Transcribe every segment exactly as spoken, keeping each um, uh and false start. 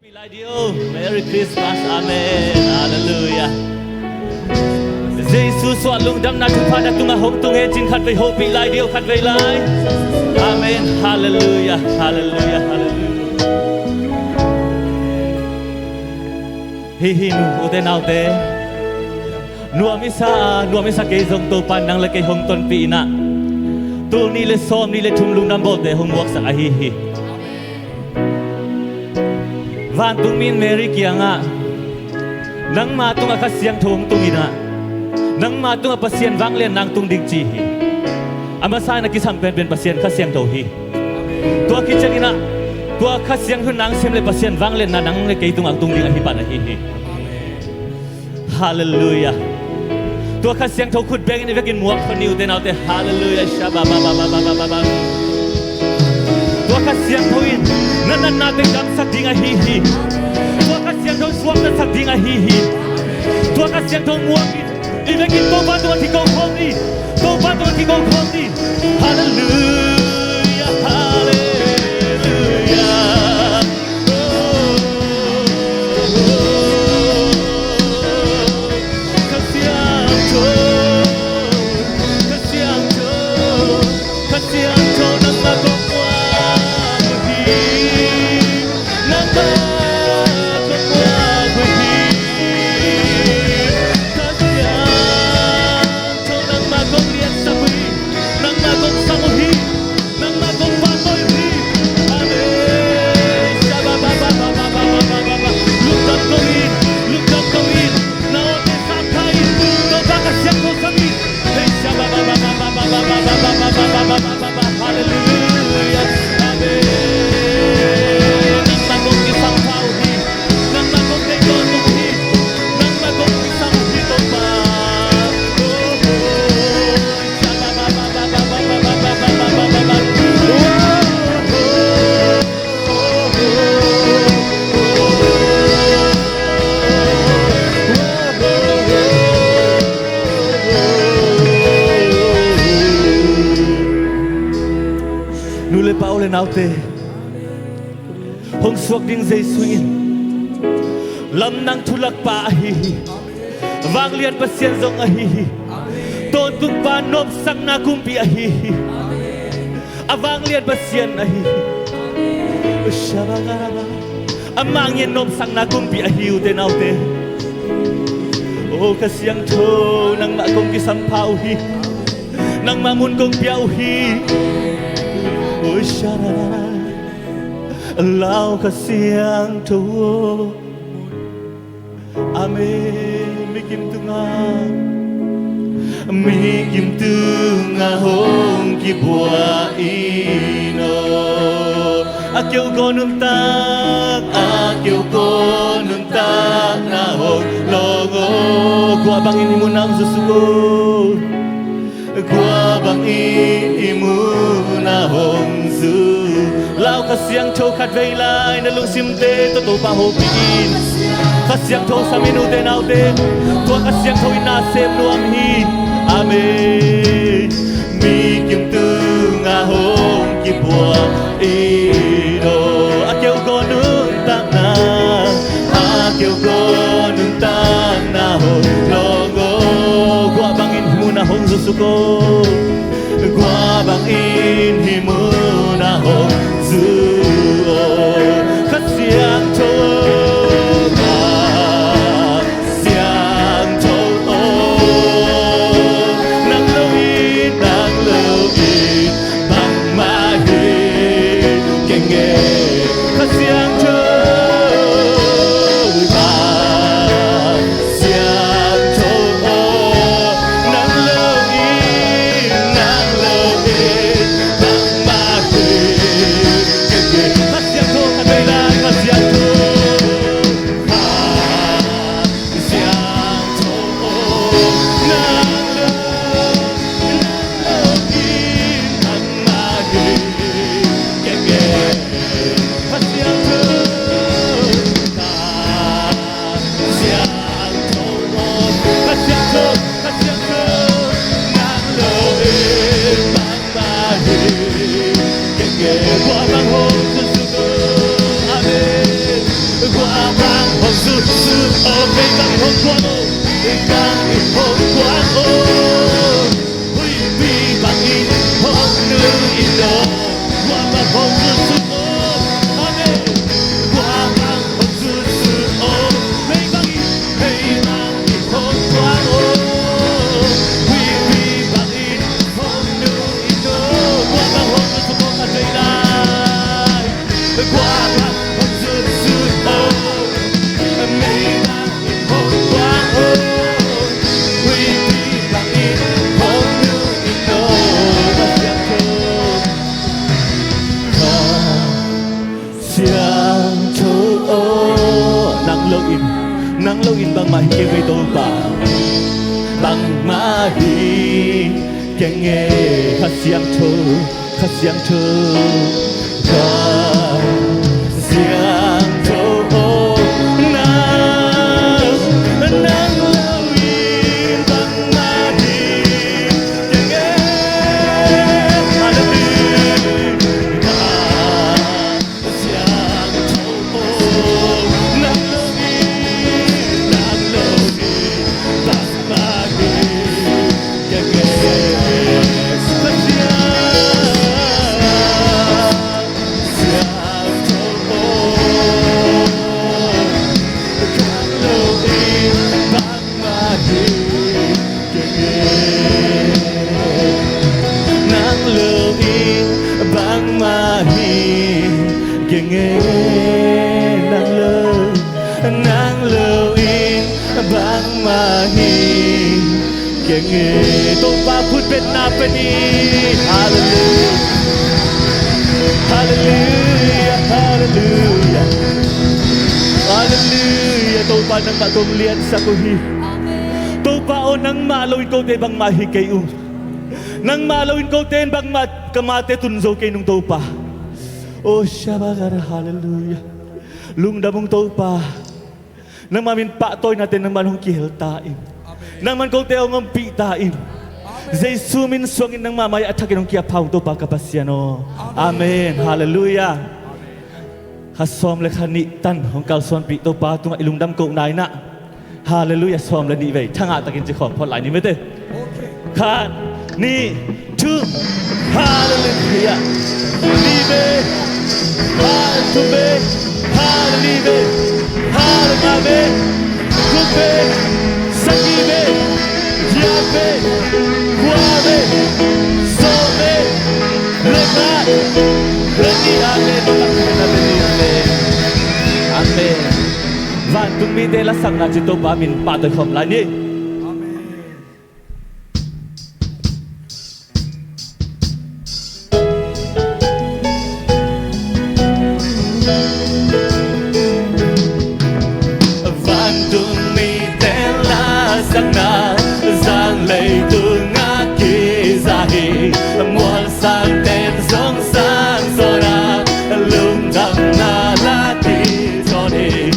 Hopih lai dih o. Merry Christmas. Amen. Halleluiah. Jesu suah lungdamna thupha na tungah hong tung hen cin khatvei hopih lai dih o, khatvei lai. Amen. Halleluiah. Halleluiah. Halleluiah. Hi hi nu, ute naute. Nuam i sa a, nuam i sa kei zong Topa nang le kei hong tonpih in ah, tul nih le sawm nih le thum lungdam bawlte hong muaksak ahi hi. Vantung mi in Mary kiangah, nangma tungah Kha Siangtho hong tung in ah, nangma tungah Pasian vanglian nang tung ding ci hi. A masa in a kisam penpen Pasian Kha Siangtho hi. Tua khit ciangin ah, tua Kha Siangtho nang sem le Pasian vanglian nang le kei tungah hong tung ding ahi pan ahi hi. Halleluiah. Tua Kha Siangtho khut bengin i vekin muak tho ni, ute naute. Halleluiah. Shabba ba ba ba ba ba ba ba. Tua Kha Siangtho in na natna teng damsak ding ahi hi. Tua Kha Siangtho suaktasak ding ahi hi. Tua Kha Siangtho muak in i vekin Topa tungah kiko khawm ni. Topa tungah kiko khawm ni. Halleluiah. Halleluiah. Kha Siangtho, Kha Siangtho, Kha Siangtho, nangmah kong muak uh hi, nangmah kong muak uh hi. Kha Siangtho, nangmah kong liansak uh hi, nangmah kong sang uh hi. Nangmah kong vanmawh hi. Amen. Shabba ba ba ba. Lungdam kong in, lungdam kong in. Na awte sang kha in. Topa Kha Siangtho sang in. Hey, shabba ba ba ba. Halleluiah. Amen. Nangmah kong kisang pha uh hi. Nangmah kong deih tawntung uh hi. Nangmah kong kisang uh hi Topa. Oh, oh. Nu le pa, u le naute, hong suak ding Jesu in lamdang thulakpa ahi hi. Vanglian Pasian zong ahi hi. Tawntung pa, nopsakna kumpi ahi hi. A vanglian Pasian ahi hi. Amah ngiat nopsakna kumpi ahi, ute naute. O Kha Siangtho, nangmah kong kisam pha uh hi. Nangmah mun kong pia uh hi. O sha, lau Kha Siangtho. Amen. Mi kim tungah, mi kim tungah hong kibuak in aw. A keu kaw nuntak, a keu kaw nuntakna hong lawng aw. Kua bangin hih munah hong zusuk aw. Kua bangin hih munah hong zu. Lau Kha Siangtho khatvei lai, na lungsimte tawh Topa hopih in. Kha Siangtho sam in, ute naute. Tua Kha Siangtho in na sem nuam hi. Amen. Mi kim tungah hong kibuak in aw. A keu kaw nuntakna, a keu kaw nuntakna hong lawng aw. Kua bangin hih munah hong zusuk aw. Kua bangin hih munah hong zu aw. Kha Siangtho, Kha Siangtho aw. Nang lo in, nang lo in bangmah hi keng e. Kha Siangtho, Kha Siangtho aw. Nang lo in, nang lo in bangmah hi keng e. Kha Siangtho, khatvei lai, Kha Siangtho. Kha Siangtho aw, nang lo, nang lo in bangmah hi keng e. Kha Siangtho, Kha Siangtho aw, Kha Siangtho, Kha Siangtho, nang lo in bangmah hi keng e. Kua bang hong zusuk aw. Amen. Siangtho aw, nang lo in, nang lo in bangmah hi keng ei Topa. Bangmah hi keng ei Kha Siangtho, Kha Siangtho, Kha Siangtho aw, nang, nang lo in bangmah hi keng ei. Hallelujah. Nang lo in bangmah hi keng ei, nang lo, nang lo in bangmah hi keng ei. Topa khut betna pe ni. Hallelujah. Hallelujah. Hallelujah. Hallelujah. Topa nangmah kong liansak uh hi. Topa aw, nangmah lo in kote bangmah hi kei ung. Nangmah lo in kote in bangmah ka mate tun zo kei nung Topa. Oh, shabagara, hallelujah. Lungdam ung Topa. Nangmah min pahtawinate nangmah hong kihel ta in. Nangmah kote hong ompih ta in. Jesu min suangin nangmah mai a thakin hong kiaphau Topa ka Pasian aw. Amen. Hallelujah. Kha sawm le kha nih tan hong kalsuanpih Topa tungah i lungdam kohna in ah. Hallelujah, sawm le nih vei. Thangah takin ci khawm phawt lai ni mete. Khat, nih, thum. Hallelujah. Nih vei. Hallelujah, thum vei. Hallelujah, nih vei. Hallelujah, nga vei. Thum vei. Sagih vei. Giat vei. Kua vei. Sawm vei. Le khat. Le nih, amen. Amen. Amen. Vantung mite lasakna ci Topa min pahtawi khawm lai ni. Vantung mite lasakna, zan leitungah kiza hi, mual sangten zong sang sawn a, lungdamna la kizom hi.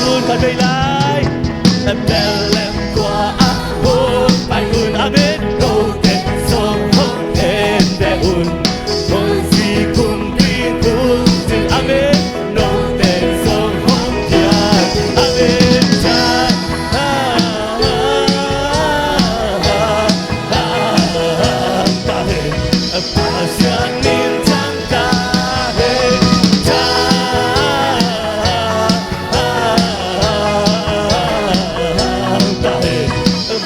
Hun khat vei lai. Bethlehem khua ah hong pai un. Amen. Note zong hong en ve un. Hong zi kumpi kung zin. Amen. Note zong hong pian. Amen. Pasian min thang ta hen.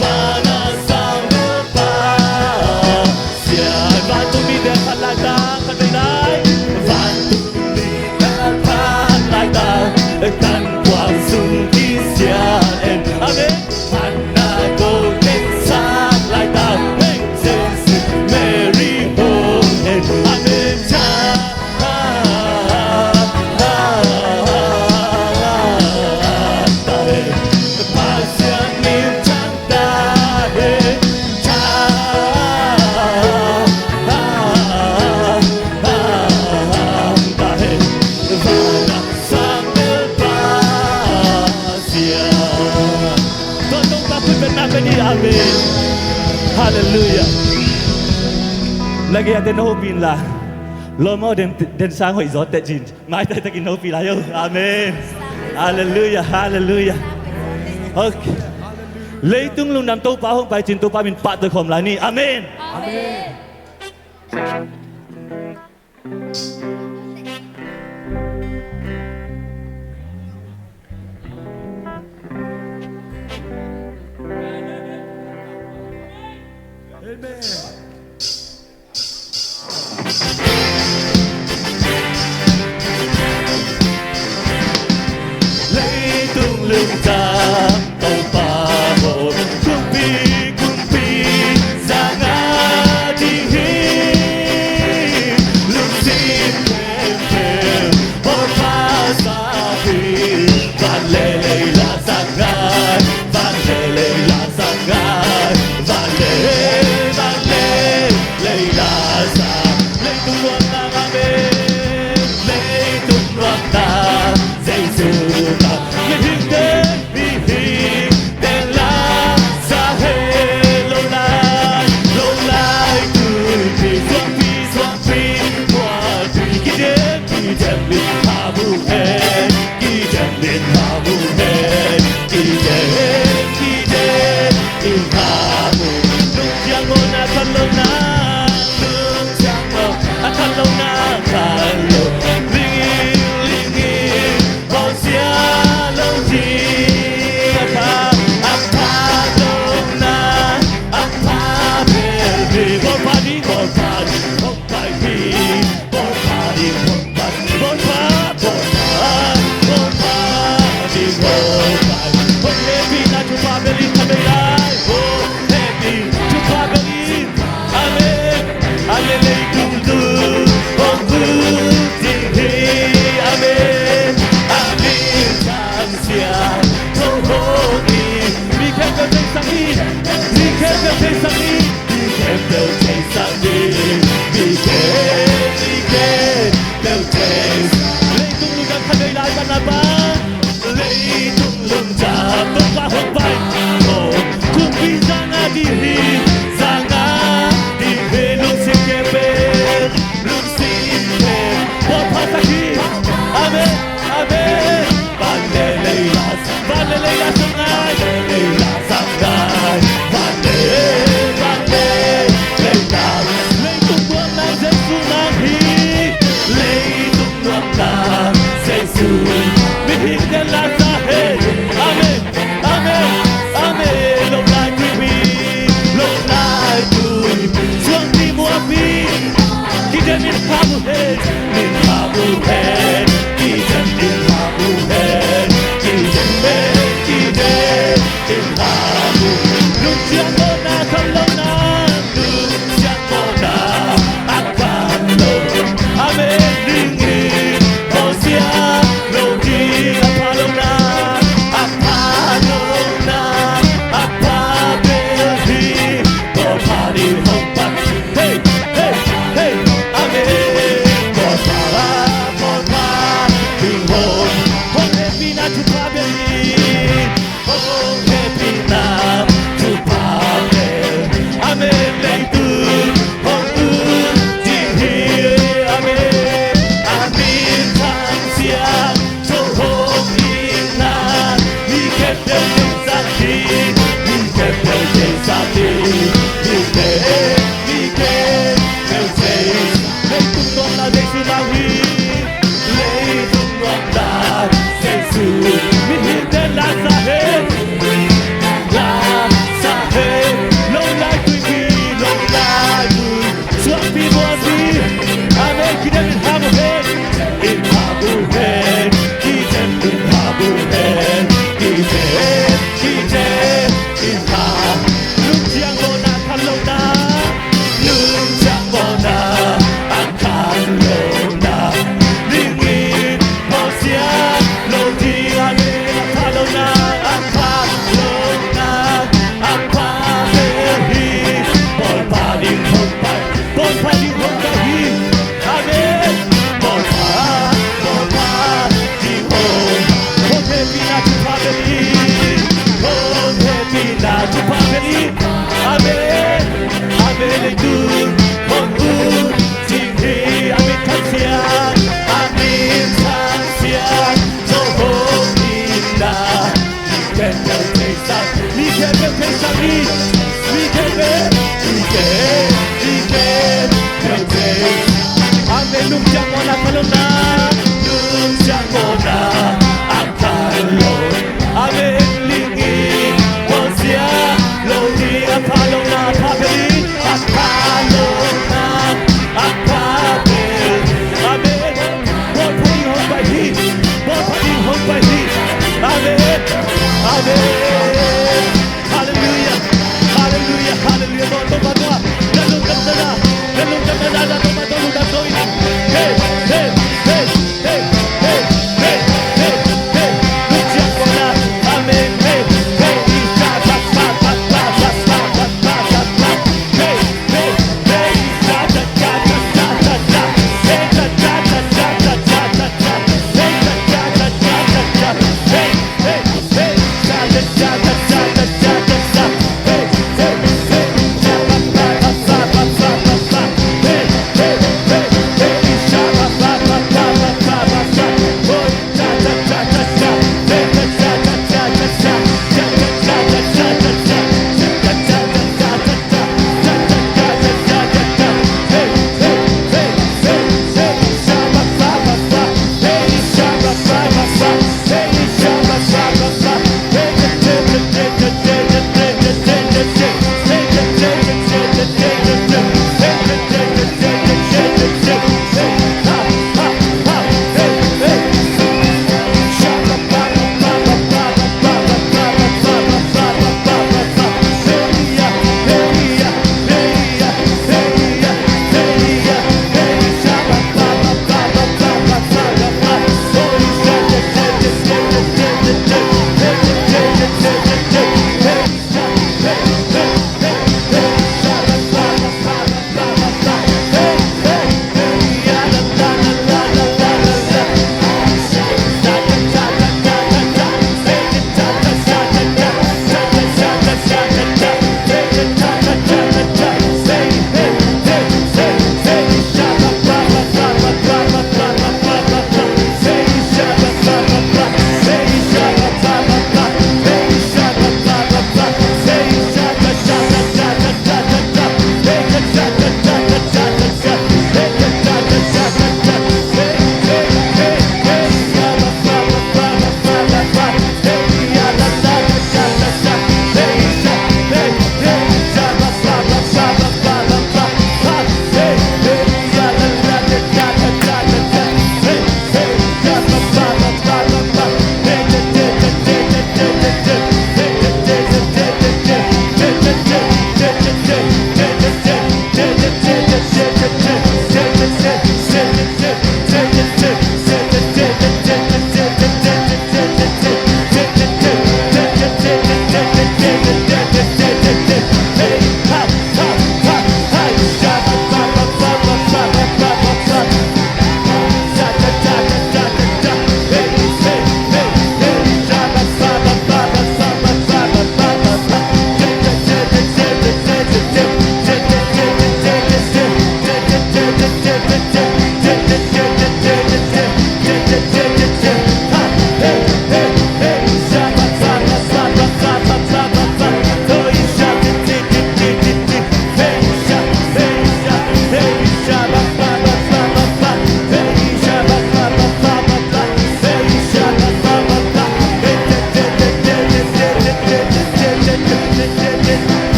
Vana sang Pasian. Vantungmite khat laitang, khat vei lai. Vantungmite khat laitang, kan kuang sung kisial en. Amen. Phatna ko teng sak laitang, hei, Jesu Mary hong en. Amen. Amen. Halleluiah. Na gei a den hopih inla, lawm aw, den, den sang hoih zaw teh cin. Maitai takin hopih lai o. Amen. Halleluiah, halleluiah. Okay. Leitung lungdam Topa hong pai cin, Topa min pahtawi khawm lai ni. Amen. Amen. Amen. Leitung lungdam Topa aw, kumpi, kumpi za ngah ding hi. Lungsim khempeuh Topa sa hi. Van le lei la sa ngai, van le lei la sa ngai, van le, van le lei la sa. Leitung nuamna ngah ve, leitung nuamna Jesu ngah. Mihingte, mihingte la sa hen. Lo lai, lo lai tuipi, suangpi, suangpi, mualpi, kidem, kidem in pha mu hen. Kidem in pha mu hen. Kidem, kidem in pha mu. Lungsiang mawhna, khanlona, lungsiang mawh, a khanlona, khanlo. Lingin, lingin, mawhsia lo ding, a pha, a pha lona, a pha phelpi, mawhpa ding, mawhpa ding, mawhpa ding. Hong pha ding, hong pha, hong pha, hong pha ding, hong pha. Hong hehpihna thupha bel in kha vei lai. Hong hehpih thupha bel in. Amen. Amen. Leitung lung hong lut ding hi. Amen. Amen. Thang Siangtho hong hi. Mi khempeuh theisak ni. Mi khempeuh theisak ni. Mi khempeuh theisak ni. Mi khempeuh, mi khempeuh theisak. Leitung lungdam khat vei lai, pan a pan. Leitung lungdam Topa hong pai. Kumpi za ngah ding hi, za ngah ding hi, lungsim khempeuh, lungsim khempeuh. Pawl pha sak hi. Amen, amen. Van le lei la, van le lei la sa ngai, lei la sa ngai. Van le, van le lei la. Leitung buang nang Jesu nang hi. Leitung buang nang Jesu. Mihingte la sa hen. Amen, amen, amen. Lo lai tuipi, lo lai tuipi, suangpi, mualpi, kidem in pha mu hen, in pha mu hen, kidem in pha mu hen, kidem hen, kidem in pha mu. Lungsiang mawhna, khanlona, lungsiang mawhna, a khanlo. Amen. Lingin, mawhsia lo ding, a pha lona. Thupha bel hi. Hong hehpihna thupha bel. Amen. Leitung hong ut ding hi. Amen. A min thang siang Zo hong itna mi khempeuh theisak hi. Mi khempeuh theisak hi. Mi khempeuh, mi khempeuh theisak. Leitung nuamna Jesu nau hi. Leitung nuamna Jesu. Mihingte la sa hen. La sa hen. Lo lai tui hi. Lo lai tui. Suakpi muanpi. Amen. Kidem in hap uh hen. In hap uh hen. Kidem in hap uh hen. Kidem, kidem in hap. Lungciang mawhna, khanlohna. Lungciang mawhna, a khanlohna. Ning in mawhsia lo ding. Amen. A khanlohna, a khanlohna. A pha bel hi. Bawipa ding hong pai. Bawipa ding hong pai hi. Amen. Bawipa, Bawipa ding hong. Hong hehpihna thupha bel hi. Hong hehpihna thupha bel hi. Amen. Amen. Leitung hong ut ding hi. A min thang siang. A min thang siang. Zo hong itna. Mi khempeuh theisak, mi khempeuh theisak hi. Mi khempeuh, mi khempeuh, mi khempeuh theisak. Amen. Lungciang mawhna, khanlohna. Lungciang mawhna, a khanlohna. Amen. Ning in mawhsia lo ding. A khanlohna, a pha bel hi. A khanlohna, a pha bel. Amen. Bawipa ding hong pai hi. Bawipa ding hong pai hi. Amen. Amen. Halleluia. Halleluia. Halleluia. Bawipa, Bawipa. Na lungdam na, na lungdam na, na lungdam na, na lungdam na. Hey, hey, hey, hey. Amen. Hey, hey, hey.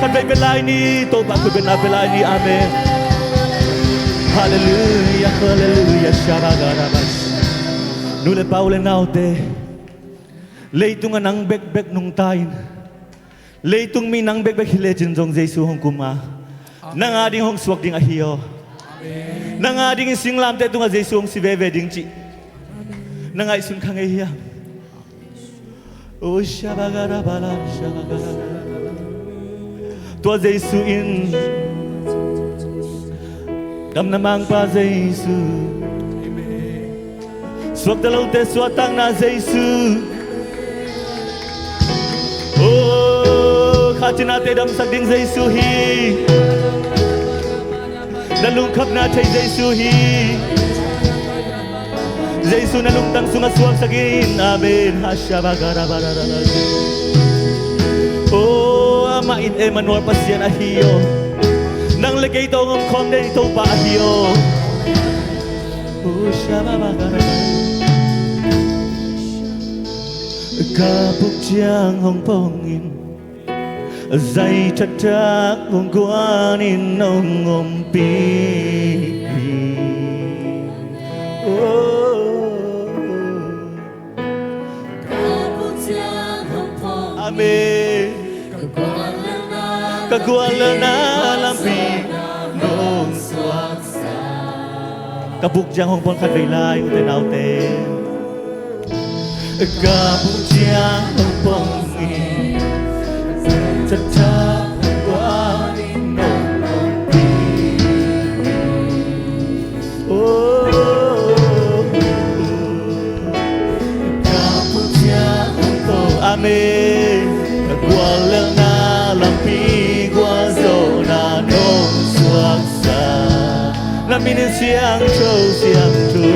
Khatvei pia lai ni, Topa khut bengna pia lai ni. Amen. Halleluia, halleluia, shabagarabash. Nu le pa, u le naute, leitung a nang bekbek nungta in, leitung mi nang bekbek hi lecin zong Jesu hong kum a, nang a ding hong suak ding ahi aw. Nang a dingin singlamteh tungah Jesu hong si veve ding cih na ngaihsun kha ngei hiam? Oh, shabagara bala, shabagara. Tua Jesu in, damna mangpa Jesu, suakta lote suahtakna Jesu, oh, khatinate damsak ding Jesu hi. Na lungkhamna thei Jesu hi. Jesu na lungtang sungah suaksak in. Amen. Hashabagarabarara. Oh, amah in Emmanuel Pasian ahi aw. Nang le kei tawh hong omkhawm ding Topa ahi aw. Oh, shababagara. Ka puk ciang hong pong in, zai taktak hong guan in hong ompih in. Oh. Amen. Ka guallelhna lampi nong suaksak. Ka puk ciang hong pong khatvei lai, ute naute. Ka puk ciang hong pong in, taktak hong guan in hong ompih. Oh, ka puk ciang hong pong. Amen. Ka guallelhna lampi gualzawhna nong suaksak. Na min in siangtho, siangtho.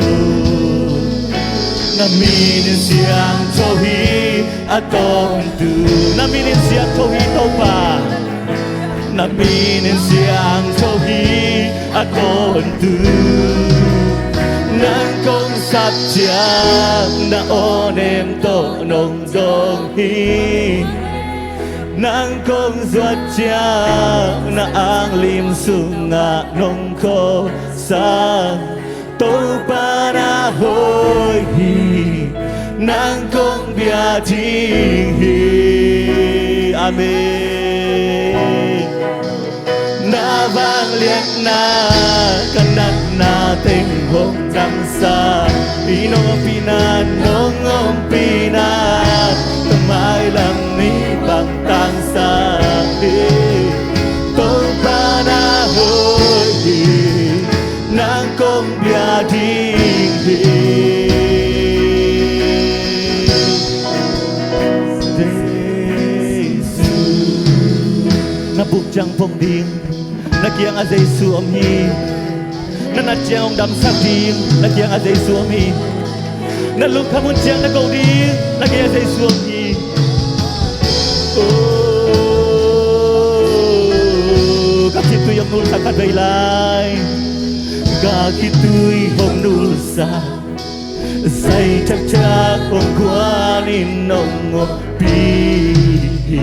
Na min in siangtho hi a tawntung. Na min in siangtho hi Topa. Na min in siangtho hi a tawntung. Nang kong sap ciang na aw nem tawh nong dawng hi. Nang kong zuat ciang na anglim sungah nong khawlsak. Topa na hoih hi, nang kong bia ding hi. Amen. Na vangliatna ka natna teng hong damsak hi, nong ompihna, nong ompihna ka mailam ni bang tangsak hi. Topa na hoih hi, nang kong bia ding hi. Jesu. Na puk ciang pong ding, na kiangah Jesu om hi. Na nat ciang hong damsak ding, na kiangah Jesu om hi. Na lungkham hun ciang na ko ding, na kiangah Jesu om hi. Oh, ka khitui hong nulsak khatvei lai. Ka khitui hong nulsak, zai taktak hong guan in hong ompih hi.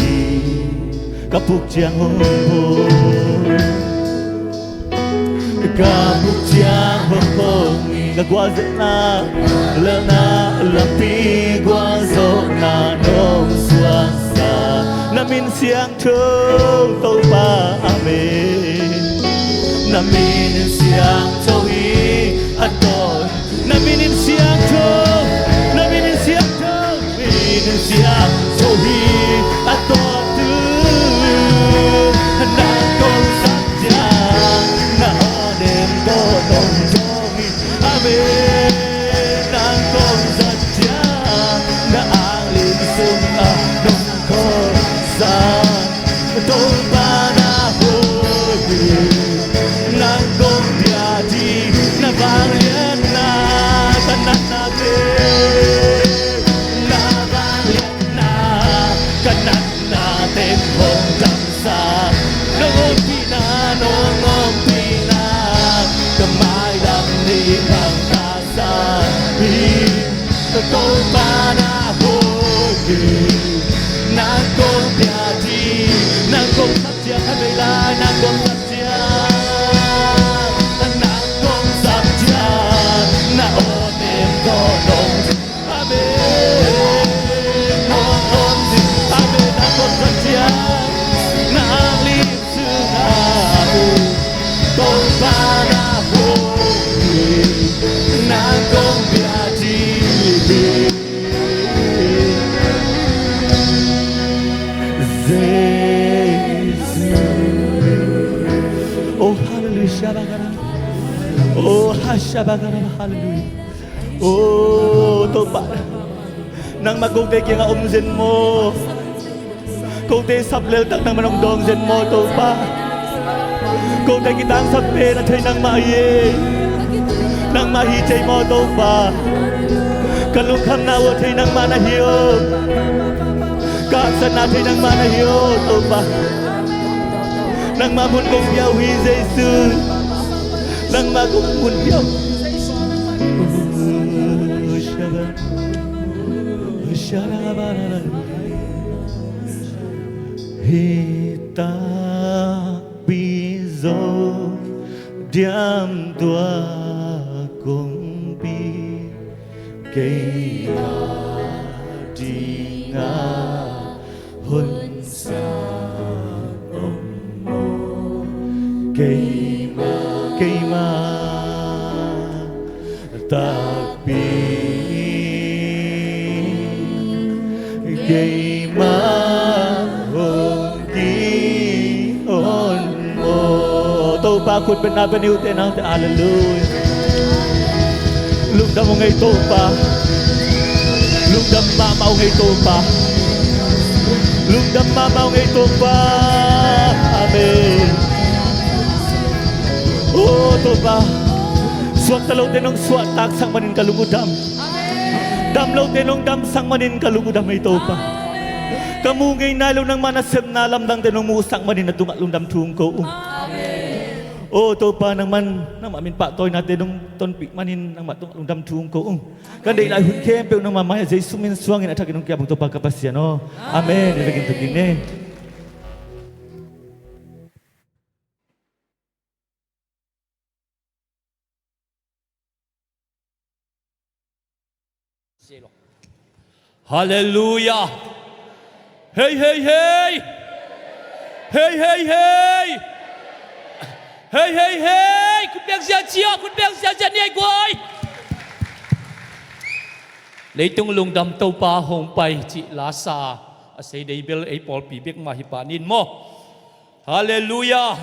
Ka puk ciang hong pong. Ka puk ciang hong pong in, ka gualzawhna, lelhna lampi gualzawhna nong suaksak. Na min siangtho Topa, amen. Na min in siangtho hi a tawn. Na min in siangtho, na min in siangtho, min in siangtho hi a tawntung. Nang kong sap ciang na aw nem tawh nong dawng hi. Amen. Nang kong zuat ciang na anglim sungah nong khawlsak. Topa na hoih hi, nang kong bia ding. Na vangliatna ka natna teng, na vangliatna ka natna teng hong damsak. Nong ompihna, nong ompihna ka mailam ni bang tangsak hi. Ka Topa na hoih hi, nang kong bia ding, nang kong sap Amen. Oh, hallelujah. Oh, hashabakara, hallelujah. Oh, Topa, nangmah kote kiangah om zen maw? Kote sap leltak nangmah nong dawng zen maw, Topa? Kote kitangsap pen a thei nangmah hi. Nangmah hi thei maw, Topa? Ka lungkhamna uh a thei nangmah na hi aw. Ka haksatna a thei nangmah na hi aw, Topa. Nangmah mun kong pia uh hi, Jesu. Nangmah kong mun pia uh. Hi takpi zo diam tua kongpi, kei a dingah hun sang om maw? Keimah, keimah takpi, keimah hong ki-on maw? Topa khutbetna pia ni uh teh nangte. Halleluiah. Lungdam ung ei Topa. Lungdam mahmah ung ei Topa. Lungdam mahmah ung ei Topa. Amen. Oh Topa, suakta lote nong suahtaksak manin ka lung uh dam. Dam lote nong damsak manin ka lung uh dam ei Topa. Ka mu ngei nai lo nangmah nasepna lamdangte nong muhsak manin na tungah lungdam thu ung ko ung. Oh Topa, nangman nangmah min pahtawinate nong tonpih manin nangmah tungah lungdam thu ung ko ung. Kan deih lai hun khempeuh nangmah mai-ah Jesu min suangin a thakin hong kiap ung Topa ka Pasian aw. Amen. I vekin thuk ding ni. Halleluiah. Hei, hei, hei. Hei, hei, hei. Hei, hei, hei. Khut beng ziahziah, khut beng ziahziah ni ei guai. Leitung lungdam Topa hong pai cih lasa a sei dei bel ei pawlpi bek mah hi pah ning maw? Halleluiah.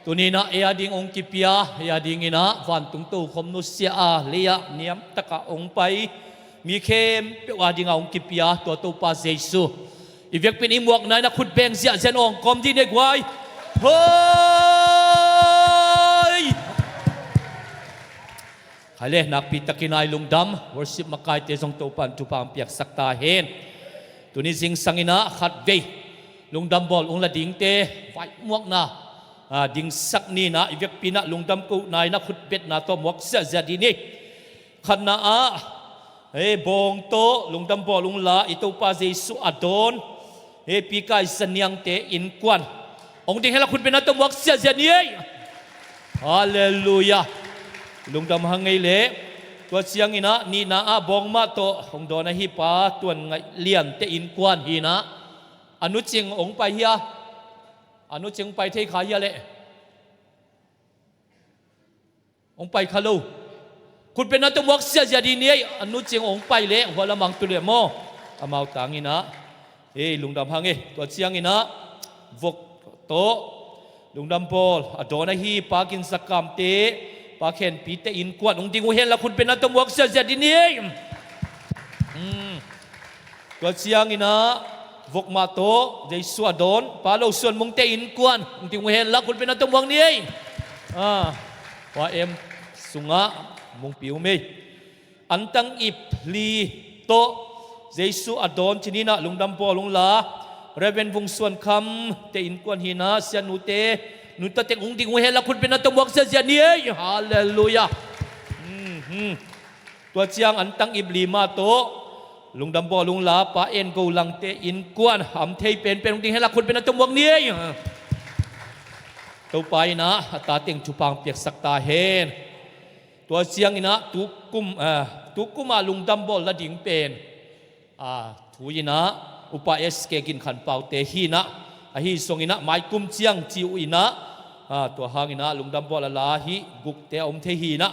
Tuni-in ah ei a ding hong kipia, ei a dingin ah vantung tokhom nusia a, lei-ah niamtakah hong pai mi khempeuh a dingah hong kipia tua Topa Jesu i vekpi-in i muakna-in ah khut beng ziahziah in hong kawm dih ni ei guai. Hoi! Khai le, nakpi takin ei lungdam worship makaite zong Topa'n thupha hong piaksak ta hen. Tuni zingsangin ah khatvei lungdam bawl ung la dingte vaimuakna, ah, dingsak ni-in ah i vekpi-in ah lungdam kohna-in ah khutbetna tawh muak ziahziah dih ni. Khatna ah, eh, bawng tawh lungdam bawl ung la, i Topa Jesu a dawn, eh, Pi Kai Za Niangte innkuan hong ding hen la, khutbetna tawh muak ziahziah ni ei. Halleluiah. Lungdam hang ei leh. Tua ciangin ah nihna ah bawng mah tawh hong dawn ahi Pa Tuan Ngaih Liante innkuan hi-in ah, a nu cing hong pai hia? A nu cing hong pai thei kha hia leh? Hong pai kha lo. Khutbetna tawh muak ziahziah dih ni ei. A nu cing hong pai leh hua lamah hong tu leh maw? Amau tangin ah, ei, lungdam hang ei. Tua ciangin ah vok tawh lungdam bawl a dawn ahi Pa Gin Za Kamte, Pa Khen Pite innkuan hong ding uh hen la, khutbetna tawh muak ziahziah dih ni ei. Hmm. Tua ciangin ah vok mah tawh Jesu a dawn Pa Lo Suan Mungte innkuan hong ding uh hen la, khutbetna tawh muak ni ei. Ah, Pa Em sungah Mungpi um ei. Antang ip li tawh Jesu a dawn ci-in ah lungdam bawl ung la, Reverend Vung Suan Khamte innkuan hi-in ah, Sia Nute, Nu Tate hong ding uh hen la, khutbetna tawh muak ziahziah ni ei. Halleluiah. Mhm. Tua ciang antang ip li mah tawh lungdam bawl ung la, Pa En Go Langte innkuan, a om thei penpen hong ding hen la, khutbetna tawh muak ni ei. Topa in ah a ta teng thupha hong piaksak ta hen. Tua ciangin ah tukum, ah, tukum ah lungdam bawl nading pen, ah, thu in ah Upa S K Gin Khan Pau te hi in ah, ahi zongin ah mai kum ciang ci uh in ah, ah, tua hangin ah lungdam bawl a la hi gukte a om thei hi in ah,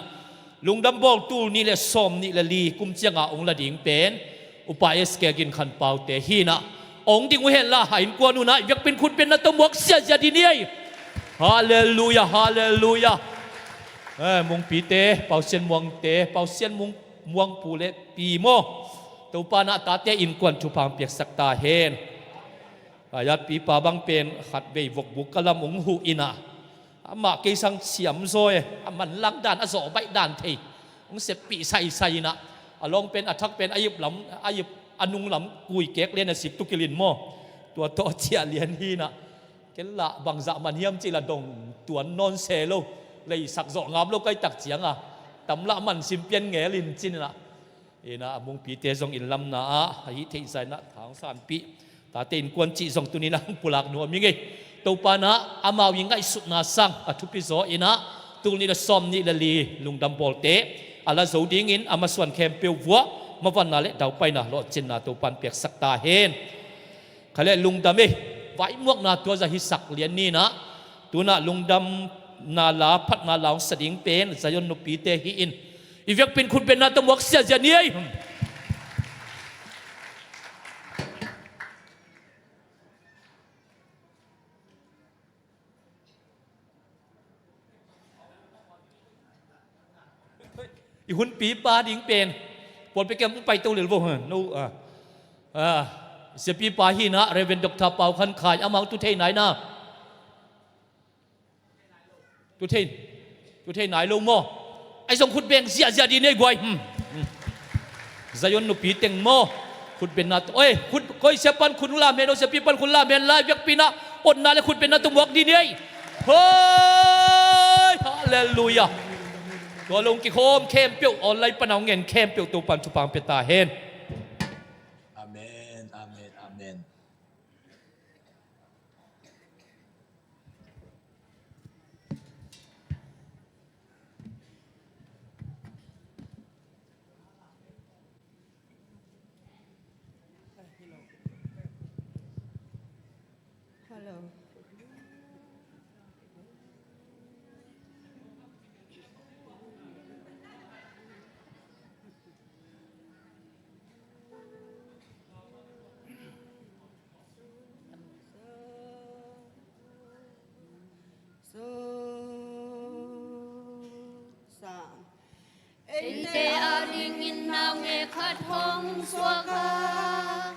lungdam bawl tul nih le sawm nih le li kum ciang a ong la ding pen Upa S K Gin Khan Pau te hi in ah, ong ding uh hen la, a innkuan un ah i biakpiin khutbetna tawh muak siazia dih ni ei. Halleluia, halleluia. Eh, Mungpi te, Pau Sian Muang te, Pau Sian Mung, Muang pu le pi maw, Topa in ah tate innkuan thupha hong piaksak ta hen. A yatpipa bang pen khatvei vokbuk ka lam ong huh in ah, amah kei sang siam zaw e, a manlang dan, a zawh baih dan thei, ong seppih saisai in ah, a lawng pen, a thak pen a yip lam, a yip a nung lam kui kek lian a sip tu kilin maw, tua tawh ciah lian hi in ah, ken lah bangzah man hiam cih lah dong tuan nawn se lo, leisak zawh ngap lo ka hih tak ciang a, tam lah man sim pian ngel in cin in ah, in ah a Mungpite zong inn lamna ah a hih theih zah in ah thang sanpih, tate innkuan cih zong tuni in ah hong pulak nuam ing ei. Topa in ah amau i ngaihsutna sang a thupi zaw in ah tul nih le sawm nih le li lungdam bawlte a la zo dingin a masuan khempeuh vuah mavanna le daupaina lawhcinna Topa in piaksak ta hen. Kha le lungdam ei, vaimuakna tua zah hisak lian ni in ah, tu in ah lungdamna la, phatna la hong sa ding pen Zion nupite hi in, i biakpiin khutbetna tawh muak siazia ni ei. I hunpipa ding pen pawlpi kem pai to lel vo, ha, no, ah, ah, siapipa hi in ah Reverend Doctor Pau Khan Khai, amau tu thei nai na. Tu thei, tu thei nai lo maw? Ahi zong khut beng ziahziah dih ni ei guai. Hmm, hmm. Zion nupi teng maw? Khutbetna, oi, khut, koi sia pan khut lam hen, oi siapi pan khut lam hen, lai biakpiin ah otna le khutbetna tawh muak dih ni ei. Hoi, halleluiah. Tua lo hong kikhawm khempeuh, online pan a hong ngen khempeuh Topa'n thupha hong pia ta hen. Amen, amen, amen. Hello. Eite adingin naungek khat hong suak a,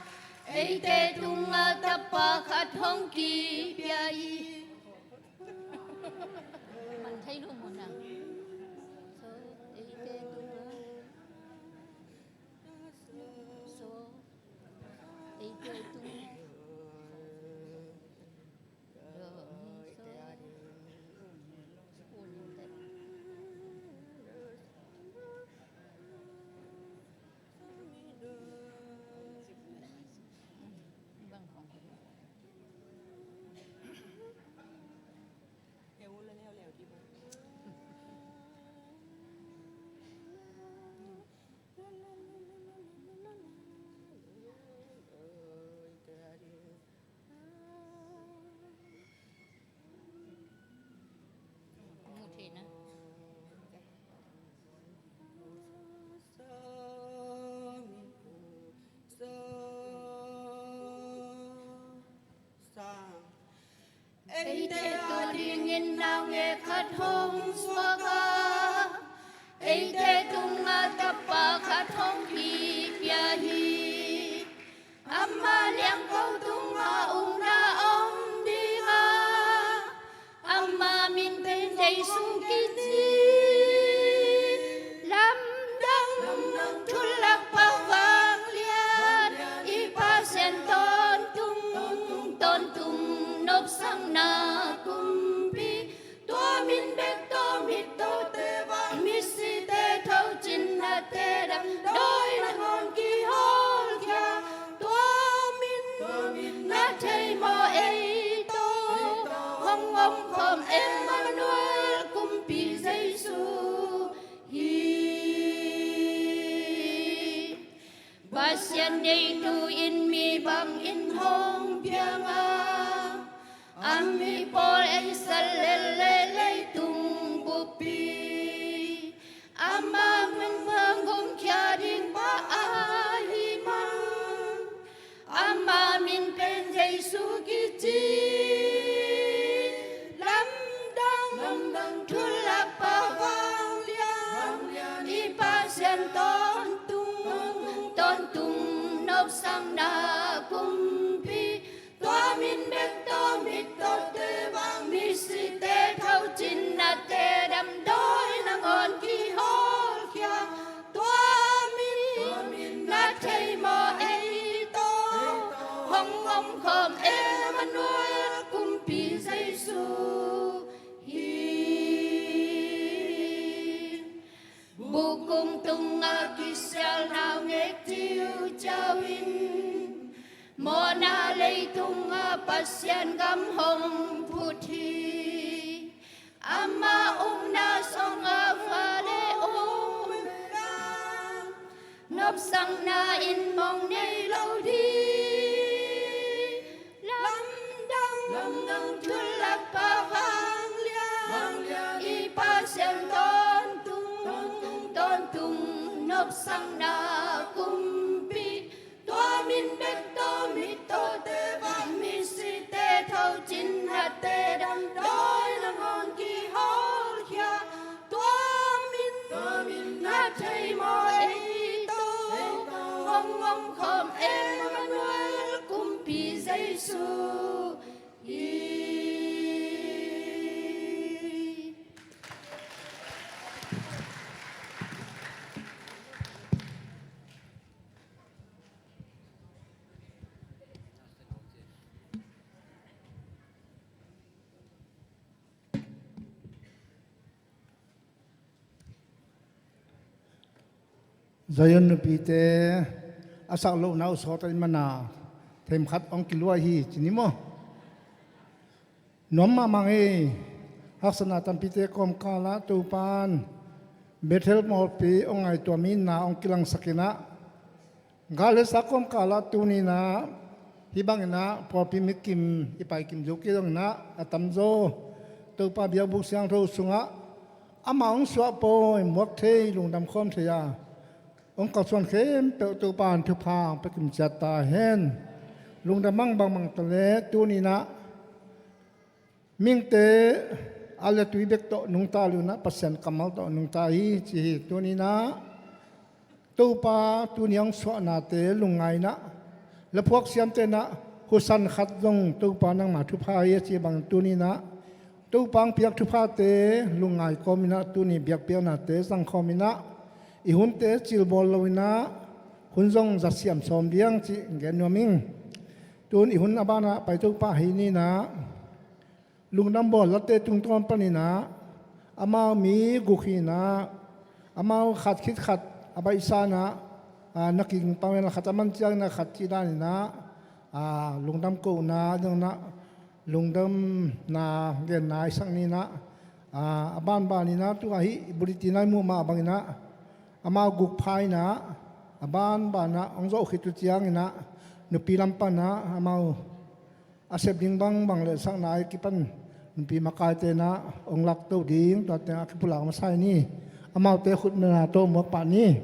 eite tungah tapa khat hong kipia hi. Man thei lo maw nang? So, eite tungah, so, eite tungah. Eite adingin naungek khat hong suak a, eite tungah tapa khat hong kipia hi. Amah liangko tungah ukna om ding a, amah min pen Jesu kici. Lamdang thu lakpang vanglian, i Pasian tawntung, tawntung nopsakna kumpi. Tua min bek tawh mittote vang, misite thocinnate damdawi nangawn kihawlkhia. Tua min na thei maw ei tawh hong omkhawm ei? Kumpi Jesu hi. Bukung tungah kisialna ngek ciuciau in, mawhna leitungah Pasian gam hong phut hi. Amah ukna sungah vale um, nopsakna in mong nei lo ding. Lamdang, lamdang thulak Pa vanglian, i Pasian tawntung, tawntung nopsakna kumpi. Tua min bek tawh mi tawte vak, misite thocin, nate dang dawi nangawn kihawlkhia. Tua min, tua min na thei maw ei tawh hong omkhawm Emmanuel, Kumpi Jesu hi. Zion nupite a sak lohna uh sawt ahih mana themkhat hong kiluah hi ci ni maw? Nuam mahmah ing ei. Haksatna tampite kawmkalah Topan Bethel pawlpi hong ngaihtuah mi in na hong kilangsak in ah, gal le sa kawmkalah tuni in ah, hih bangin ah pawlpi mikim i paikim zo kei zongin ah, a tamzaw Topa biakbuk siangtho sungah amah hong suahpawi muak thei, lungdam khawm thei a hong kalsuan khempeuh Topa in thupha hong pia kimciat ta hen. Lungdam bangbang mah ta leh tuni in ah mihingte a le tui bek tawh nungta lo in ah, Pasian kammal tawh nungta hi ci hi. Tuni in ah Topa tuni hong suahnate lungngai in ah, laphuak siamte in ah husan khat zong Topa nangma thupha hi a ci bang tuni in ah Topa hong piak thuphate lungngai kawm in ah, tuni biakpiaknate zang khawm in ah, i hunte cilbawl lo in ah, hun zong za siam sawm diang cih gen nuam ing. Tun i hun a banah pai Topa hi ni in ah, lungdam bawl latte tungtawn panin ah, amau mi guk hi in ah, amau khat khit khat a baihsa in ah, a, na kiging pang in ah, khat a man ciangin ah khat cih dan in ah, a, lungdam kohna zong in ah, lungdamna genna i sak ni in ah, a, a banban in ah, tu ahi bulletin ah i muh mah bangin ah, amau guk pha in ah, a banban ah hong zawh khit uh ciangin ah, nupi lam pan ah amau a sep ding bangbang le sakna i kipan nupi makaite in ah hong lakto ding, tua teng a kipulak masa hi ni. Amaute khutna tawh muak pah ni.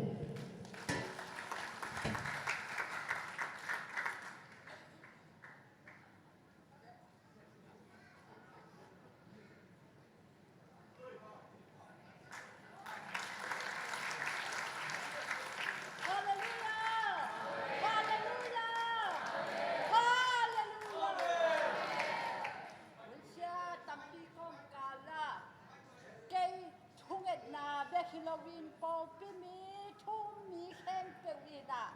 Halleluia! Halleluia! Halleluia! Hunsia tampi kawmkal ah kei thungetna bek hi loin pawlpi mi, thu-um mi khempeuh in ah,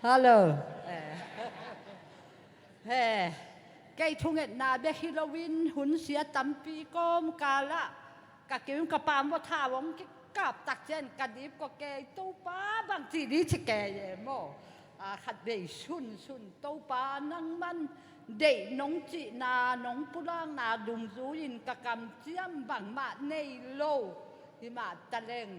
Hallo. Eh. He. Kei thungetna bek hi loin hunsia tampi kawmkal ah ka keu ka pam vua tha hong kikap tak ciang ka dip kua kei, Topa bang ci ding ci kei e maw. A, khatvei sunsun Topa nangman deih nong cihna, nong pulakna dungzui-in ka kamciam bangmah nei lo hi mah taleng,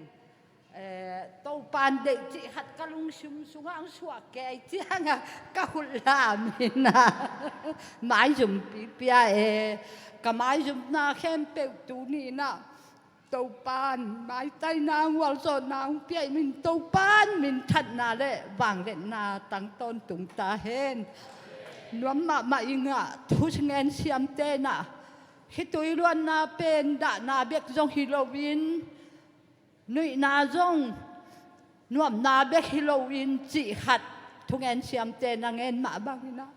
eh, Topa in deih cih khat ka lungsim sungah hong suah kei ciangah ka khut lam in ah maizum pipia e. Ka maizumna khempeuh tuni in ah Topa in maitaina, gualzawhna hong pia in, Topa in minthanna le vangliatna tang tawntung ta hen. Nuam mahmah ing ah, thungen siamte in ah khitui luanna pen dahna bek zong hi loin, nuihna zong nuamna bek hi loin cih khat thungen siamte na ngen mah bangin ah,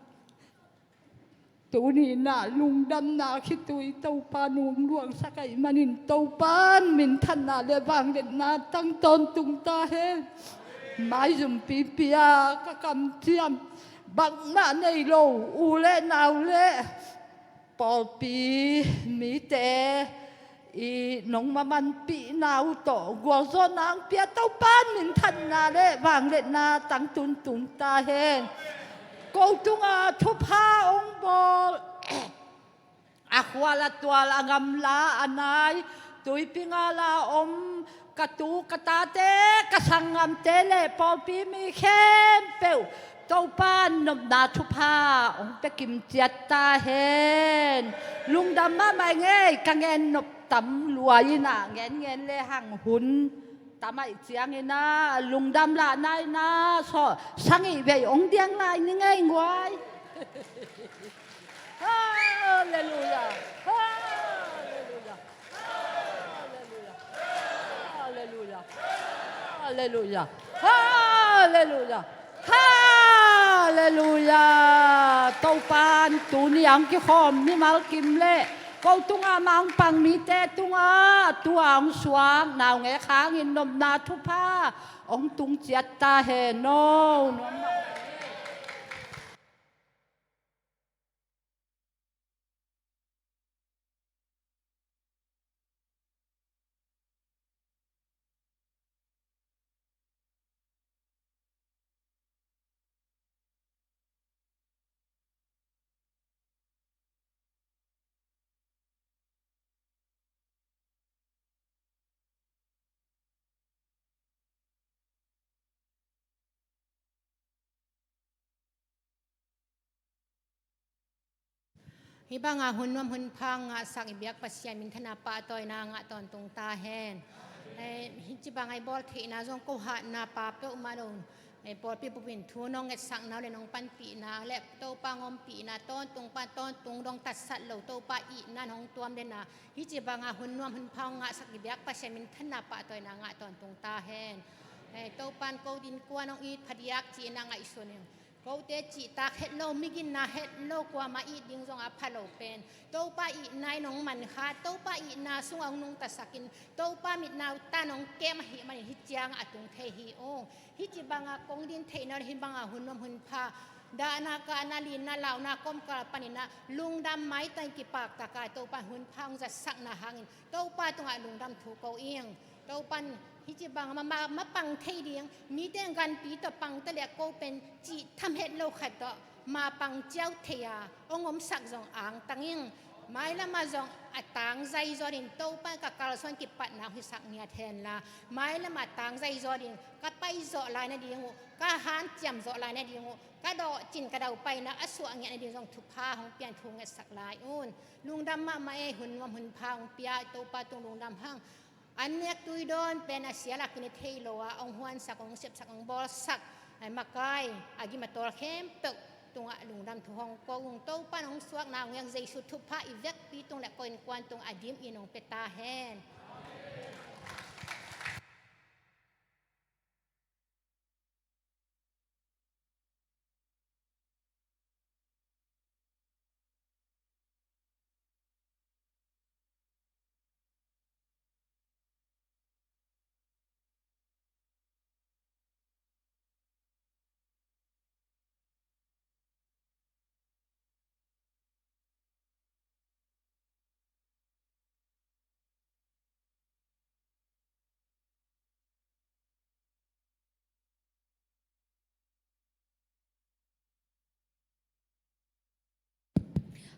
tuni in ah lungdamna khitui Topa in hong luangsak ahih manin Topa in minthanna le vangliatna tang tawntung ta hen. Maizum pipi a ka kamciam, bangmah nei lo u le nau le pawlpi mite i nong mamanpihna uh tawh gualzawhna ang pia Topa in minthanna le vangliatna tangtun tung ta hen. Ko tunga thupha ong bawl, a khual a tual, a gamla a nai, tuipi ngal a om ka tu ka tate, ka sanggamte le pawlpi mi khempeuh Topa nopna thupha ong pia kim ciat ta hen. Lungdam mahmah ing ei, ka gen nop tam lua in ah, gen gen le hang hun tam ahih ciangin ah, lungdam lahna in ah, sawm sagih vei ong diang lai ning ei nguai. Halleluia. Halleluia. Halleluia. Halleluia. Halleluia. Halleluia. Topa in tuni ang kikhawm mimal kim le ko tungah mangpang mite tungah tua ang suak naungek hangin nopna thupha ong tung ciat ta hen. No, no. Hih banga hun nuam hun pha ngahsak i biak Pasian minthanna pahtawina ngah tawntung ta hen. Eh, hih ci banga i bawl theihna zong ko hatna pa peuhmah lo. Eh, pawlpi bupin thu nong ngetsakna le nong panpihna le Topa nong ompihna tawntung pan tawntung dong tatsat lo Topa itna nong tuam dena hih ci banga hun nuam hun pha ngahsak i biak Pasian minthanna pahtawina ngah tawntung ta hen. Eh, Topa in ko innkuan nong it phadiak cihna ngaihsun in kote cihtak het lo, miginna het lo, kuama it ding zong a pha lo pen Topa itna in hong man kha, Topa itna sungah hong nungtasakin Topa mitna uh tan hong kem ahih manin hih ciang a tung thei hi ung. Hih ci banga kong din theihna hih banga hun nuam hun pha dahna kahna linna launa komkal paninah lungdam maitang kipaktak a Topa hun pha hong zatsakna hangin Topa tungah lungdam thu ko ing. Topan hih ci bang ma, ma, ma pang thei ding, mite ganpi tawh pang ta leh ko pen cih tham het lo khat tawh ma pang ciau thei a ong omsak zong angtang ing. Mailamah zong a tangzai zawdin Topan ka kalsuan kipatna hisak ngiat henla, mailamah tangzai zawdin ka paizawh lai nading uh, ka hanciam zawh lai nading uh, ka dawhcin ka daupaina a suah ngiat nading zong thupha hong pian thu ngetsak lai un. Lungdam mahmah ei, hun nuam hun pha hong pia Topa tung lungdam hang. An nek tui dawn pen a sia lakin i thei lo a ong huansak, ong sepsak, ong bawlsak, ai makai a gim a tawl khempeuh tungah lungdam thu hong ko ung. Topan hong suakna hong hiang Jesu thupha i vekpi tung le ko innkuan tung a dim in hong pia ta hen.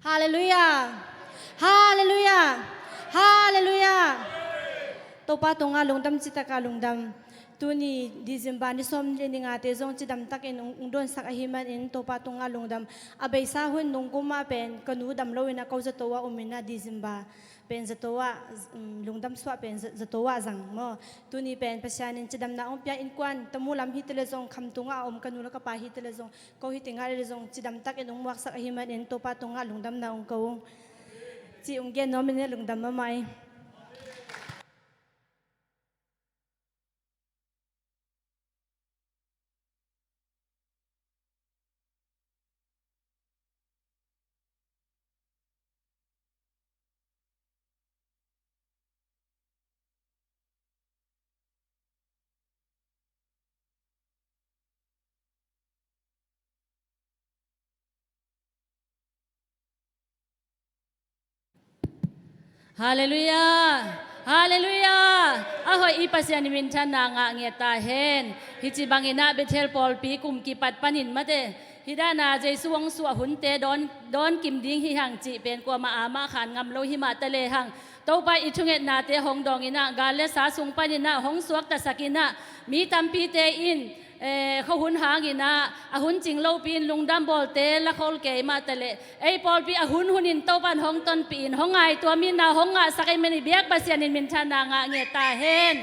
Halleluia. Halleluia. Halleluia. Topa tungah lungdam, citaka lungdam. Tuni December ni sawm le ni ngate zong cidamtakin ung, ung dawnsak ahi manin Topa tungah lungdam. A beisa hun nungkum ah pen ka nu dam loin a ko zato ah om in a December pen zato ah, um, lungdam suah pen za-, zato ah zang maw. Tuni pen Pasian in cidamna ong pia innkuan tamu lam hi tele zong, khamtung ah a om ka nu le ka pa hi tele zong, ko hi tengah le zong cidamtakin ong muaksak ahi manin Topa tungah lungdamna ong ko ung. Ci ong gen nuam in lungdam mahmah ei. Halleluiah. Halleluiah. A hoih i Pasian i minthanna ngah ngiat ta hen. Hici bangin ah Bethel pawlpi kum kipat panin mate, hih dana Jesu hong suah hunte dawn, dawn kim ding hi hang cih pen kuamah a mah khan ngam lo hi mah ta lehang, Topa i thungetnate hong dawngin ah, gal le sa sung panin ah hong suaktasakin ah, mi tampite in, eh, khuahun hangin ah, a hun cing lopi in lungdam bawlte la khol kei mah ta leh, ei pawlpi a hun hunin Topa in hong tonpih in, hong ngaihtuam in ah, hong ngahsak ei man i biak Pasian in minthanna ngah ngiat ta hen.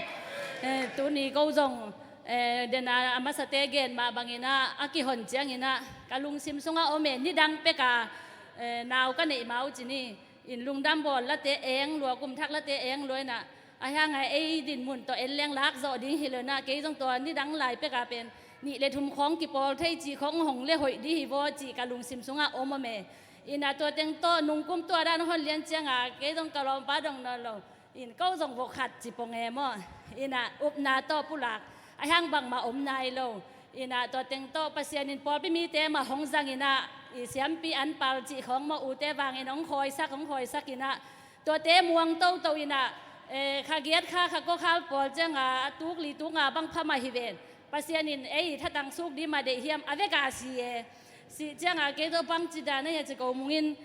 Eh, tuni ko zong, eh, dena a masate gen mah bangin ah, a kihon ciangin ah, ka lungsim sungah om e, nidang peka, eh, nau ka neih ma uh ci ni. In lungdam bawl late eng lua, kum thak late eng lua in ah, a hiang a ei din mun tawh en leng lak zawh ding hi lo in ah, kei zong tua nidang lai peka pen nih le thum khawng kipawl thei cih khawng hong le hoih ding hi vaw cih ka lungsim sungah om om e. In ah tua teng tawh nungkum tua dan hon lian ciang a, kei zong ka lawmpa dong nawn lo. In ko zong vok khat ci pong e maw. In ah upna tawh pulak, a hiang bangmah om nai lo. In ah tua teng tawh Pasian in pawlpi mite mah hong zangin ah, i siampi anpal cih khawng maw, ute vangin hong khawisak, hong khawisak in ah, tuate muang toto in ah, eh, kha giat kha, kha kua khal pawl ciang a, a tuk li tuk nga bang pha mah hi ven. Pasian in ei thatang suk ding mah deih hiam, a vek a si e. Sih ciang a kei tawh bangci dan a hia ci ko mungin,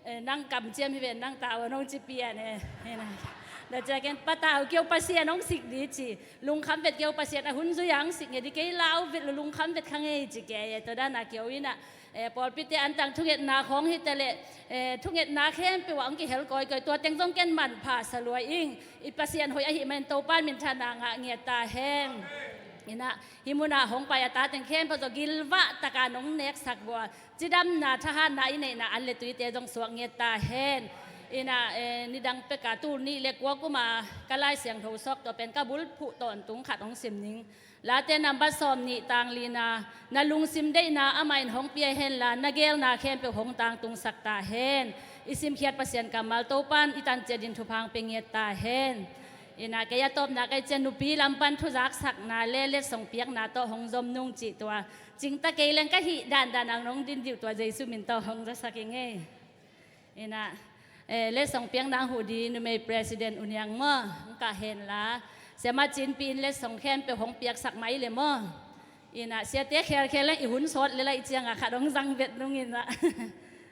eh, nang kamciam hi ven, nang tau a nong ci pian e. Hena. Da cia ken patau keu Pasian hong sik di ci. Lungkham vet keu Pasian a hun zui a hong sik nge di, kei lau vet lo lungkham vet kha ngei ci kei e. Tua dan a keu in ah, eh, pawlpite antang thungetna khawng hi ta leh, eh, thungetna khempeuh ah hong kihel kawikawi, tua teng zong ken manpha sa lua ing. I Pasian hoih ahih man Topa in minthanna ngah ngiat ta hen. In ah hih mun ah hong pai a ta teng khempeuh tawh gilvah taka nong neksak vua, cidamna, thahatna i neihna an le tuite zong suak ngiat ta hen. In ah, eh, nidang peka tul nih le kua kum a ka Lai Siangtho sawk tua pen ka bulphuh tawntung khat hong sim ning. Late nambat sawm nih tang lina, na lungsim deihna amah in hong pia henla, na geelna khempeuh hong tangtungsak ta hen. I simkhiat Pasian kammal Topa in i tanciat in thupha hong pia ngiat ta hen. In ah kei a tawpna ka hih ciang nupi lam pan thuzaksakna le letsong piakna tawh hong zom nung cih tua cingta kei leng ka hih dandan ang nong din diuh tua Jesu min tawh hong zasak ing ei. In ah, eh, letsong piakna hong huh di numei president U Niang maw, hong kah henla, Sia Macin pi in letsong khempeuh hong piaksak mai le maw. In ah siate khelkhel leng i hun sawt le laih ciang a khat hong zang vet nung in ah.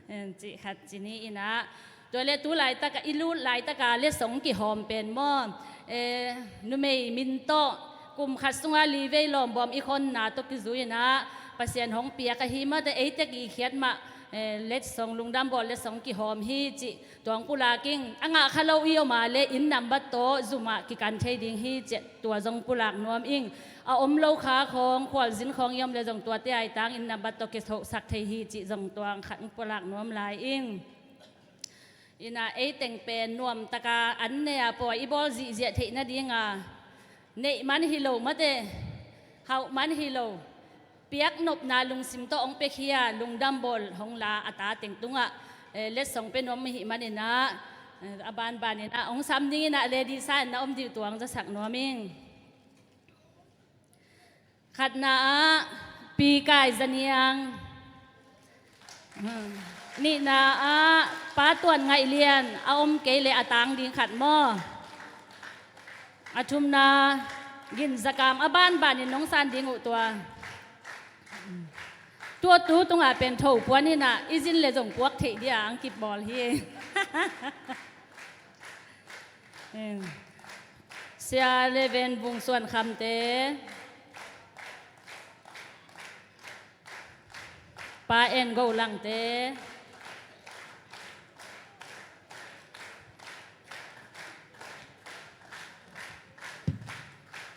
En, cih khat ci ni. In ah tua le tu laitaka, i lut laitaka letsong kihawm pen maw, eh, numei min tawh kum khat sunga li vei lawmbawm i khonna tawh kizui in ah, Pasian hong piak ahi mate ei tek i khiat mah, eh, letsong, lungdam bawl letsong kihawm hi cih tua hong pulak ing. A ngah kha lo i om a le inn nambat tawh zum ah kikan thei ding hi cih tua zong pulak nuam ing. A om lo kha khawng, khualzin khawng i om le zong tuate aitang inn nambat tawh kithohsak thei hi cih zong tua khat hong pulak nuam lai ing. In ah ei teng pen nuamtaka an nei a pawi i bawl zihziah theih nadinga neih man hi lo mate, hauh man hi lo, piaknopna lungsim tawh hong piakhia lungdam bawl hong la a ta teng tungah, eh, letsong pia nuam ahih manin ah, eh, a banbanin ah hong sam dingin ah lady sa in na om dih tuang zasak nuam ing. Khatna ah Pi Kai Za Niang. Hmm. Nihna ah Pa Tuan Ngaih Lian, a om kei leh a tang ding khat maw. A thumna Gin Za Kam, a banbanin nong san ding uh tua. Tua tu tungah pen tho puan in ah i zin le zong puak theih dia ang kipawl hi. Sia Leven Vung Suan Khamte, Pa En Go Langte,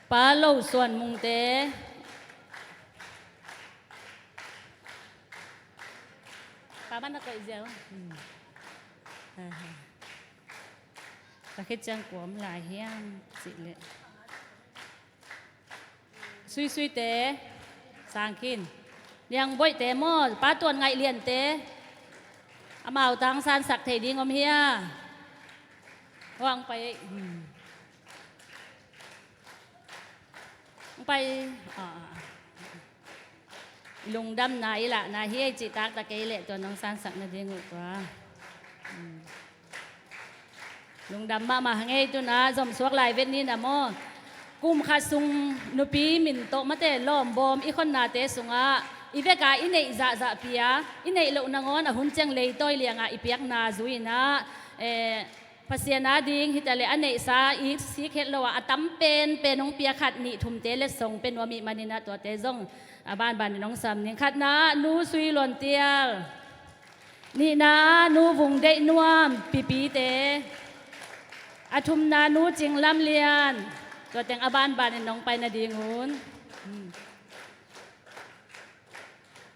Pa Lo Suan Mungte, Pa man na koih ziau. Hmm. Ka khit ciang kua om lai hiam cih leh, Suisuite, Sangkhin, Niang Boihte maw, Pa Tuan Ngaih Liante, amau tangsansak thei ding om hia? Huang pai, hmm. Hong pai, ah, ah, ah. Lungdamna i lahna hi ei cih taktak kei leh tua nong sansak nading uh tua. Hmm. Lungdam mahmah hang ei. Tuna zomsuak lai vet ni na maw. Kum khat sung nupi min tawh mate lawmbawm i khonnate sungah i veka i neih zahzahpi a, i neih loh nangawn a hun ciang leitawi liangah i piakna zui-inah, eh, Pasian ading hitaleh a neihsa i sik het lo a, a tam penpen hong piak khat nih thumte letsong pia nuam ih maninah tuate zong a banbanin hong sam ning. Khatna Nu Sui Luan Tial. Nihna Nu Vung Deih Nuam Pipite. A thumna Nu Cing Lam Lian. Tua teng a banbanin nong pai nadingun.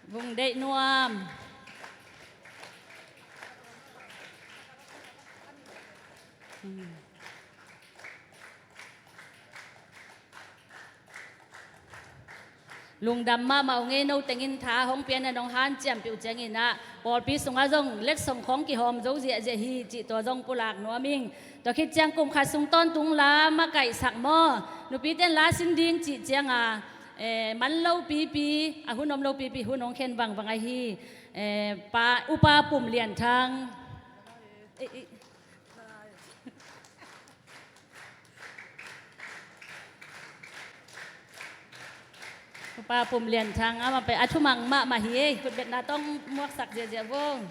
Vung Deih Nuam. Lungdam mahmah ung ei. No tengin tha hong pian a nong hanciampih uh cianginah pawlpi sungah zong letsong khawng kihawm zo ziahziah hi cih tua zong pulak nuam ing. Tua khit ciang kum khat sung tawntung la makaihsak maw, nupite in la sin ding cih cianga, eh, man lo pipi, a hun om lo pipi, hun hong khen vangvang ahi, eh, pa, Upa Pum Lian Thang. Eh, eh. Upa Pum Lian Thang amah pen a thumang mahmah hi ei. Khutbetna tawng muaksak ziahziah vong.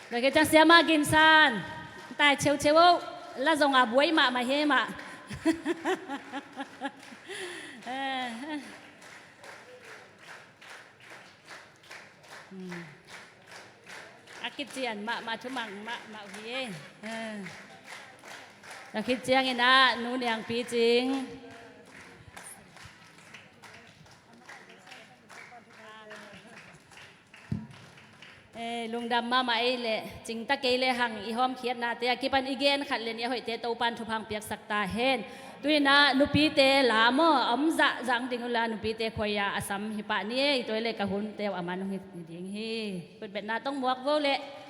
Tua khit ciang Siama Gin San. Tai cheucheu oh. La zonga buai mahmah hi ei mah. Eh. Hmm. A kician mahmah, thumang mahmah uh hi ei. Eh. Tua khit cianginah Nu Niang Pi Cing. Eh, lungdam mahmah ei leh, cingta kei lehang i hawmkhiatnate a kipan i gen khat lian i a hoihte Topan thupha hong piaksak ta hen. Tuinah nupite la maw, a om zahzah ding uhla nupite khuai-a a sam hi pah ni ei. Tua i leh ka hunte uh a man hong hi ding hi. Khutbetna tawng muak vo leh.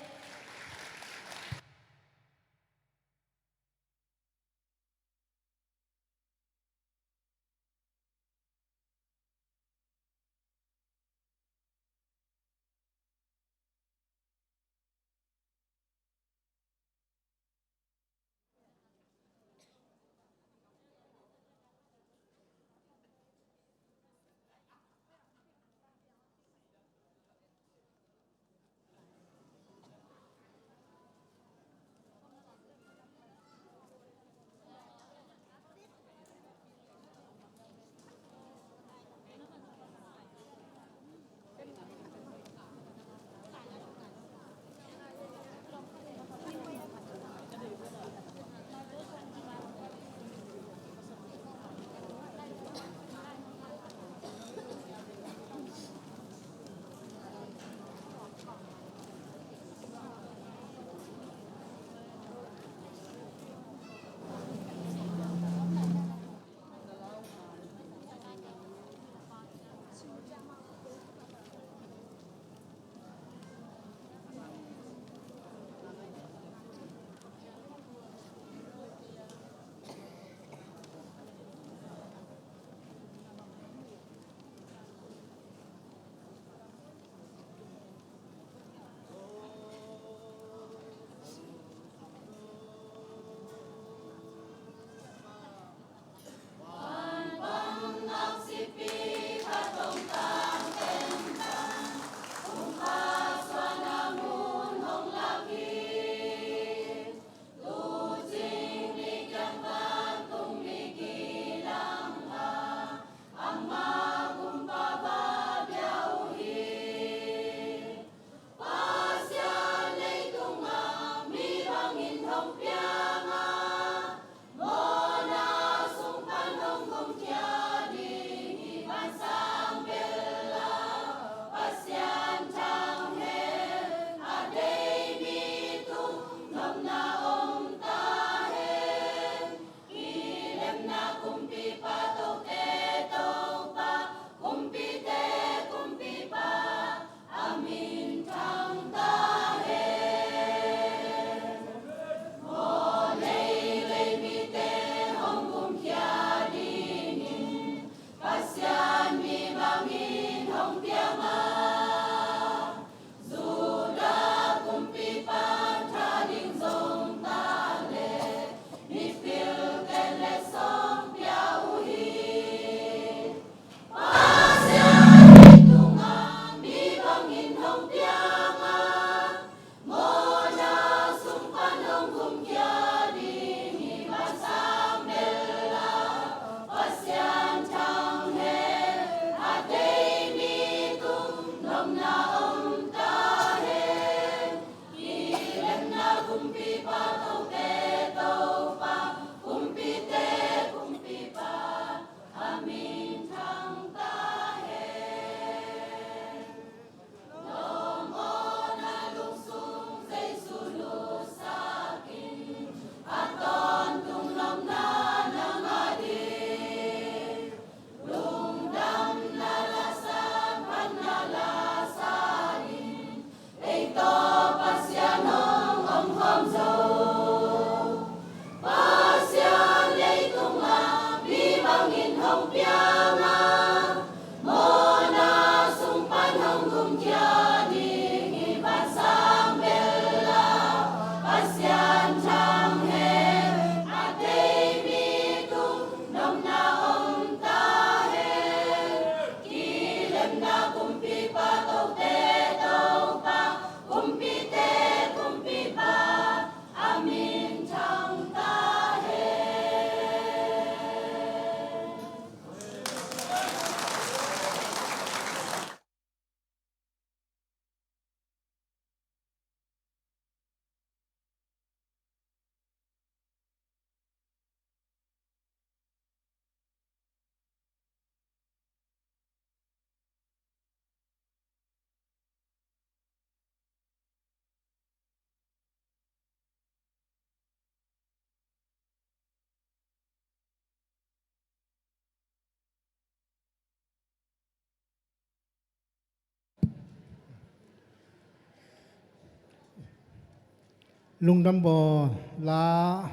Lungdam bawl la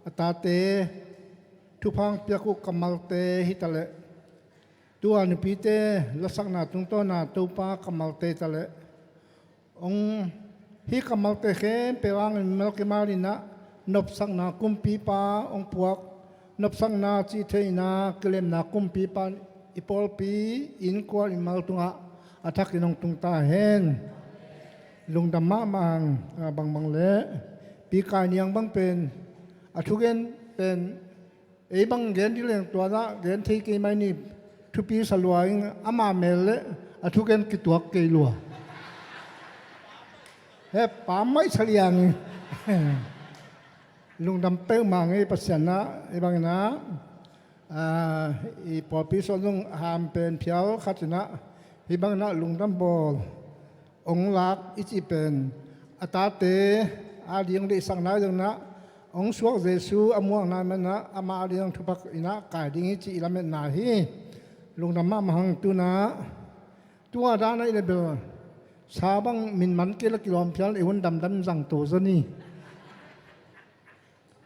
a tate thupha piak uh kammalte hi taleh, tua nupite lasakna tungtawna Topa kammalte taleh, ong hi kammalte khempeuh hangin mimal kimal in ah nopsakna kumpipa ong puak. Nopsakna cih theihna kilemna kumpipa in i pawlpi innkuan mimal tungah a thakin ong tung ta hen. Lungdam mahmah hang, ah, bangbang le Pi Kai Niang bang pen a thugen pen ei bang gen dih leng tua dah gen thei kei mai ni. Thupi sa lua ing, ama mel le a thugen kituak kei lua. He pa mai sa liang ing. Lungdam peuhmah ngei Pasian ah, ei bang in ah, ah, i pawlpi suan zong ham pen phial khat in ah, hih bang in ah lungdam bawl ong lak i cih pen a tate a ding deihsakna zong in ah ong suak Jesu a muakna man ah amah a ding thupha in ah kai ding hi cih i lametna hi. Lungdam mahmah hang. Tu in ah tua dan a i le bel sa bang min man kei la kilawm phial i hun damdam zang to zaw ni.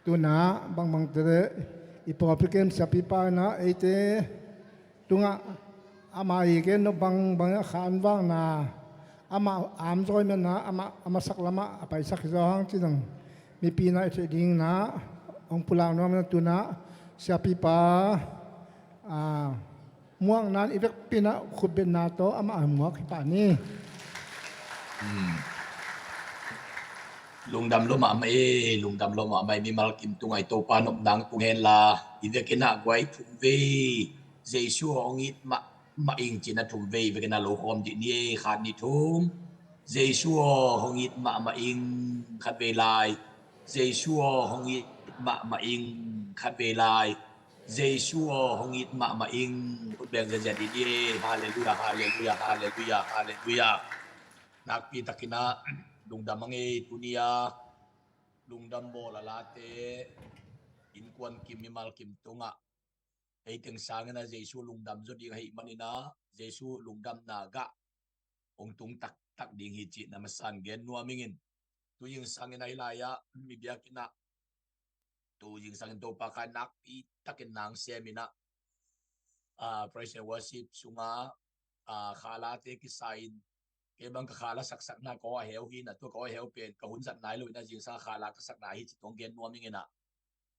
Tu in ah bangbang te le i pawlpi kem siapipa in ah eite tungah ama i gen nop bangbang a khan vakna, ama amzaw man ah ama, ama sak lamah a paisak hi zaw hang ci dong mipi in ah i theih ding in ah ong pulak nuam in ah tu in ah siapipa, ah, muakna in i vekpi in ah khutbetna tawh amah a muak hi pah ni. Hmm. Lungdam lo mahmah e, lungdam lo mahmah e, mimal kim tungah i Topa nopna tung hen la, i vekin ah guai thum vei Jesu hong it mahmah ing ci-in ah thum vei i vekin ah lo khawm dih ni e, khat nih thum. Jesu aw hong it mahmah ing, khat vei lai. Jesu aw hong it mahmah ing, khat vei lai. Jesu aw hong it mahmah ing. Khut beng ziahziah dih ni e. Halleluiah, halleluiah, halleluiah, halleluiah. Nakpi takin ah lungdam a ngei tuni a lungdam bawl a late innkuan kim mimal kim tungah ei teng sangin ah Jesu lungdam zaw ding ahih manin ah Jesu lungdamna gah ong tung taktak ding hi cih na masa in gen nuam ing in. Tu zingsang in ah hih lai ah mi biakinn ah tu zingsang in Topa kha nakpi takin nang sem in ah, ah, praise and worship sungah, ah, khalate kisa in, kei bang ka khala saksakna ka aw a heu hi in ah, tua ka aw a heu pen ka hun zat nai lo in ah zingsang khala ka sakna hi cih tawh gen nuam ing in ah.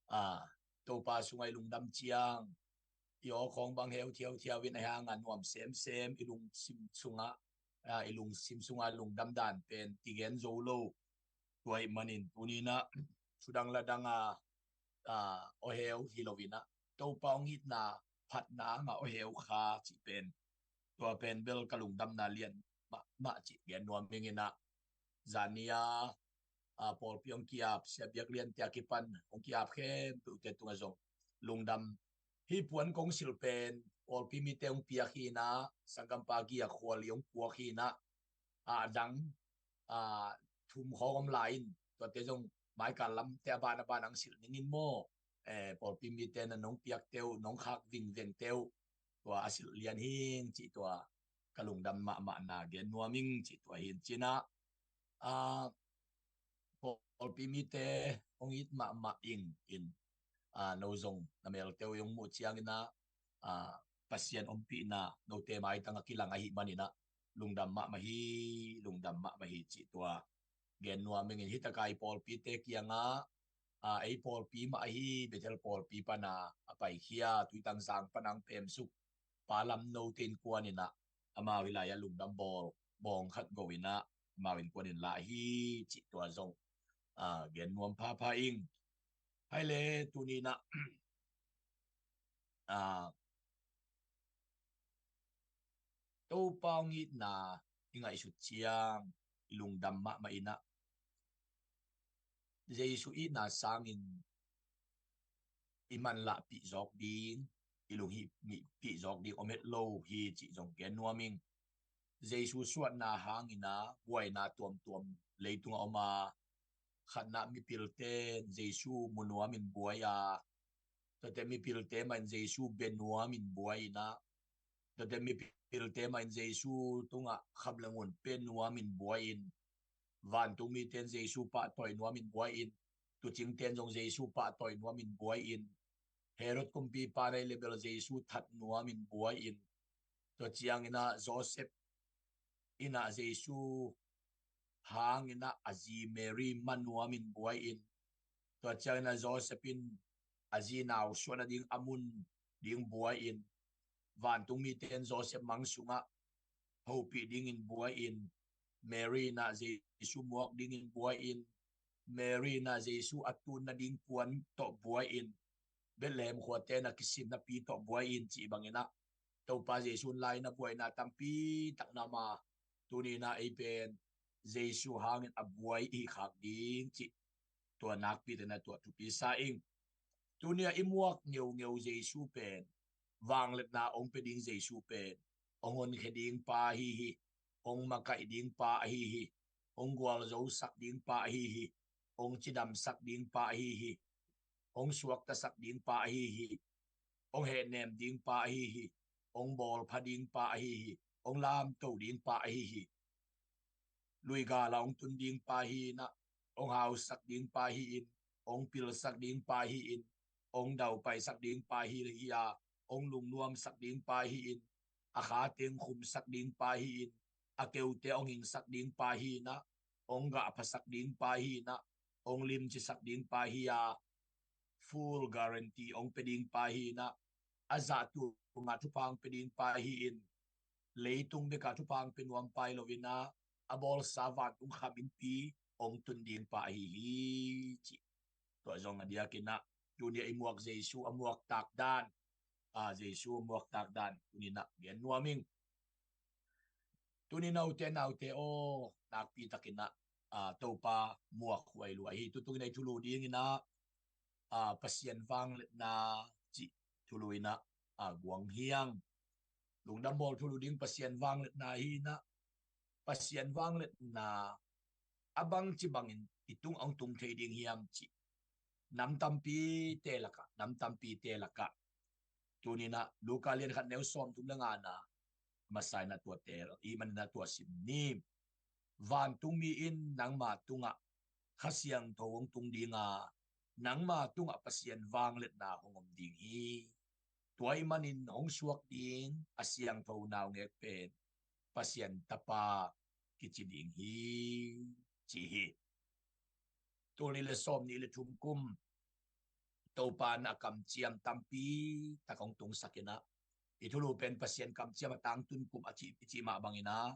Ah, Topa sungah i lungdam ciang i aw khawng bang heu thiauthiau in a hang a nuam semsem i lungsim sungah, ah, i lungsim sungah lungdam dan pen kigen zo lo. Tua ahih manin tuni in ah thudang ladang a, ah, aw heu hi lo in ah Topa hong itna phatna a ngah aw heu kha cih pen, tua pen bel ka lungdamna lian mahmah cih gen nuam ing in ah. Zan ni a, ah, pawlpi hong ki-ap, sia biak liante a kipan hong ki-ap khempeuhte tungah zong lungdam. Hih puan kong silh pen pawlpi mite hong piak hi in ah, sanggampa Gia Khual i hong puak hi in ah, ah, a dang, ah, thum khawng om lai in, tuate zong maikal lamte a ban a ban hong silh ning in maw. Eh, pawlpi mite na nong piakte uh, nong khak vingvengte uh, tua a silh lian hing cih tua ka lungdam mahmahna gen nuam ing cih tua hi in ci-in ah, ah, pawlpi mite hong it mahmah ing in, ah, no zong na melte uh i hong muh ciangin ah, ah, Pasian ompihna note maitang a kilang ahih manin ah lungdam mahmah hi, lungdam mahmah hi cih tua gen nuam ing in. Hih tak a i pawlpite kiangah, ah, ei pawlpi mah ahi Bethel pawlpi pan a a paikhia, Tuitangzang pan a hong pemsuk Pa Lam Note innkuan in ah amau hih lai ah lungdam bawl bawng khat go in ah amau innkuan in lah hi cih tua zong, ah, gen nuam phapha ing. Hai le tuni in ah, ah, Topa hong itna i ngaihsut ciang i lungdam mahmah in ah, Jesu itna sangin i manlahpih zawk ding, i lunghihpih zawk ding om het lo hi cih zong gen nuam ing. Jesu suahna hangin ah buaina tuamtuam leitungah om a, khatna mipilte in Jesu mu nuamin buai a, tuate mipilte mah in Jesu bia nuamin buai in ah, tuate mipilte mah in Jesu tungah kham le ngun pe nuamin buai in, Vantung mite in Jesu pahtawi nuamin buai in, tuucingte in zong Jesu pahtawi nuamin buai in, Herod kumpipa na hih leh bel Jesu that nuamin buai in, tua ciangin ah Joseph in ah Jesu hangin ah a zi Mary ma nuamin buai in, tua ciangin ah Joseph in a zi nau suah nading a mun ding buai in, vantung mite in Joseph mang sungah hopih dingin buai in, Mary in ah Jesu muak dingin buai in, Mary in ah Jesu a tun nading puan tawh buai in, Bethlehem khuate in ah kisimna pi tawh buai in cih bangin ah Topa Jesu in lai na buaina tampi tak na om a, tuni in ah ei pen Jesu hangin a buai i hi khak ding cih tua nakpi te na tua thupi sa ing. Tuni a i muak ngeungeu Jesu pen, vangliatna hong pia ding Jesu pen, hong honkhia ding pa ahi hi, hong makaih ding pa ahi hi, hong gualzosak ding pa ahi hi, hong cidamsak ding pa ahi hi, hong suaktasak ding pa ahi hi, hong hehnem ding pa ahi hi, hong bawlpha ding pa ahi hi, hong lamto ding pa ahi hi. Luigal ah hong tun ding pa hi in ah, hong hausak ding pa hi in, hong pilsak ding pa hi in, hong daupaisak ding pa hi hi a, hong lungnuamsak ding pa hi in, a khate hong khumsak ding pa hi in, a keute hong hingsak ding pa hi in ah, hong gahphasak ding pa hi in ah, hong limcisak ding pa hi a, full guarantee hong pia ding pa hi in ah, a zahtu ngah thupha hong pia ding pa hi in, leitung bek ah thupha hong pia nuam pa hi lo in ah, a bawlsa vantung kham innpi hong tun ding pa ahi hi cih. Tua zong a diakin ah tuni a i muak Jesu a muak tak dan, a Jesu a muak tak dan tuni in ah gen nuam ing. Tuni naute naute aw, nakpi takin ah, a, Topa muak huai lua hi. Tutung in ah i thulu dingin ah, a, Pasian vangliatna cih thulu in ah, a, guang hi ing. Lungdam bawl thulu ding Pasian vangliatna hi in ah, Pasian vangliatna a bangci bangin i tungah hong tung thei ding hiam cih nam tampite lakah, nam tampite lakah tuni in ah Luka lian khat neu sawmthum le ngana masa in ah tua teel i hih manin ah tua sim ni. Vantung mi in nangma tungah Kha Siangtho hong tung ding a, nangma tungah Pasian vangliatna hong om ding hi. Tua ahih manin hong suak ding a siangtho naungek pen Pasian Tapa kici ding hi, ci hi. Tul nih le sawmnih le thum kum Topa in a kamciam tampi tak hong tungsak in ah, i thulu pen Pasian kamciam a tangtun kum a cih, i cih mah bangin ah,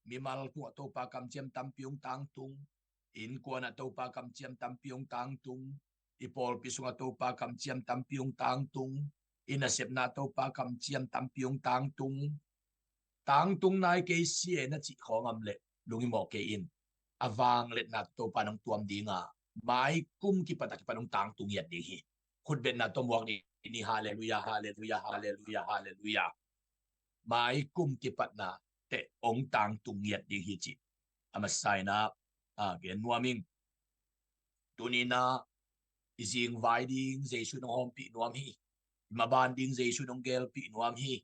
mimal tungah Topa kamciam tampi hong tangtung, innkuan ah Topa kamciam tampi hong tangtung, i pawlpi sungah Topa kamciam tampi hong tangtung, i nasepna Topa kamciam tampi hong tangtung. Tangtung nai kei si e na cih khawng om leh lungim mawh kei in. A vangliatna Topa in hong tuam ding a, mai kum kipat a kipan hong tangtung ngiat ding hi. Khutbetna tawh muak ni, ni, halleluia, halleluia, halleluia, halleluia. Mai kum kipatna teh hong tangtung ngiat ding hi cih a masa in ah, a, gen nuam ing. Tuni in ah i zing vai ding Jesu in hong hawmpih nuam hi. I maban ding Jesu in hong gelpih nuam hi.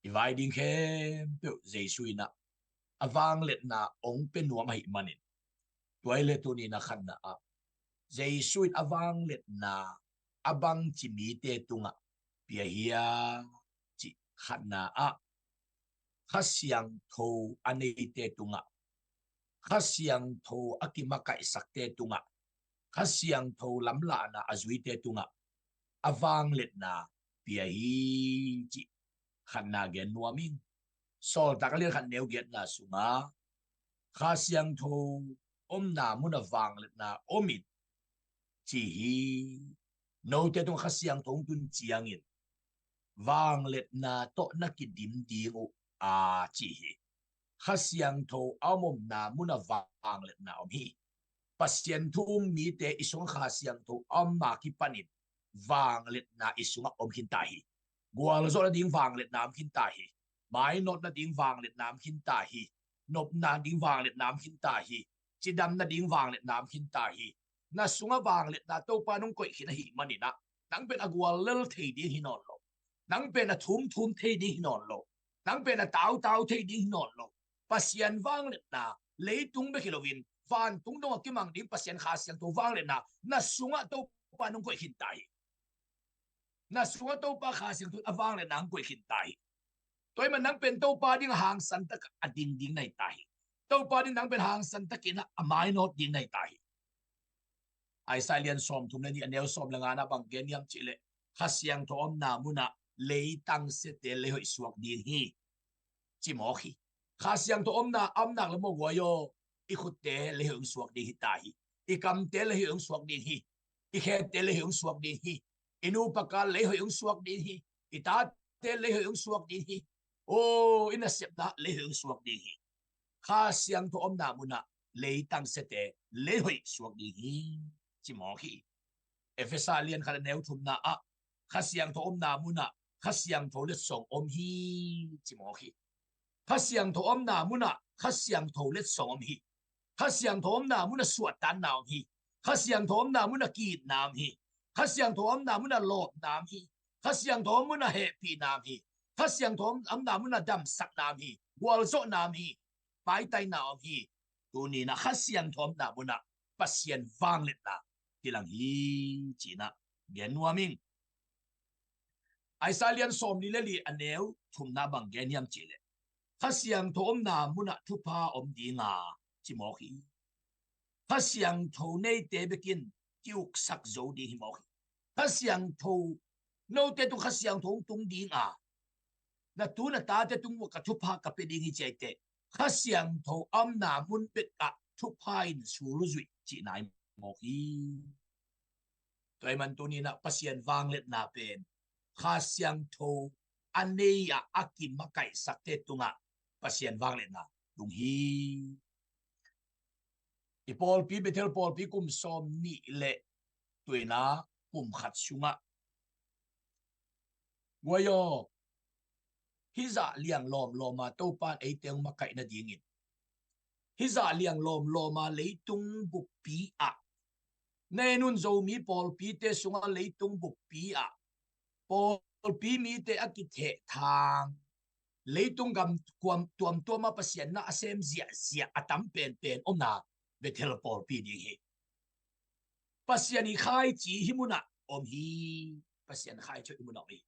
I vai ding khempeuh Jesu in ah a vangliatna hong pia nuam ahih manin, tua ahih leh tuni in ah khatna ah Jesu in a vangliatna a bangci mite tungah pia hiam cih khatna ah, Kha Siangtho a neite tungah, Kha Siangtho a kimakaihsakte tungah, Kha Siangtho lamlahna a zuite tungah a vangliatna pia hi cih khatna gen nuam ing. Sawltak a lian khat neu giatna sungah Kha Siangtho omna munah vangliatna om in ci hi. Note tungah Kha Siangtho hong tun ciangin vangliatna tawh na kidim ding uh a ci hi. Kha Siangtho a om omna munah vangliatna om hi. Pasian thu um mite i sungah Kha Siangtho a om ma kipanin vangliatna i sungah om khin ta hi. Gualzawh nading vangliatna om khin ta hi. Mainawt nading vangliatna om khin ta hi. Nopna ding vangliatna om khin ta hi. Cidam nading vangliatna om khin ta hi. Na sungah vangliatna Topa in hong koih khin ahih manin ah, nang pen a guallel thei ding hi nawn lo. Nang pen a thumthum thei ding hi nawn lo. Nang pen a tautau thei ding hi nawn lo. Pasian vangliatna leitung bek hi loin vantung dong a kimang ding Pasian Kha Siangtho vangliatna na sungah Topa nong koih khin ta hi. Na sungah Topa Kha Siangtho a vangliatna hong koih khin ta hi. Tua ahih man nang pen Topa ding hangsan tak a ding ding na hi ta hi. Topa ding nang pen hangsan takin a mainawt ding na hi ta hi. Isaiah lian sawmthum le nih a neu sawm le ngana bang gen hiam cihleh, Kha Siangtho omna munah leitang siate leihoih suak ding hi, ci mawk hi. Kha Siangtho omna, omnak le mawh guai aw, i khutte leihoih hong suak ding hi ta hi. I kamte leihoih hong suak ding hi. I khette leihoih hong suak ding hi. I nupa kal leihoih hong suak ding hi. I tate leihoih hong suak ding hi. Aw, i nasepna leihoih hong suak ding hi. Kha Siangtho omna munah leitang siate leihoih suak ding hi, ci mawk hi. Efesa lian khat a neu thumna ah Kha Siangtho omna munah Kha Siangtho letsong om hi, ci mawk hi. Kha Siangtho omna munah Kha Siangtho letsong om hi. Kha Siangtho omna munah suahtakna om hi. Kha Siangtho omna munah ki-itna om hi. Kha Siangtho omna munah lawpna om hi. Kha Siangtho munah hehpihna om hi. Kha Siangtho omna munah damsakna om hi. Gualzawhna om hi. Paitaina om hi. Tuni-in ah Kha Siangtho omna munah Pasian vangliatna kilang hi, ci-in ah gen nuam ing. Isaiah lian sawmli le li a neu thumna bang gen hiam cihleh, Kha Siangtho omna munah thupha om ding a, ci mawk hi. Kha Siangtho neite bekin ki-uksak zo ding hi mawk hi. Kha Siangtho, note tung Kha Siangtho hong tung ding a, na tu na tate tung uh ka thupha ka pia ding hi ci ahih teh, Kha Siangtho omna mun bek ah thupha in sulzuih cihna hi mawk hi. Tua ahih man tuni-in ah Pasian vangliatna pen Kha Siangtho a nei-ah a kimakaihsakte tungah Pasian vangliatna tung hi. I pawlpi, Bethel pawlpi kum sawmnih le tua-in ah kum khat sungah, guai aw, hih zah liang lawmlawm a Topa in eite hong makaih nadingin, hih zah liang lawmlawm a leitung buppi ah, na en un, Zomi pawlpite sungah leitung buppi ah pawlpi mite a kithehthang, leitung gam kuam tuamtuam ah Pasian na a sem ziahziah a tam penpen omna Bethel pawlpi ding hi. Pasian i khaici hih munah om hi. Pasian khaici hih munah om hi.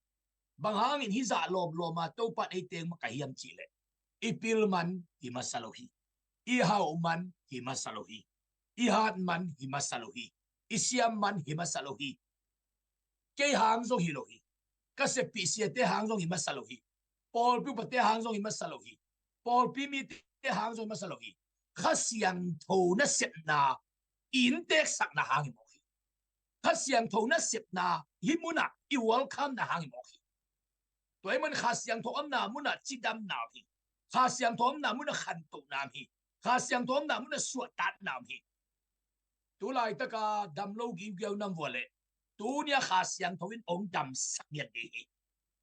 Bang hangin hih zah lawmlawm a Topa in eite hong makaih hiam cihleh, i pil man hi masa lo hi. I hauh man hi masa lo hi. I hat man hi masa lo hi. I siam man hi masa lo hi. Kei hang zong hi lo hi. Ka seppih siate hang zong hi masa lo hi. Pawlpi upate hang zong hi masa lo hi. Pawlpi mite hang zong hi masa lo hi. Kha Siangtho nasepna i innteksakna hang hi mawk hi. Kha Siangtho nasepna hih munah i welcome-na hang hi mawk hi. Tua ahih man Kha Siangtho omna munah cidamna om hi. Kha Siangtho omna munah khantohna om hi. Kha Siangtho omna munah suahtakna om hi. Tu laitaka damlo giugiau nam uh a leh, tuni-a Kha Siangtho in hong damsak ngiat ding hi.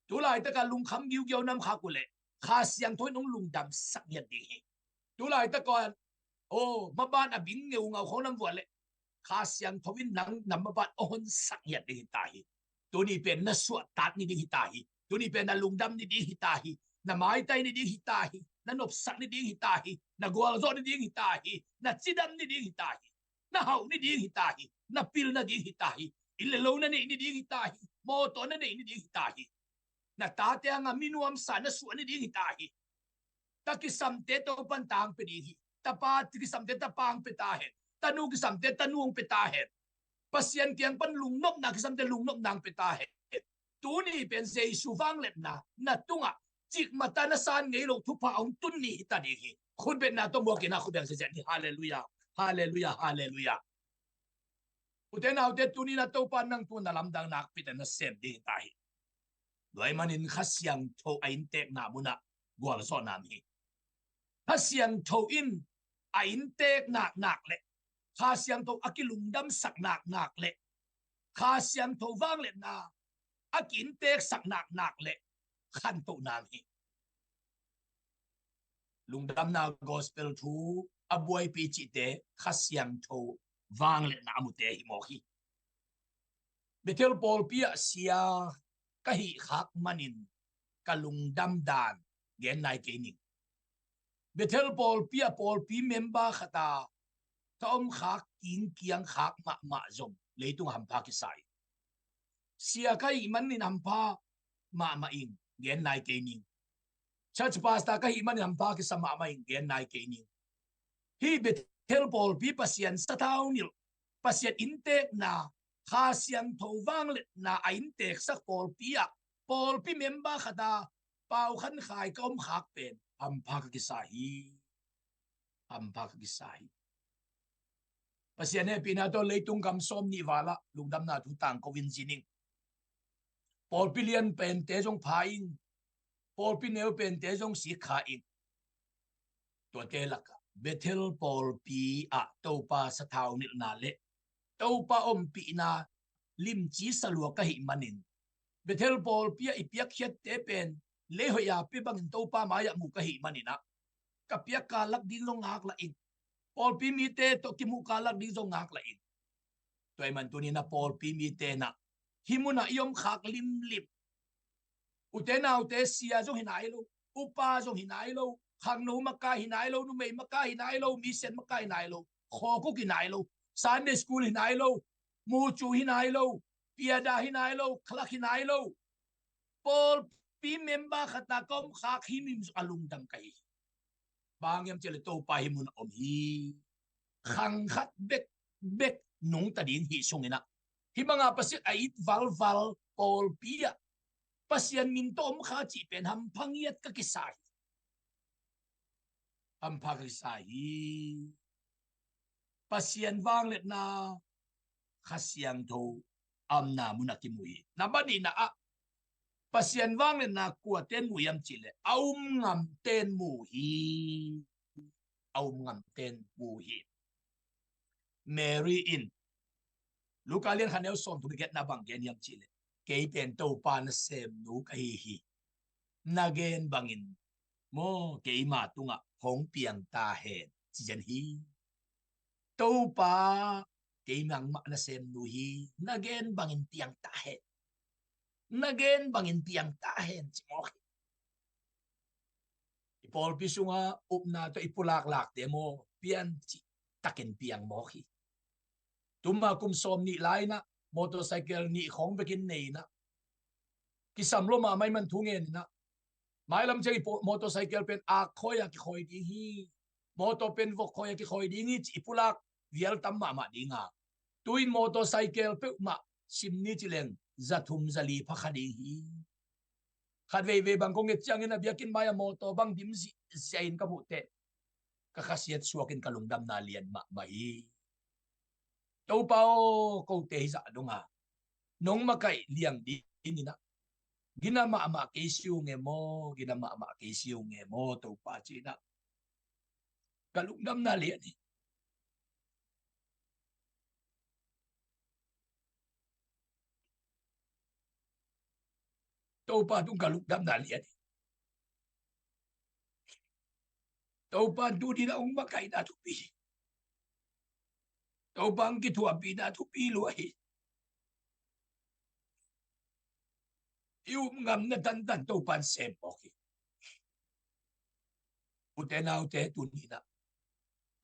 Tu laitaka lungkham giugiau nam khak uh leh, Kha Siangtho in hong lungdamsak ngiat ding hi. Tu laitaka, aw, maban a bing ngeungau khawng nam uh a leh, Kha Siangtho in nang na maban a honsak ngiat ding hi ta hi. Tuni pen na suahtak ni ding hi ta hi. Tuni pen na lungdam ni ding hi ta hi. Na maitai ni ding hi ta hi. Na nopsak ni ding hi ta hi. Na gualzawh ni ding hi ta hi. Na cidam ni ding hi ta hi. Na hauh ni ding hi ta hi. Na pil na ding hi ta hi. Inn le lo na neih ni ding hi ta hi. Mawtaw na neih ni ding hi ta hi. Na tate hanga minuamsa na suah ni ding hi ta hi. Ta kisamte Topan tang pe ding hi. Tapa kisamte tapa ang pe ta hen. Tanu kisamte tanu ang pe ta hen. Pasian kiang pan lungnopna kisamte lungnopna ang pe ta hen. Tuni pen Jesu vangliatna na tungah cikmata na san ngei lo thupha hong tun ni hi ta ding hi. Khutbetna tawh muakin a khutbeng sese ni. Halleluiah. Halleluiah. Halleluiah. Ute naute, tuni-in a Topa nang tungah na lamdang nakpi-in na sem ding hi ta hi. Tua ahih manin Kha Siangtho a inntekna munah gualzawhna om hi. Kha Siangtho in a inntek naknak le Kha Siangtho a kilungdamsak naknak le Kha Siangtho vangliatna a ki-innteksak naknak le khantohna om hi. Lungdamna gospel thu a buaipi cihte Kha Siangtho vangliatna a mute hi mawk hi. Bethel pawlpi ah sia ka hih khak manin ka lungdam dan gen nai kei ning. Bethel pawlpi ah pawlpi member khat a ka om khak, kingkiang khak mahmah zong leitung hampha kisa hi. Sia ka hih manin hampha mahmah ing, gen nai kei ning. Church pastor ka hih manin hampha kisa mahmah ing, gen nai kei ning. Hih Bethel pawlpi Pasian sathau nilh, Pasian inntekna, Kha Siangtho vangliatna a innteksak pawlpi ah pawlpi member khat a Pau Khan Khai ka om khak pen hampha ka kisa hi. Hampha ka kisa hi. Pasian hehpihna tawh leitung gam sawm nih val ah lungdamna thu tangko in zin ing. Pawlpi lian pente zong pha ing. Pawlpi neu pente zong sik kha ing. Tuate lakah Bethel pawlpi ah Topa sathau nilhna le Topa ompihna limci salua ka hih manin, Bethel pawlpi ah i piakkhiatte pen lei hoih a pia bangin Topa mai-ah mu ka hih manin ah, ka piak kalak ding zong ngaklah ing. Pawlpi mite tawh kimuh kalak ding zong ngaklah ing. Tua ahih man tuni-in ah pawlpi mite in ah hih munah i om khak limlim, ute naute, sia zong hi nai lo, upa zong hi nai lo, khangno makai hi nai lo, numei makai hi nai lo, mission makai hi nai lo, khawkuk hi nai lo, Sunday school hi nai lo, mucu hi nai lo, piada hi nai lo, khalak hi nai lo, pawlpi member khat a ka om khak himhim zong a lungdam ka hi. Bang hiam cih leh Topa hih munah om hi. Khang khat bekbek nungta ding hih sungin ah, hih banga Pasian a it valval pawlpi ah Pasian min tawh om kha cih pen hampha ngiat ka kisa hi. Hampha ka kisa hi. Pasian vangliatna, Kha Siangtho a omna munah kimu hi. Nambat nihna ah Pasian vangliatna kuate'n mu hiam cih leh a um ngamte'n mu hi. A um ngamte'n mu hi. Mary in Luka lian khat neu sawmthum le giatna bang gen hiam cih leh, kei pen Topa nasemnu ka hi hi. Na gen bangin maw, keima tungah hong piang ta hen, ci zen hi. Topa kei nangmah nasemnu hi. Na gen bangin piang ta hen. Na gen bangin piang ta hen, ci mawk hi. I pawlpi sungah upna tawh i pulak lakte maw, piancih takin piang mawk hi. Tuma kum sawm nih lai-in ah motorcycle nih khawng bekin nei-in ah, kisam lua mahmah ahih man thu ngen-in ah, mailam ciang i po-, motorcycle pen ak khawi a kikhawi ding hi. Motor pen vok khawi a kikhawi ding hi, ci i pulak vial tam mahmah ding a, tu-in motorcycle peuhmah sim ni ci leng za thum za li pha kha ding hi. Khat veivei bang kong et ciangin a biakinn mai-ah motor bang dim zihziah in ka muh teh, ka khasiat suakin ka lungdamna lian mahmah hi. Topa aw, kote hih zah dong a nong makaih liang dingin ah, gina mahmah kei si ung e maw, gina mahmah kei si ung e maw, Topa, ci-in ah ka lungdamna lian hi. Topa tung ka lungdamna lian hi. Topa tuni-in ah hong makaihna thupi hi. Topa hong kithuahpihna thupi lua hi. I up ngamna tantan Topa'n sem mawk hi. Ute naute, tuni-in ah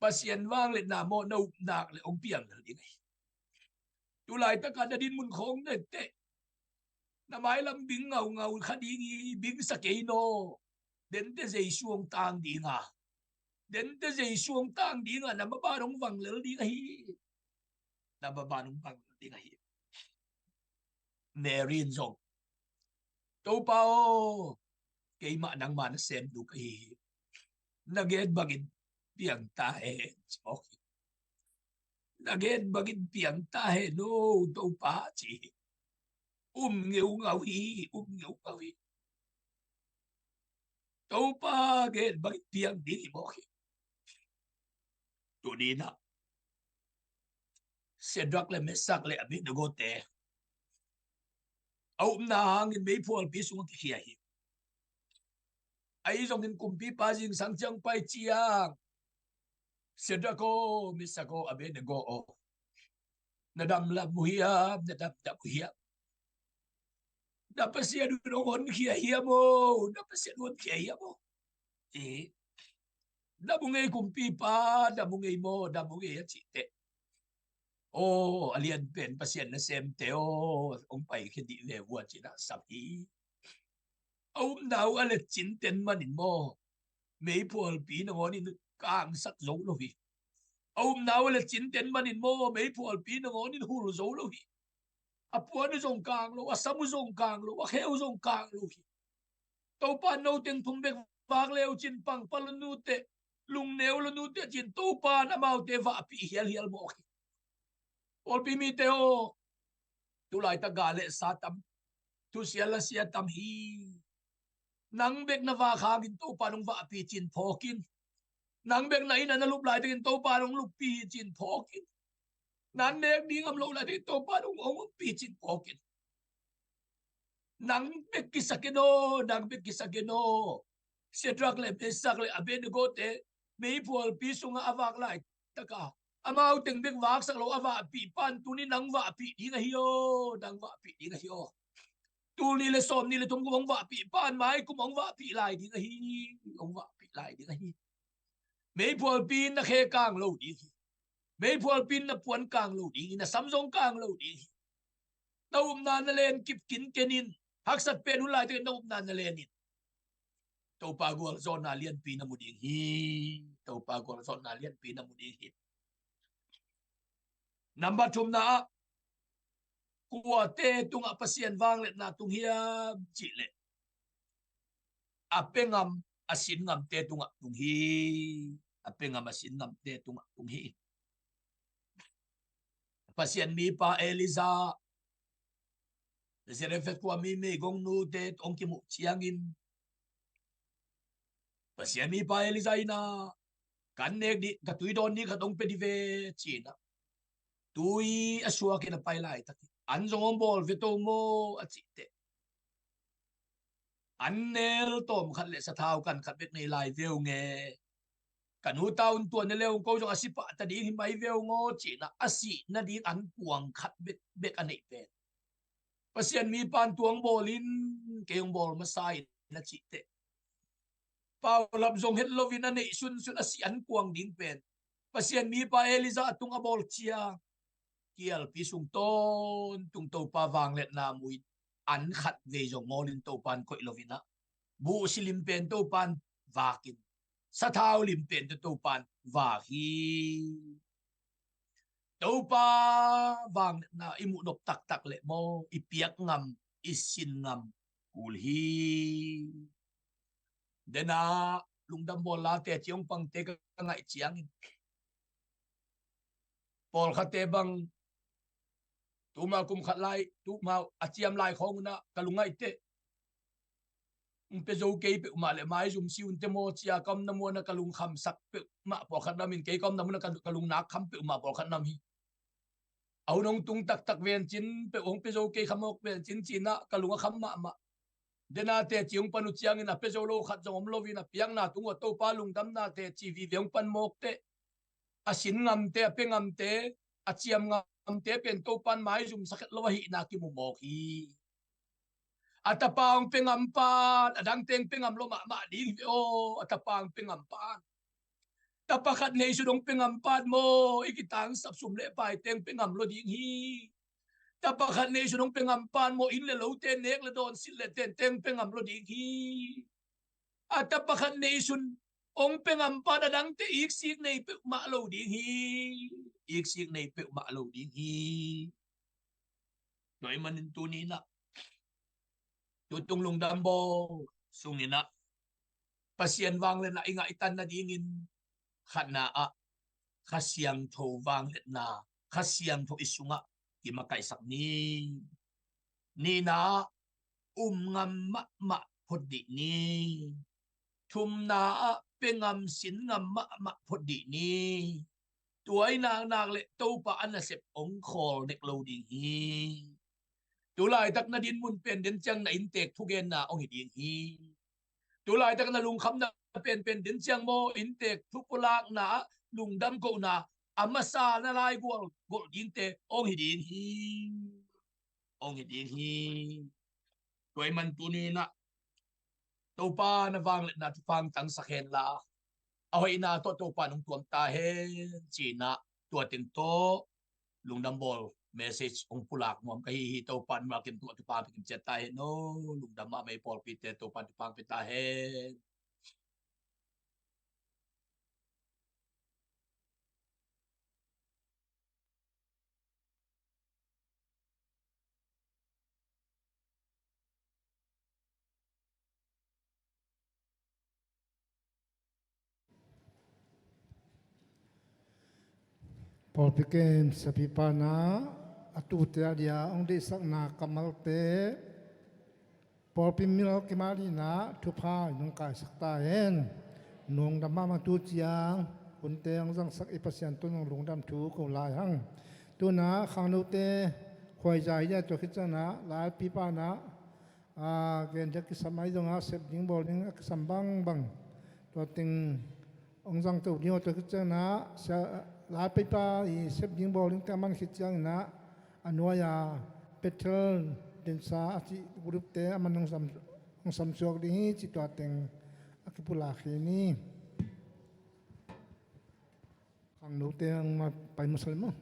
Pasian vangliatna maw, na up nak leh hong piang lel ding ahi. Tulaitak a na dinmun khawng na et teh, na mailam bing ngaungau kha ding hi, bing sa kei naw. Dente Jesu hong tang ding a, dente Jesu hong tang ding a, na maban hong vang lel ding ahi. Na maban hong vang lel ding ahi. Mary in zong, Topa aw, keimah nangma nasemnu ka hi hi. Na gen bangin piang ta hen, ci mawk hi. Na gen bangin piang ta hen aw, Topa, ci hi. Um ngeungau hi, um ngeungau hi. Topa gen bangin piang ding hi mawk hi. Tuni-in ah Shadrach le Meshach le Abednego-te a upna hangin meiphualpi sungah kikhia hi. Ahi zongin kumpipa zingsang ciang pai ciang, Shadrach aw, Meshach aw, Abednego aw, na dam lam uh hiam, na dam dam uh hiam? Na Pasian un hong honkhia hiam aw, na Pasian un honkhia hiam aw? Ci hi. Dam ung ei kumpipa, dam ung ei maw, dam ung ei a cih teh, aw, a lianpen Pasian nasemte aw, hong paikhia dih ve vua cih na sam hi. A upna uh a letcin ten manin maw, meiphualpi nangawnin kangsak zo lo hi. A upna uh a letcin ten manin maw, meiphualpi nangawnin hul zo lo hi. A puan uh zong kang lo, a sam uh zong kang lo, a khe uh zong kang lo hi. Topa no teng thum bek vak leu cin pangpal nute, lungneu lo nute cin Topa in amaute vahpih hialhial mawk hi. Pawlpi mite aw, tulaitak ga le sa tam, thusia la sia tam hi. Nang bek na vak hangin Topa in hong vahpih cin phawk in. Nang bek na inn ah na lup laitakin Topa in hong luppih hi cin phawk in. Na nek ding om lo laitakin Topa in hong, hong ompih cin phawk in. Nang bek kisak in aw, nang bek kisak in aw. Shadrach le Meshach le Abednego te meiphualpi sungah a vak laitaka amau teng bek vaksak lo a vahpih pan tuni nang vahpih ding ahi aw, nang vahpih ding ahi aw. Tul nih le sawm nih le thum kum hong vahpih pan mai kum hong vahpih lai ding ahi, hong vahpih lai ding ahi. Meiphualpi in na khe kang lo ding hi. Meiphualpi in na puan kang lo ding hi, na sam zong kang lo ding hi. Na upna na len kip kinken in, haksat pen hun laitakin na upna na len in. Topa gualzawhna lianpi na mu ding hi. Topa gualzawhna lianpi na mu ding hi. Nambat thumna ah, kuate tungah Pasian vangliatna tung hiam cih leh, a pengam a sinngamte tungah tung hi. A pengam a sinngamte tungah tung hi. Pasian mipa Elijah, Zarephath khua mi meigong nute hong kimuh ciangin, Pasian mipa Elijah in ah, kan nek dih, ka tui dawn ni khat hong pia dih ve, ci-in ah, tui a suakin a pai laitakin, an zong hong bawl ve to maw a cih teh, an nel tawm khat le sathau kan khat bek nei lai ve ung e. Ka nu ta un tua ne le ung, ko zong a si pah ta ding hi mai ve ung aw, ci-in ah a sih nading an kuang khat bek, bek a neih pen Pasian mipa in tua hong bawl in, kei hong bawl masa in a cih teh, paulap zong het loin a neih sunsun a sih an kuang ding pen Pasian mipa Elijah a tung a bawl ciang, kialpi sung tawntung Topa vangliatna mu in, an khat vei zong ngawlin Topa in koih loin ah, buhsi lim pen Topa in vak in, sathau lim pen tawh Topa in vak hi. Topa vangliatna i muh nop taktak leh maw, i piak ngam, i sin ngam kul hi. Dena lungdam bawl la teci hong pangte ka ngaih ciangin, pawlkhatte bang tuma kum khat lai, tuma a ciam lai khawng un ah ka lungngaih teh, hong pia zo kei peuhmah leh maizum si un teh maw, ci-a ka omna mun ah ka lungkhamsak peuhmah pawlkhat na om in, kei ka omna mun ah ka, ka lungnak kham peuhmah pawlkhat na om hi. A hun hong tung taktak vencin peuh hong pia zo kei kha mawk vencin, ci-in ah ka lung a kham mahmah. Dena teci hong pan uh ciangin a pia zo lo khat zong om loin, a piakna tung uh a Topa lungdamna teci vive hong pan mawk teh, a sin ngamte, a pia ngamte, a ciam ngamte pen Topa in maizumsak het lo ahihna kimu mawk hi. A tapa hong pia ngam pan a dangte hong pia ngam lo mahmah ding hi ve aw. A tapa hong pia ngam pan, tapa khat neihsun hong pia ngam pan maw, i kitangsap sum le paite hong pia ngam lo ding hi. Tapa khat neihsun hong pia ngam pan maw, inn le lote, nek le dawn, silh le tente hong pia ngam lo ding hi. A tapa khat neihsun hong pia ngam pan a dangte iksik nei peuhmah lo ding hi. Iksik nei peuhmah lo ding hi. Tua ahih manin tuni-in ah, tutung lungdam bawl sungin ah, Pasian vangliatna i ngaihtan nadingin, khatna ah Kha Siangtho vangliatna, Kha Siangtho i sungah kimakaihsak ni. Nihna ah um ngam mahmah phot dih ni. Thumna ah pia ngam, sin ngam mahmah phot dih ni. Tua i naknak leh Topa a nasep hong khawl nek lo ding hi. Tu laitak na dinmun pen den ciang na inntek thugenna hong hi ding hi. Tu laitak na lungkhamna penpen den ciang maw, inntek thu pulakna ah lungdam kohna a masa na laigual golh dingte hong hi ding hi. Hong hi ding hi. Tua ahih man tuni-in ah Topa na vangliatna thupha hong tangsak hen la, a hoihna tawh Topa nong tuam ta hen, ci-in ah tua teng tawh lungdam bawl message hong pulak nuam ka hi hi. Topa nungmakin tua thupha pia kim ciat ta hen aw. Lungdam mahmah i pawlpite Topa thupha pia ta hen. Pawlpi kem siapipa in ah a tute a dia hong deihsakna kammalte, pawlpi mil kim a dingin ah thupha in hong kaisak ta hen. Lungdam mahmah. Tu ciang hunte hong zangsak i Pasian tawh nong lungdam thu ko lai hang. Tu-in ah khangnote khuaiza hi dia, tua khit ciangin ah laipipa in ah, a, gen ding a kisam ahi zongin ah sep ding bawl ding a kisam bangbang tua teng hong zangto ding aw. Tua khit ciangin ah sia, laipipa i sep ding bawl dingte a man khit ciangin ah a nuai-a Bethel Densa a cih groupte a man hong sam, hong samsuak ding hi cih tua teng a kipulak hi ni. Khangnote hong pai masa leh maw.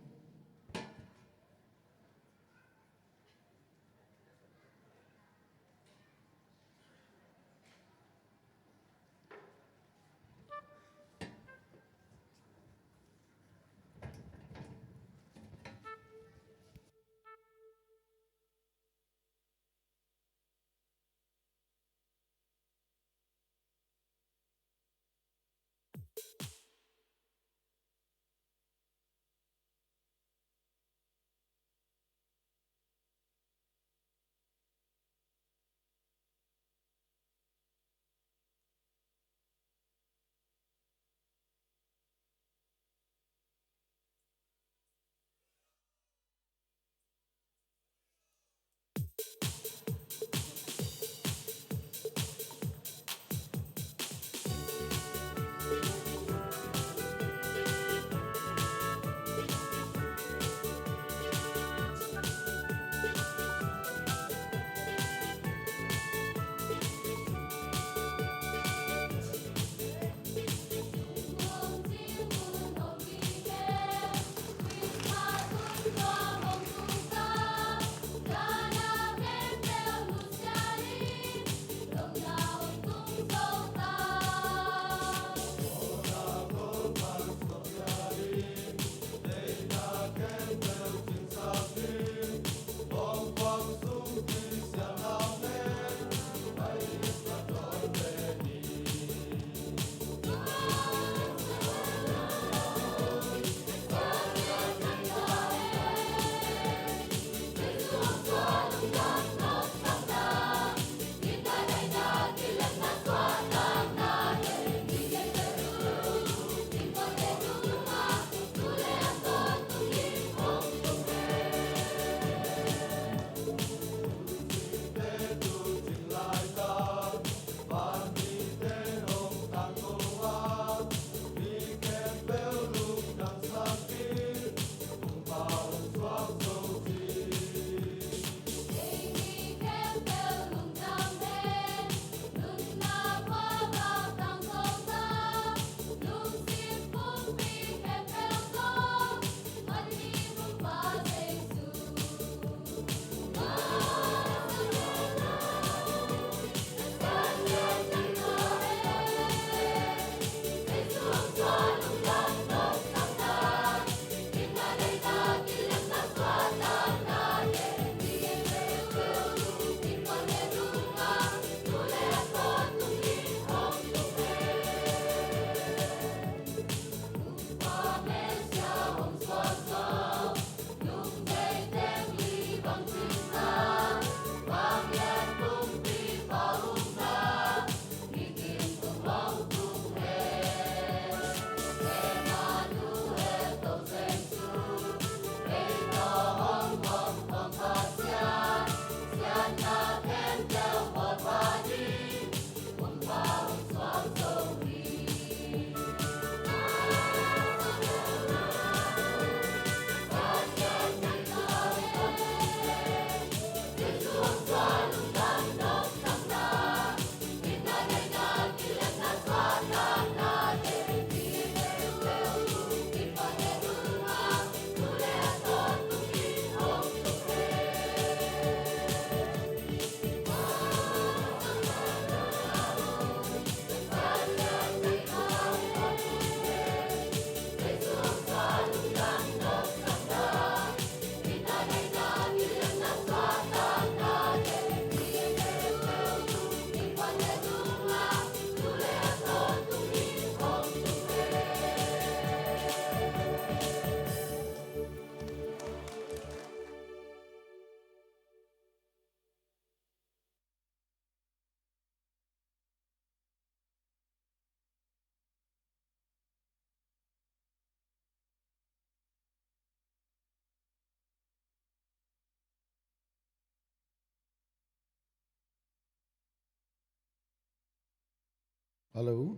Hallo.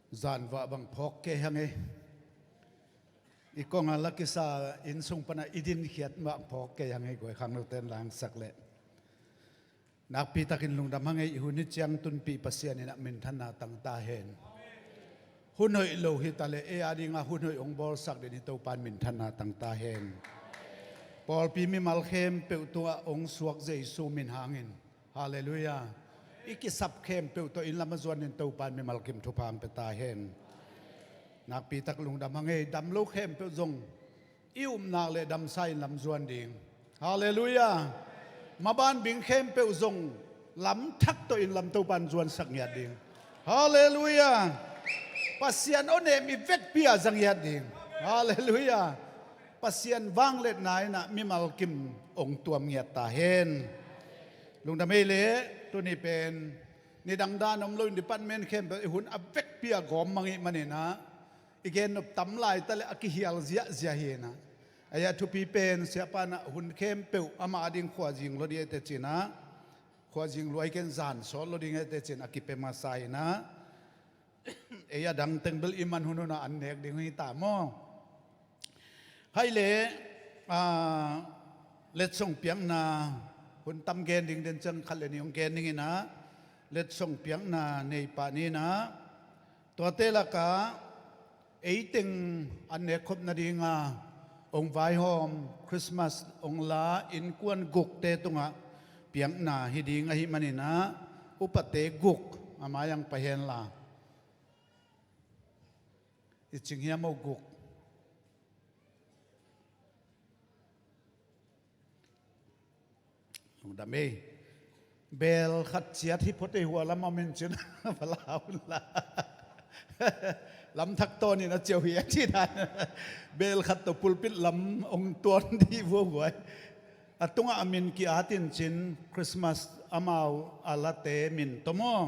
Zanvah bang phawk kei hang ei. I kongah la kisa inn sung pana i dinkhiat mah phawk kei hang ei, guai khangnote in langsak leh. Nakpi takin lungdam hang ei, i hun hi ciang tunpih Pasian in ah minthanna tang ta hen. Hun hoih lo hi ta leh ei a dingah hun hoih hong bawlsak den hi Topa in minthanna tang ta hen. Pawlpi mimal khempeuh tungah hong suak Jesu min hangin. Halleluiah. I kisap khempeuh tawh inn lam a zuan den Topa in mimal kim thupha hong pia ta hen. Nakpi tak lungdam hang ei, dam lo khempeuh zong i upna leh damsa in lam zuan ding. Halleluiah. Maban bing khempeuh zong lam thak tawh inn lam Topa in zuansak ngiat ding. Halleluiah. Pasian awnem i vekpi ah za ngiat ding. Halleluiah. Pasian vangliatna in ah mimal kim hong tuam ngiat ta hen. Lungdam ei leh, tuni pen nidang dan om loin department khempeuh i hun a vekpi ah gawm mang ih manin ah i gen nop tam lai ta leh a kihial ziahziah hi in ah. Ahi a thupi pen siapa in ah hun khempeuh amah a ding khuazing lua ding ei teci in ah, khuazing lua hi ken zan sawt lua ding ei teci in a kipia masa in ah. Ei a dang teng bel i man hun hun ah an nek ding hi ta maw? Hai leh, ah, letsong piakna hun tam gen ding den ciang khat leh nih hong gen ding in ah, letsong piakna nei pah ni in ah, tuate lakah ei teng an nek khop nadinga hong vaihawm, Christmas hong la innkuan gukte tungah piakna hi ding ahih manin ah, upate guk a mai-ah pai hen la. I cing hiam aw, guk? Lungdam ei. Beel khat ciat hi phot ei, hua lam a om in cin. Vala un la. Lam thak tawn in a ciau hi a ci dan. Beel khat tawh pulpit lam hong tuan dih vuavuai. A tungah a min ki-at in cin, Christmas amau a late min tawh maw?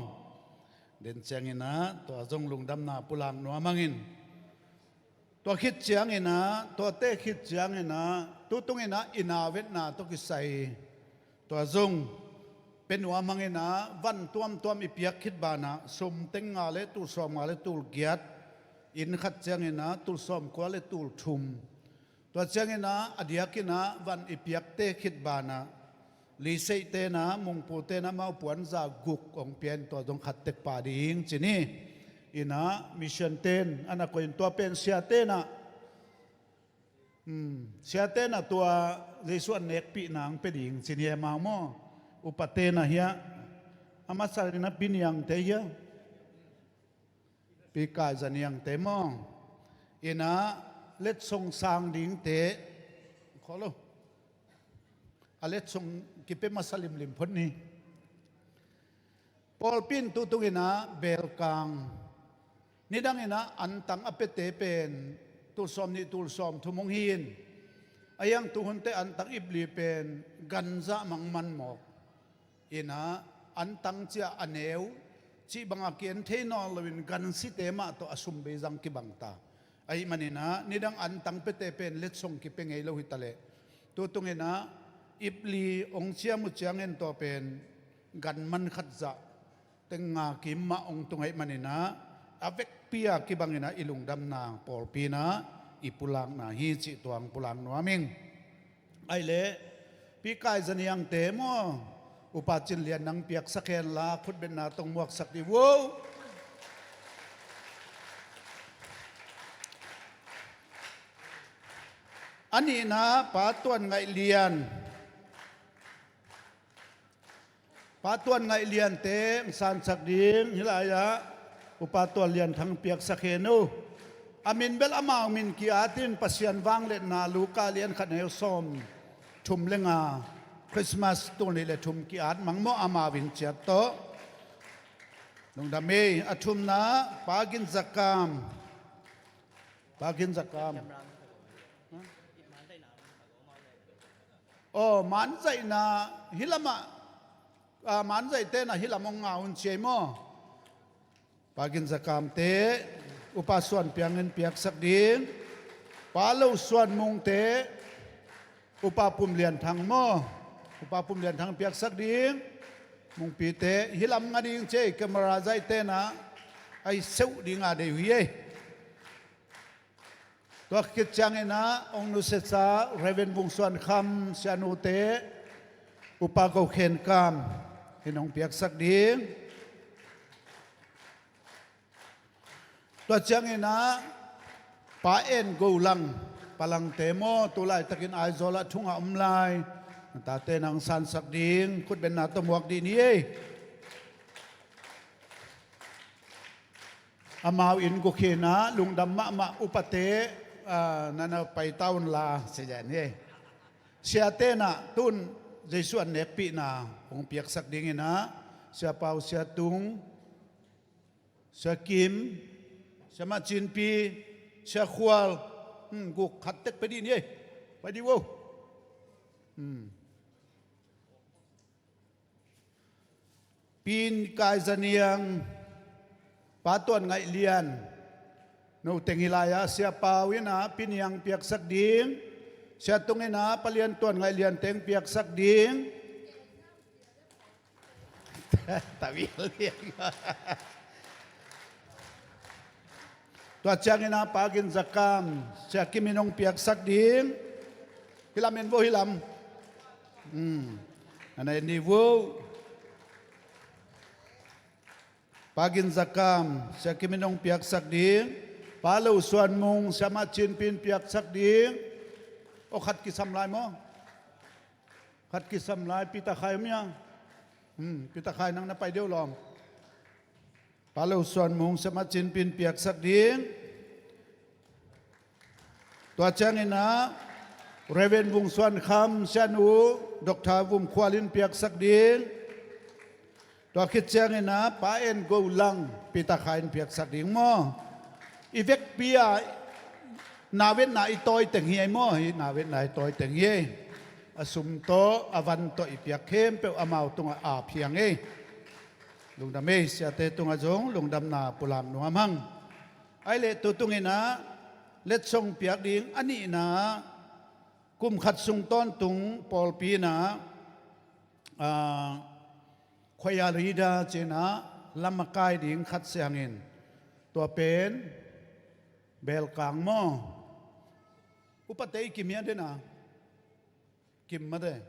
Den ciangin ah tua zong lungdamna pulak nuam hang in. Tua khit ciangin ah, tuate khit ciangin ah, tu tungin ah i nau etna tawh kisai tua zong pia nuam hang in ah, van tuamtuam i piak khit banah sum teng nga leh tul sawm nga leh tul giat, inn khat ciangin ah tul sawm kua leh tul thum. Tua ciangin ah a diakin ah van i piakte khit banah Liseihte in ah, Mungpute in ah amau puanza guk hong pia in, tua zong khat tek pah ding ci ni. In ah missionte in a na koih in, tua pen siate in ah, hmm, siate in ah tua Jesu an nekpih nang pia ding ci ni e, amau maw? Upate in ah hiah, a masa in ah Pi Niangte hiah, Pi Kai Za Niangte maw? In ah letsong sang dingte, kholo. A letsong kipia masa limlim phot ni. Pawlpi in tu tungin ah belkang, nidang in ah antang a piate pen tul sawm nih tul sawm thum hong hi in. A hiang tu hunte antang ipli pen ganzah mangman mawk. In ah antang ciah a neu cih bangah ki-en thei nawn loin gansite mah tawh a sum bei zang kibang ta. Ahih manin ah nidang antang piate pen letsong kipia ngei lo hi ta leh, tu tungin ah ipli hong ciam uh ciangin tua pen gan man khat zah teng nga kim mah hong tung ahih manin ah, a vekpi a kibangin ah i lungdamna pawlpi in ah i pulakna hi cih tua hong pulak nuam ing. Ahih leh Pi Kai Za Niangte maw, Upa Cin Lian nang piaksak hen la, khutbetna tawh hong muaksak dih vo. A nihna Pa Tuan Ngaih Lian. Pa Tuan Ngaih Liante hong sansak ding, hih lai-ah Upa Tuan Lian Thang piaksak hen uh. A min bel amau min ki-at in, Pasian vangliatna Luka lian khat neu sawm thum leh nga, Christmas tul nih leh thum ki-at mang maw, amau in ciat tawh. Lungdam ei. A thumna Pa Gin Za Kam. Pa Gin Za Kam. Aw, manzaihna hih lamah, ah, manzaihte in ah hih lam hong ngah un ci ei maw? Pa Gin Za Kamte, Upa Suan Piang in piaksak ding. Pa Lo Suan Mungte, Upa Pum Lian Thang maw? Upa Pum Lian Thang piaksak ding. Mungpite hi lam nga ding ci ei, camera zaihte na a hi seuh ding a dei uh hi ei. Tua khit ciangin ah hong nusiasa Reverend Vung Suan Kham sianute, Upa Go Khen Kam in hong piaksak ding. Tua ciangin ah Pa En Go Lang, palangte maw, tu laitakin Aizawl ah thu ngah om lai, tate nang sansak ding, khutbenna tawh muak dih ni ei. Amau in gukhin ah lungdam mahmah upate, ah, nana paita un la si zen hi ei. Siate na tun Jesu an nekpihna hong piaksak dingin ah Sia Pau, Sia Tung, Sia Kim, Sia Mah Cin Pi, Sia Khual, hmm, guk khat tek pia dih ni ei. Pai dih vo. Hmm. Pi Kai Za Niang, Pa Tuan Ngaih Lian, no teng hi lai-ah Sia Pau in ah Pi Niang piaksak ding, Sia Tung in ah Pa Lian Tuan Ngaih Lian teng piaksak ding. Tawi liang. Tua ciangin ah Pa Gin Za Kam, Sia Kim in hong piaksak ding. Hi lam en vo, hi lam. Hmm. Ana en ni vo. Pa Gin Za Kam, Sia Kim in hong piaksak ding. Pa Lo Suan Mung, Sia Mah Cin Pi in piaksak ding. O, khat kisam lai maw? Khat kisam lai, Pi Ta Khai om ia? Hmm, Pi Ta Khai nang na pai deuh lawm. Pa Lo Suan Mung, Sia Mah Cin Pi in piaksak ding. Tua ciangin ah Reverend Vung Suan Kham sianu, Doctor Vum Khual in piaksak ding. Tua khit ciangin ah Pa En Go Lang, Pi Ta Khai in piaksak ding maw. I vekpi a navetna i tawi teng hi ei maw, hi navetna i tawi teng hi ei. A sum tawh, a van tawh i piak khempeuh amau tungah ap hi hang ei. Lungdam ei, siate tungah zong lungdamna pulak nuam hang. Ai leh tu tungin ah letsong piak ding a nihna, kum khat sung tawntung pawlpi in ah, ah, Choir leader ci-in ah lam a kai ding khat siangin, tua pen belkang maw? Upate i kim hia den a? Kim mate.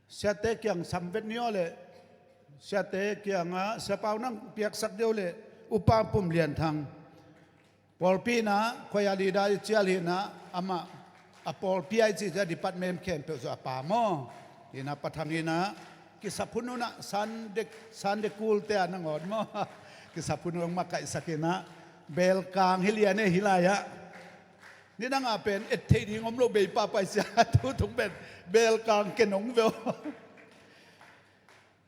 Siate kiang sam vet ni aw leh. Siate kiangah Sia Pau nang piaksak deuh leh, Upa Pum Lian Thang. Pawlpi in ah, Choir leader i cial hi in ah, amah a pawlpi a i cih ciah department khempeuh zong a pa maw. Hi in ah Pa Thang in ah, kisap hun hun ah Sunday, Sunday school te a nangawn maw. Kisap hun hun hong makaihsak in ah, belkang hi lian ei hi lai-ah. Nidang a pen et theih ding om lo bei pahpah sia, tu tung pen belkang ken hong ve aw.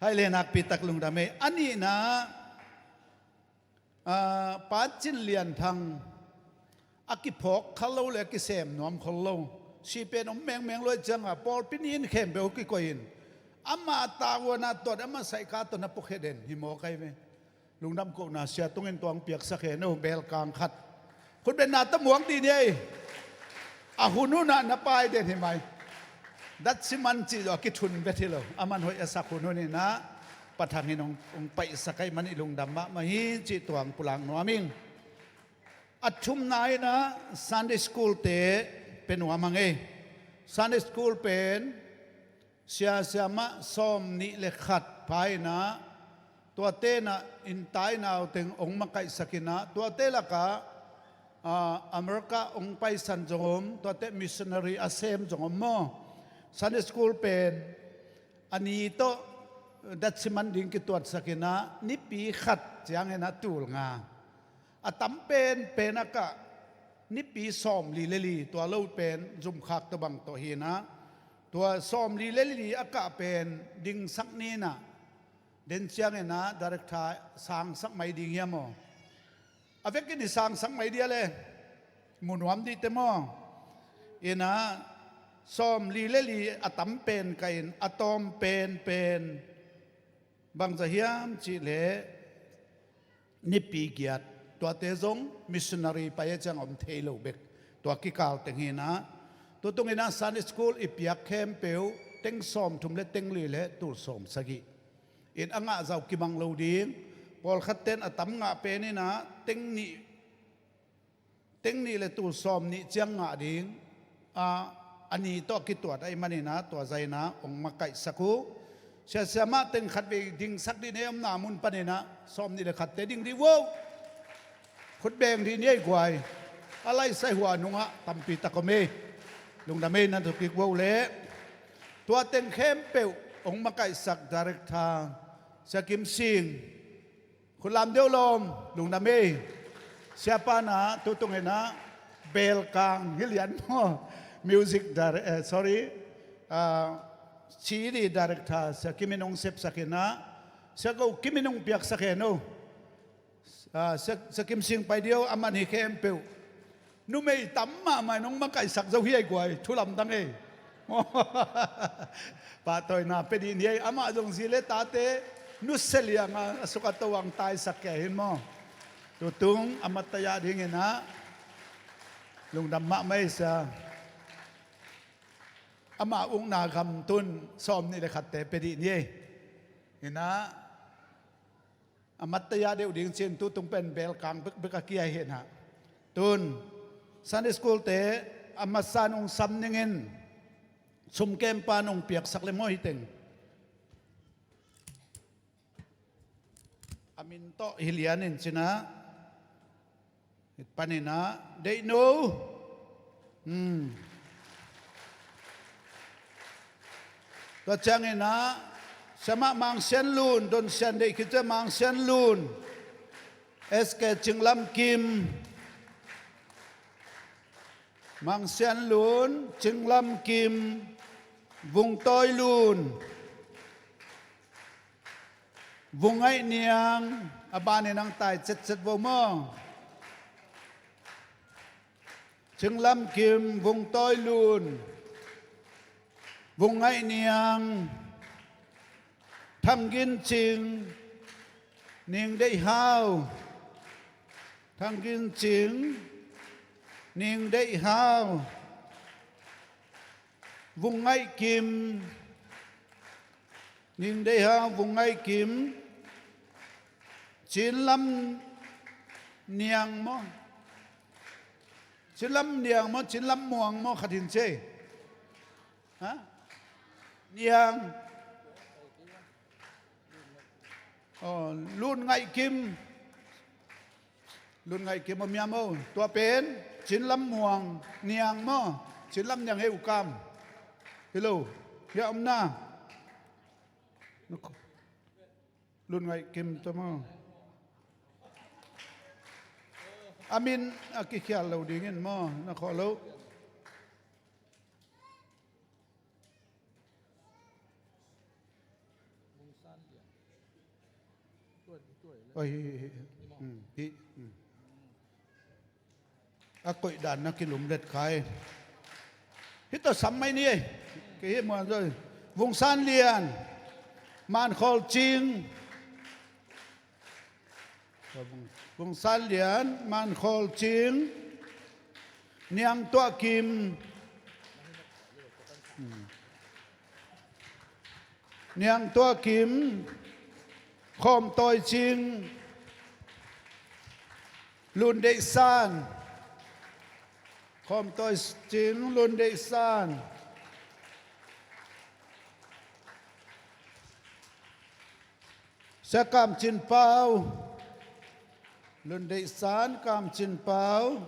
Hai le nakpi tak lungdam ei. A nihna, ah, Pa Cin Lian Thang, a kiphawk khal lo le a kisem nuam khol lo. Si pen om mengmeng lo ahih ciangin pawlpi ni in khempeuh kikoih in, ama tavuan a tuat, ama saikha tawh na puakhia den hi mawk ai ve. Lungdam kohna, Sia Tung in tua hong piaksak hen aw, belkang khat. Khutbetna tawh muak dih ni ei. A hun hun ah na pai den hi mai. Datsi man cih zong a kithun vet hi lo. A man hoih a sak hun hun in ah, Pa Thang in hong, hong paihsak ahih man i lungdam mahmah hi cih tua hong pulak nuam ing. A thumna in ah Sunday school te pia nuam hang ei. Sunday school pen sia siamah sawm nih le khat pha in ah, tuate in ah innte in ah teng hong makaihsak in ah, tuate lakah, ah, America hong paisan zong om, tuate missionary a sem zong om maw. Sunday school pen a ni tawh datsi man ding kituatsak in ah, nipi khat ciangin ah tul nga. A tam penpen a kah nipi sawmli le li, tua lo pen zumkhak tawh bang tawh hi in ah, tua sawmli le li a kah pen dingsak ni in ah, den ciangin ah director sangsak mai ding hiam aw? A vekin i sangsak mai dia le, mu nuam dihte maw? In ah, sawmli le li a tam pen kah in, a tawm penpen bangzah hiam cih leh nipi giat. Tuate zong missionary pai a ciang om thei lo bek. Tua kikal teng hi in ah, tu tung in ah Sunday school i piak khempeuh teng sawmthum le teng li le tul sawmsagih in a ngah zau kimang lo ding. Pawlkhat ten a tam ngah pen in ah teng nih, teng nih le tul sawmnih ciang ngah ding. A, a ni tawh kituat ahih manin ah tua zah in ah hong makaihsak uh. Sia, siamah teng khatvei dingsak dih ni ei, omna mun panin ah sawmnih le khatte ding dih uh. Khut beng dih ni ei guai. A laisai hua nungah tampi tak om ei. Lungdam ei, na thukik uh leh. Tua teng khempeuh hong makaihsak director Sia Kim Sing. Khut lam deuh lawm, lungdam ei. Siapa in ah tutung in ah belkang hi lian maw. Music dire-, eh, sorry, ah, C D director Sia Kim in hong sepsak in ah, Sia Go Kim in hong piaksak hen uh. Ah, Sia, Sia Kim Sing pai dih uh, aman hi khempeuh. Numei tam mahmah in hong makaihsak zo hi ei guai, thu lamdang ei. Pahtawina pia dih ni ei, amah zong zi le tate nusia liang a, a suk a to ang taisak kei hi maw. Tutung a mattaya ding in ah lungdam mahmah ei Sia. Amah ukna gam tun sawmnih le khatte pia dih ni ei. In ah a mattaya deuh ding cin tutung pen belkang bekbek a kia hi in ah. Tun Sunday school te a masa in hong sam ning in, sumkempa in hong piaksak le maw hi teng. A min tawh hi lian in cin ah. Hih panin ah deih no. Hmm. Tua ciangin ah siamah Mang Sian Lun, Don Sian deih khit ciang Mang Sian Lun, S K Cing Lam Kim, Mang Sian Lun, Cing Lam Kim, Vung Tawi Lun, Vung Ngaih Niang, a banin ang tai cetcet vo maw. Cing Lam Kim, Vung Tawi Lun, Vung Ngaih Niang, Thang Gin Cing, Ning Deih Hau, Thang Gin Cing, Ning Deih Hau, Vung Ngaih Kim, Ning Deih Hau, Vung Ngaih Kim, Cin Lam Niang maw? Cin Lam Niang maw, Cin Lam Muang maw, khat hin ci ei. Ha? Niang. Oh, Lun Ngaih Kim. Lun Ngaih Kim maw, miam aw. Tua pen Cin Lam Muang Niang maw? Cin Lam Niang hei ukam. Hi lo. Hia om na. Lun Ngaih Kim ta maw. A min a kikhial lo dingin maw, na khawh lo. Oi, hi, hi, hi. Hmm, hi, hmm. A koih dan na kilumlet khai. Hih tawh sam mai ni ei. Kei hih muan zoi. Vung San Lian, Man Khawl Cing. Vung San Lian, Man Khawl Cing, Niang Tuah Kim, Niang Tuah Kim, Khawm Tawi Cing, Lun Deih San, Khawm Tawi Cing, Lun Deih San. Sia Kam Cin Pau, Lun Deih San, Kam Cin Pau,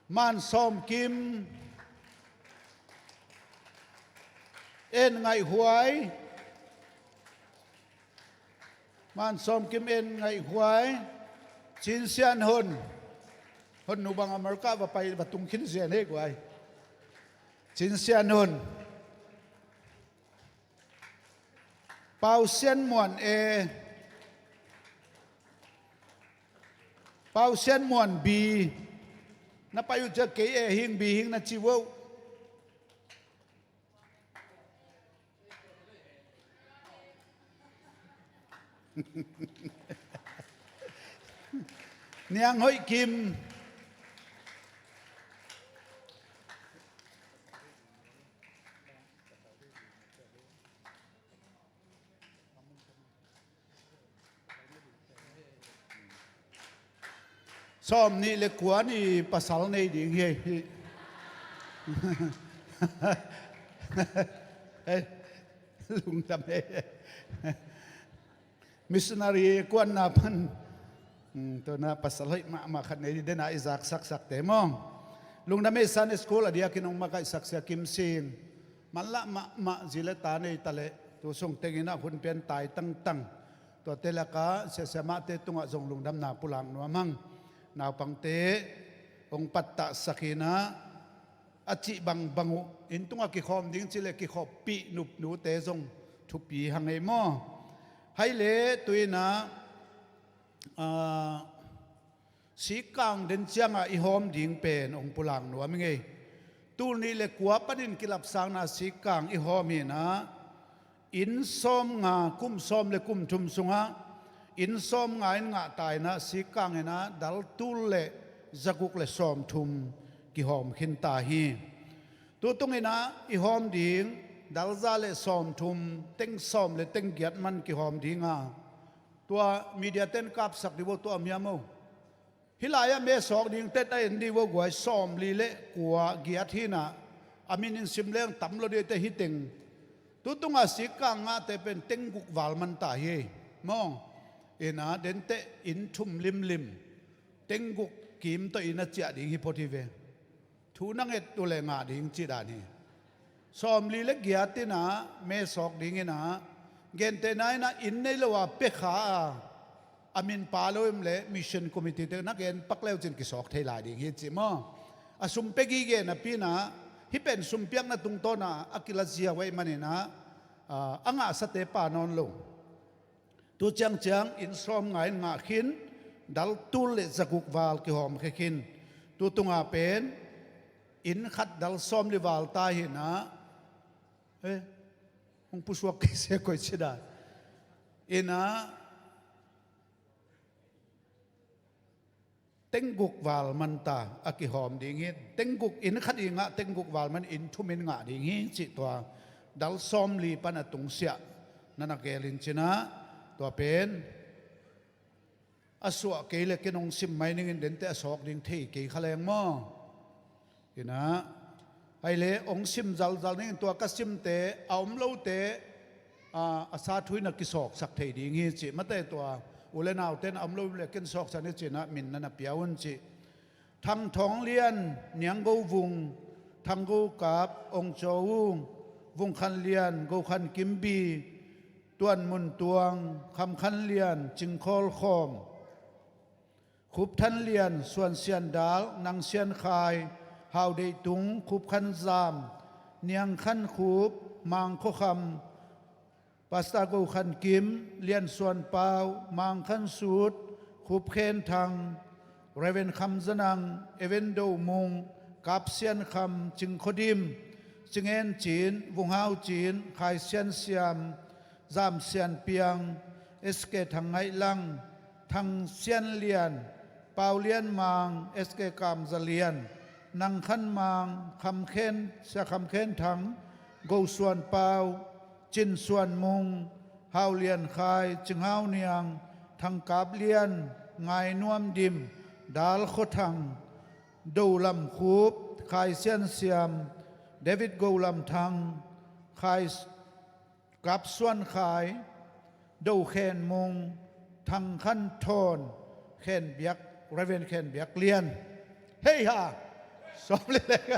Man Sawm Kim, En Ngaih Huai, Man Sawm Kim, En Ngaih Huai, Cin Sian Hun, Hun nu bang America va pai va tung khin zian hei guai, Cin Sian Hun. Pau Sian Muan E, Pau Sian Muan B. Na pai uh ciah kei A hing B hing na ci uh. Niang Hoih Kim. Sawm nih le kua ni pasal nei ding hi. Hei, lungdam ei. Missionary kuanna pan, hmm, tuna pasal hoih mahmah khat nei ding, dena i zaksaksakte maw. Lungdam ei. Sunday school a diakin hong makaihsak Sia Kim Sing, manlah mahmah, zi le ta nei ta leh, tu sung tengin ah hun pian tai tangtang. Tuate lakah siasia mahte tungah zong lungdamna pulak nuam hang. Naupangte hong pattahsak hi-in ah, a cih bangbang uh, inn tungah kikhawm ding cih leh kikhawppih nupnute zong thupi hang ei maw. Hai le tu-in ah, ah, Sikang den ciangah i hawm ding pen hong pulak nuam ing ei. Tul nih le kua panin kilapsakna Sikang i hawm hi-in ah, inn sawmnga, kum sawm le kum thum sungah inn sawmnga in ngah ta-in ah, Sikang in ah dal tul le zaguk le sawmthum kihawm khin ta hi. Tu tungin ah i hawm ding dal za le sawmthum, teng sawm le teng giat man kihawm ding a, tua media ten kapsak dih vo, tua miam o. Hih lai-ah mesawk ding tet a en dih vo guai, sawmli le kua giat hi-in ah, a min in sim leng tam lo dih te hi teng. Tu tungah Sikang ngahte pen teng guk val man ta hi ei maw. In ah denteh inn thum limlim, teng guk kim tawh inn a ciah ding hi phot hi ve. Thu na nget uh leh ngah ding cih dan hi. Sawmli le giat in ah mesawk ding in ah, gentehna in ah inn nei lo a pia kha a, a min pha lo in leh mission committee te na gen pak le uh cin kisawk thei lai ding hi ci maw. A sum pia gige napi-in ah, hih pen sum piakna tungtawn a a kila ziau ahih manin ah, a, a ngahsate pha nawn lo. Tu ciangciang inn sawmnga in ngah khin, dal tul le zaguk val kihawm khin. Tu tunga pen inn khat dal sawmli val ta hi-in ah, eh, hong pusuak kei se koi ci dan. In ah teng guk val man ta a kihawm ding hi. Teng guk, inn khat i ngah teng guk val man, inn thum in ngah ding hi cih tua dal sawmli pan a tungsiah na na gel in cin ah, tua pen a suah kei le ken hong sim mai ning in, denteh a sawk ding thei kei kha leng maw. In ah, hai le hong sim zalzal ning in, tua ka simte a om lote, a, a sa thu in a kisawksak thei ding hi ci. Mate tua u le naute in a om lo le ken sawksak ni ci-in ah min na na pia un ci. Thang Thawng Lian, Niang Go Vung, Thang Go Kap, Ong Caw Ung, Vung Khan Lian, Go Khan Kim Bi, Tuan Mun Tuang, Kham Khan Lian, Cing Khawl Khawm, Khup Than Lian, Suan Sian Dal, Nang Sian Khai, Hau Deih Tung, Khup Khan Zam, Niang Khan Khup, Mang Khaw Kham, Pastor Go Khan Kim, Lian Suan Pau, Mang Khan Sut, Khup Khen Thang, Reverend Kham Za Nang, Evan Do Mung, Kap Sian Kham, Cing Khaw Dim, Cing En Cin, Vung Hau Cin, Khai Sian Siam, Zam Sian Piang, S K Thang Ngaih Lang, Thang Sian Lian, Pau Lian Mang, S K Kam Za Lian, Nang Khan Mang, Kham Khen, Sia Kham Khen Thang, Go Suan Pau, Cin Suan Mung, Hau Lian Khai, Cing Hau Niang, Thang Kap Lian, Ngai Nuam Dim, Dal Khaw Thang, Do Lam Khup, Khai Sian Siam, David Go Lam Thang, Khai Kap Suan Khai, Do Khen Mung, Thang Khan Thawn, Khen Biak, Reverend Khen Biak Lian. Hei ha! Sawm le lek.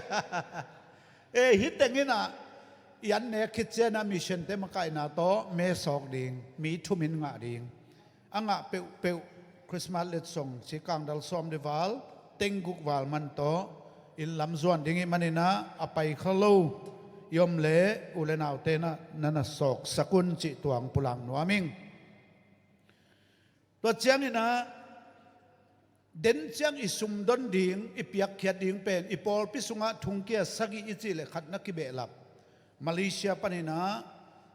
Eh, hih teng in ah, i an nek khit ciang ah mission te makaihna tawh mesawk ding, mi thum in ngah ding. A ngah peuhpeuh Christmas letsong, Sikang dal sawmli val, teng guk val man tawh inn lam zuan ding ih manin ah, a pai kha lo i om leh u le naute in ah na na sawksak un cih tua hong pulak nuam ing. Tua ciangin ah, den ciang i sumdon ding, i piakkhiat ding pen, i pawlpi sungah thongkia sagih i cih leh khat na kibehlap. Malaysia panin ah,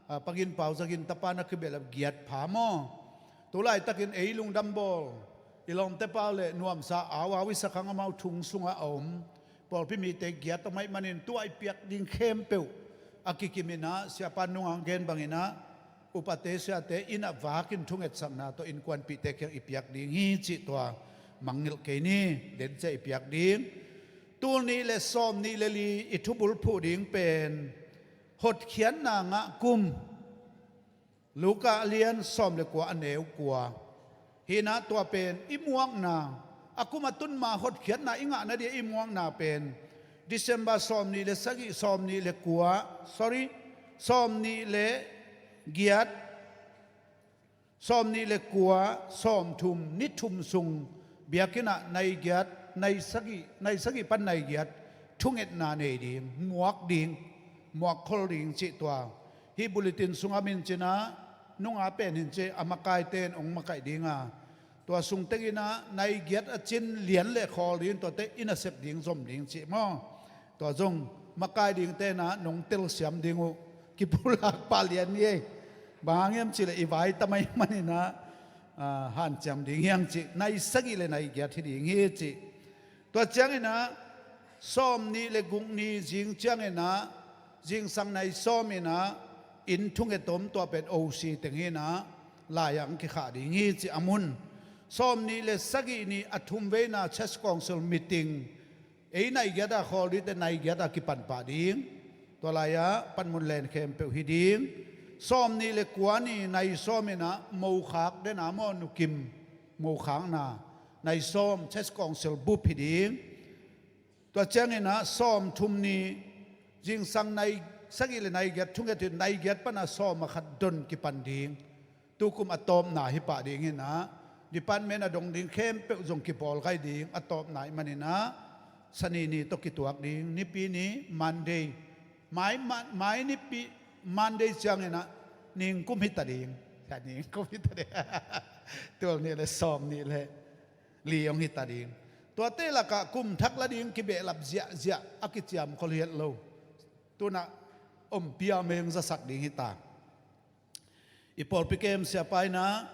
ah, Pa Gin Pau Za Gin tapa na kibehlap giat pha maw. Tu laitakin ei lungdam bawl, i lawmte pau le nuamsa au au i sak hang, amau thong sungah a om pawlpi mite giat a om ahih manin tua i piak ding khempeuh a kikim in ah, siapa nungah gen bangin ah, upate siate inn ah vakin thungetsakna tawh innkuanpihte kiang i piak ding hi cih tua mangngilh kei ni. Denciah i piak ding, tul nih le sawm nih le li i thubulphuh ding pen hotkhiatna ngah kum, Luka a lian sawm le kua, a neu kua. Hi-in ah tua pen i muakna, a kum a tun ma hotkhiatna i ngahna dia i muakna pen December sawm nih le sagih, sawm nih le kua, sorry, sawm nih le giat, sawm nih le kua, sawm thum, ni thum sung biakinn ah nai giat, nai sagih, nai sagih pan nai giat thungetna nei ding, muak ding, muak khol ding cih tua. Hih bulletin sungah min cih ah nunga pen hin cih a makaite in hong makaih ding a, tua sung tengin ah nai giat a cin lian le khawl ding, tuate i nasep ding zom ding cih maw. Tua zong makai dingte in ah nong telsiam ding uh, kipulak pah lian ni ei. Bang hang hiam cih leh i vai tam ahih manin ah, ah, hanciam ding hi hang cih, nai sagih le nai giat hi ding hi cih. Tua ciangin ah sawm nih le guk ni zing ciangin ah zingsang nai sawm in ah inn thunget om, tua pen O C teng hi-in ah lai-ah hong kikhah ding hi cih a mun. Sawm nih le sagih ni a thum veina Church Council meeting, ei nai giat a khawl dingte nai giat a kipan pah ding. Tua lai-ah panmun len khempeuh hi ding. Sawm nih le kua ni nai sawm in ah mokhak den a maw, nukim mokhakna nai sawm Church Council bup hi ding. Tua ciangin ah sawm thum ni zingsang nai sagih le nai giat thunget hi, nai giat pan a sawm a khat don kipan ding. Tukum a tawpna hi pah ding hi-in ah department a dong ding khempeuh zong kipawl kai ding, a tawpna ahih manin ah Sani ni tawh kituak ding, Nipi ni, Monday, mai, mai, mai Nipi, Monday ciangin ah ningkum hi ta ding. Ningkum hi ta ding. Tul nih le sawm nih le li hong hi ta ding. Tuate lakah kum thak la ding kibehlap ziahziah a kiciam khol hi het lo. Tu-in ah ompih a meng zasak ding hi ta. I pawlpi kem siapa in ah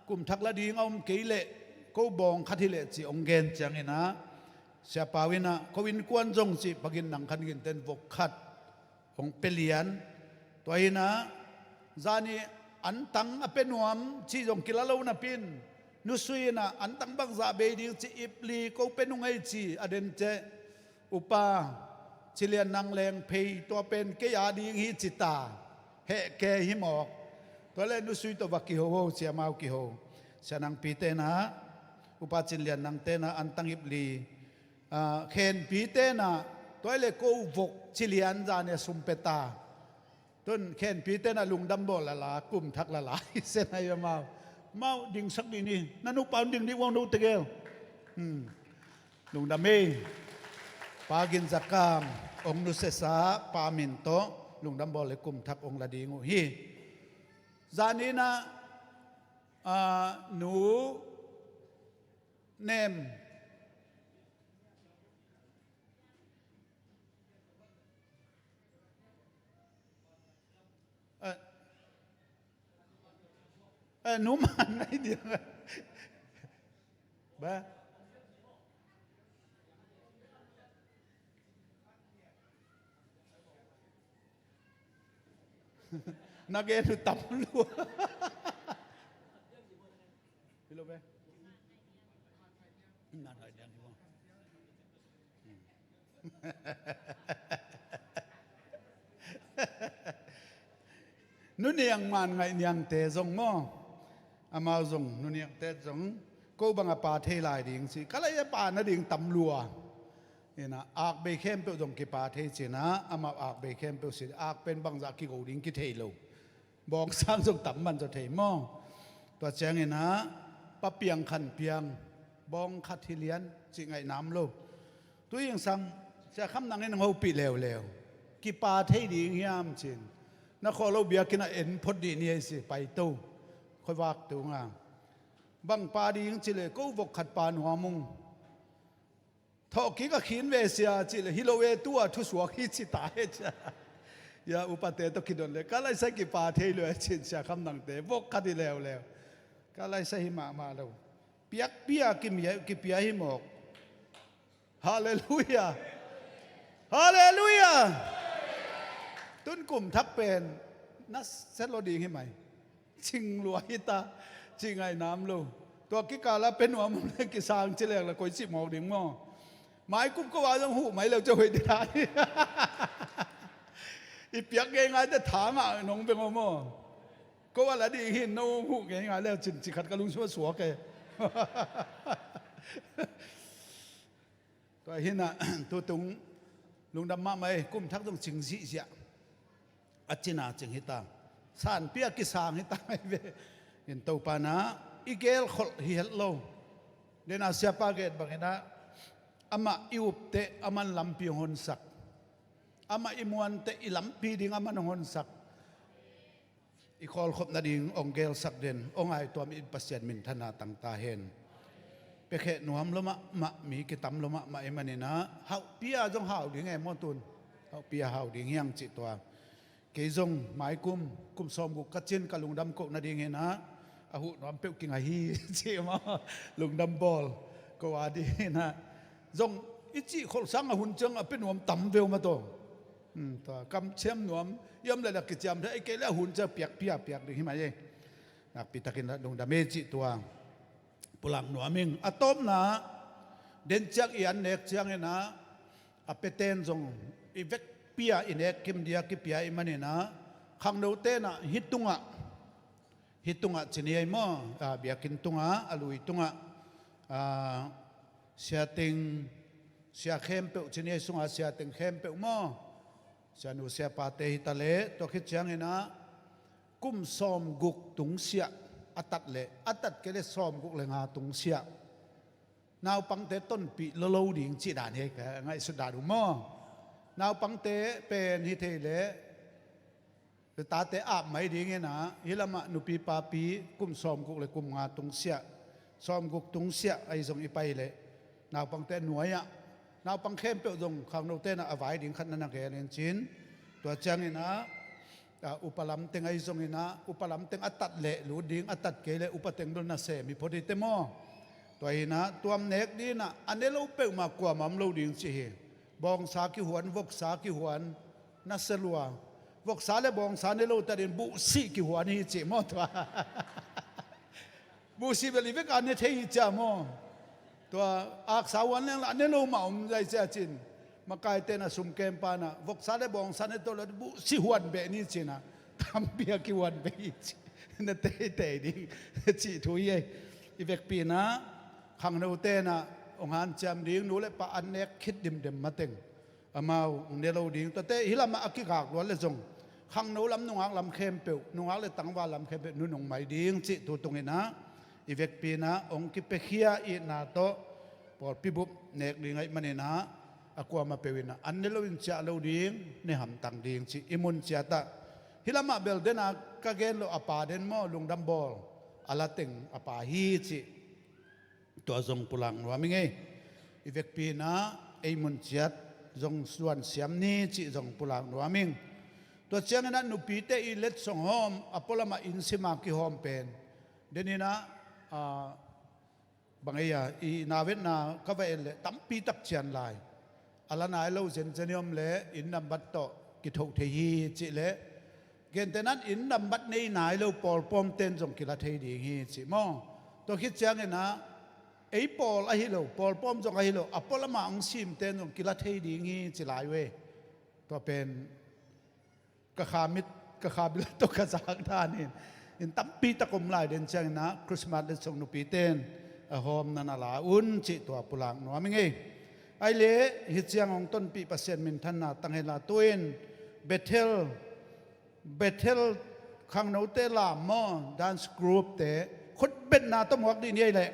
kum thak la ding a om kei leh ko bawng khat hi leh cih hong gen ciangin ah, siapa in ah ko innkuan zong cih pakin nang khan ginten vok khat hong pia lian. Tua hi-in ah zani antang a pia nuam cih zong kila lo napi-in, nusui in ah antang bangzah bei ding cih ip li ko pia nung ei ci a den ceh. Upa, ci lian nang leng phei, tua pen kei a ding hi ci ta. Heh ke hi mawk. Tua le nusui tawh va kiho, cia mau kiho. Sia Nang Pi te in ah, Upa Cin Lian Nang te in ah antang ip li, ah, Khen Pi te in ah, tua le ko vok ci lian zan e sum pe ta. Tun Khen Pi te in ah lungdam bawl lala, kum thak lala hi sen ai amau. Mau dingsak dih ni, na nupa un ding dih uang no tegel. Hmm. Lungdam ei. Pa Gin Za Kam hong nusiasa pa min tawh lungdam bawl le kum thak hong la ding uh hi. Zani in ah, ah, Nu Nem. Eh, eh, Nu Man ngai dia. Ba. Na gen uh tam lua. Hi lo ve. Na ngai dia ni mo. Nu Niang Man Ngaih Niangte zong maw, amau zong, Nu Niangte zong, ko bang a pa thei lai ding ci, ka lai a pa na ding tam lua. Hi-in ah, ak bei khempeuh zong kipa thei ci-in ah, amau ak bei khempeuh si, ak pen bangzah kigo ding kithei lo. Bawngsang zong tam man zaw thei maw. Tua ciangin ah, pa piang khan piang, bawng khat hi lian, cih ngaih nam lo. Tu zingsang, Sia Kham Nang in hong hopih leuleu. Kipa thei ding hiam ci-in. Na khawh lo biakinn ah en phot dih ni ei si, pai to. Khuavak tung a. Bang pa ding ci le, ko vok khat pa nuam ung. Thawhkik a khin ve Sia ci le, hi lo e, tu-a thusuak hi ci ta he cia. Ya, upate tawh kidon le, ka laisa kipa thei lo e ci-in Sia Kham Nangte, vok khat hi leuleu. Ka laisa hi mahmah lo. Piakpia kimia, kipia hi mawk. Halleluiah. Halleluiah. Tun kum thak pen na sia lo ding hi mai. Cing lua hi ta, cih ngaih nam lo. Tua kikala pe nuam le kisang ci lek le koi cih mawk ding maw? Maikum ko a zong huh mai leu ci hoih ding a. I piak ngeingai te tha ngah nong beng aw maw? Ko a la ding hin no huh ngeingai leu cin ci khat ka lungsim a suak e. Tua hi a, tutung lungdam mahmah e, kum thak zong cing zihziah. A cina cing hi ta. Sanpi a kisang hi ta ngai ve. In Topa na i gelkholh hi het lo. Den a siapa gen bangin a, amah i upte aman lampi hong honsak. Amah i muante i lampi ding aman hong honsak. I khawlkhop nading hong gelsak den, hong ngaihtuam i Pasian minthanna tang ta hen. Piakheh nuam lua mahmah, mi kitam lua mahmah i manin a, hauhpi a zong hau ding e maw tun. Hauhpi a hau ding hiang cih tua. Kei zong maikum, kum sawmguk ka cin ka lungdam koh nading hi a, a huh nuam peuh kinga hi cih maw, lungdam bawl. Ko a ding hi a. Zong i cih kholh sang a hun ciang a pe nuam tam veu maw taw. Hmm, tua, kamciam nuam, i om le lak kiciam thei, ei kei le a hun ciang piakpi a piak ding hi mai ei. Nakpi takin lungdam ei cih tua. Pulak nuam ing. A tawpna, den ciang i an nek ciangin a, a peten zong i vekpi a i nek kim dia kipia i manin a, khangnote na hih tungah, hih tungah ci ni ei maw, a, biakinn tungah, a lui tungah, a, siateng, sia khempeuh ci ni ei sungah siateng khempeuh maw? Sianu siapate hi ta leh, tua khit ciangin a, kum sawmguk tungsiah a tat leh, a tat kei leh sawmguk le nga tungsiah. Naupangte tonpih lolo ding cih dan hi ka ngaihsut dan uh maw? Naupangte pen hi thei leh, tate ap mai dingin a, hih lamah nupi papi kum sawmguk le kum nga tungsiah, sawmguk tungsiah ahi zong i pai leh, naupangte nuai-ah, naupang khempeuh zong khangnote na a vai ding khat na na gel in cin. Tua ciangin a, a, upa lamteng ahi zongin a, upa lamteng a tat leh lut ding, a tat kei leh upa teng bel na sem hi phot hi te maw? Tua hi a, tuam nek ding a, a ne lo peuhmah kuamah om lo ding ci hi. Bawngsa kihuan, voksa kihuan, na se lua. Voksa le bawngsa ne lo ta ding buhsih kihuan hi ci maw tua. Buhsih bel i vek a ne thei hi cia maw? Tua aksa huan leng la ne lo mah om zai cia cin. Makaite na sum kem pa na voksa le bawngsa ne to lo buhsih huan beh ni cin a. Tampi a kihuan beh hi ci. Na teitei ding. Cih thu hi ei. I vekpi na khangnote na hong hanciam ding nu le pa an nek khit dimdem mateng. Amau hong ne lo ding. Tuate hih lamah a kigak luat le zong khangno lam nungak lam khempeuh, nungak le tangval lam khempeuh nunung mai ding cih tu tungin a, i vekpi na hong kipiakhia itna tawh pawlpi bup nek ding ahih manin a, a kuamah peuh in a, an ne lo in ciah lo ding, ne hamtang ding cih i mun ciat ah. Hih lamah bel den a ka gen lo a pa den maw, lungdam bawl a la teng a pa hi cih. Tua zong pulak nuam ing ei. I vekpi na ei mun ciat zong suan siam ni cih zong pulak nuam ing. Tua ciangin a nupite i letsong hawm a pualamah inn sima kihawm pen. Den in a, a, bang ei a, i navetna ka va en leh tampi tak cian lai. A la nai lo zenzen i om leh inn nambat tawh kithoh thei hi cih leh, gentehna in inn nambat nei nai lo pawlpawm ten zong kila thei ding hi cih maw? Tua khit ciangin a, ei pawl ahi lo, pawlpawm zong ahi lo, a pualamah hong sim ten zong kila thei ding hi ci lai uh e. Tua pen ka kha mit, ka kha bil tawh ka zak dan in, in tampi tak om lai den ciangin a, Christmas letsong nupi ten a hawm na na la un cih tua pulak nuam ing ei. Ai leh hih ciang hong tonpih Pasian minthanna tang hen la, tu-in Bethel, Bethel khangnote lam maw, dance group te khutbetna tawh muak dih ni ei leh.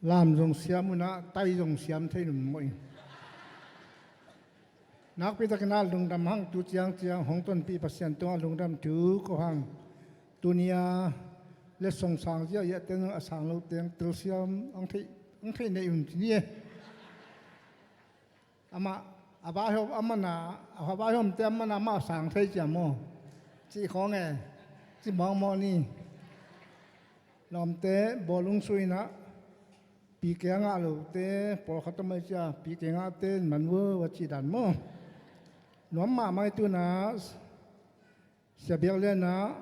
Lam zong siam un ah, tai zong siam thei un mawh ing. Nakpi takin ah lungdam hang, tu ciangciang hong tonpih Pasian tungah lungdam thu ko hang. Tuni a letsong sang ziahziah teng a sang lo teng telsiam ang thei, ang thei nei un ci ni e. Amah a vaihawm a mana, a vaihawmte a mana amah a sang thei ciam aw. Cih khawng e, ci mawkmawk ni. Lawmte bawlung suina pike a ngah lote pawlkhat a mai cia pike ngahte in man vo a cih dan maw? Nuam mahmah i tuna. Sia biak lianah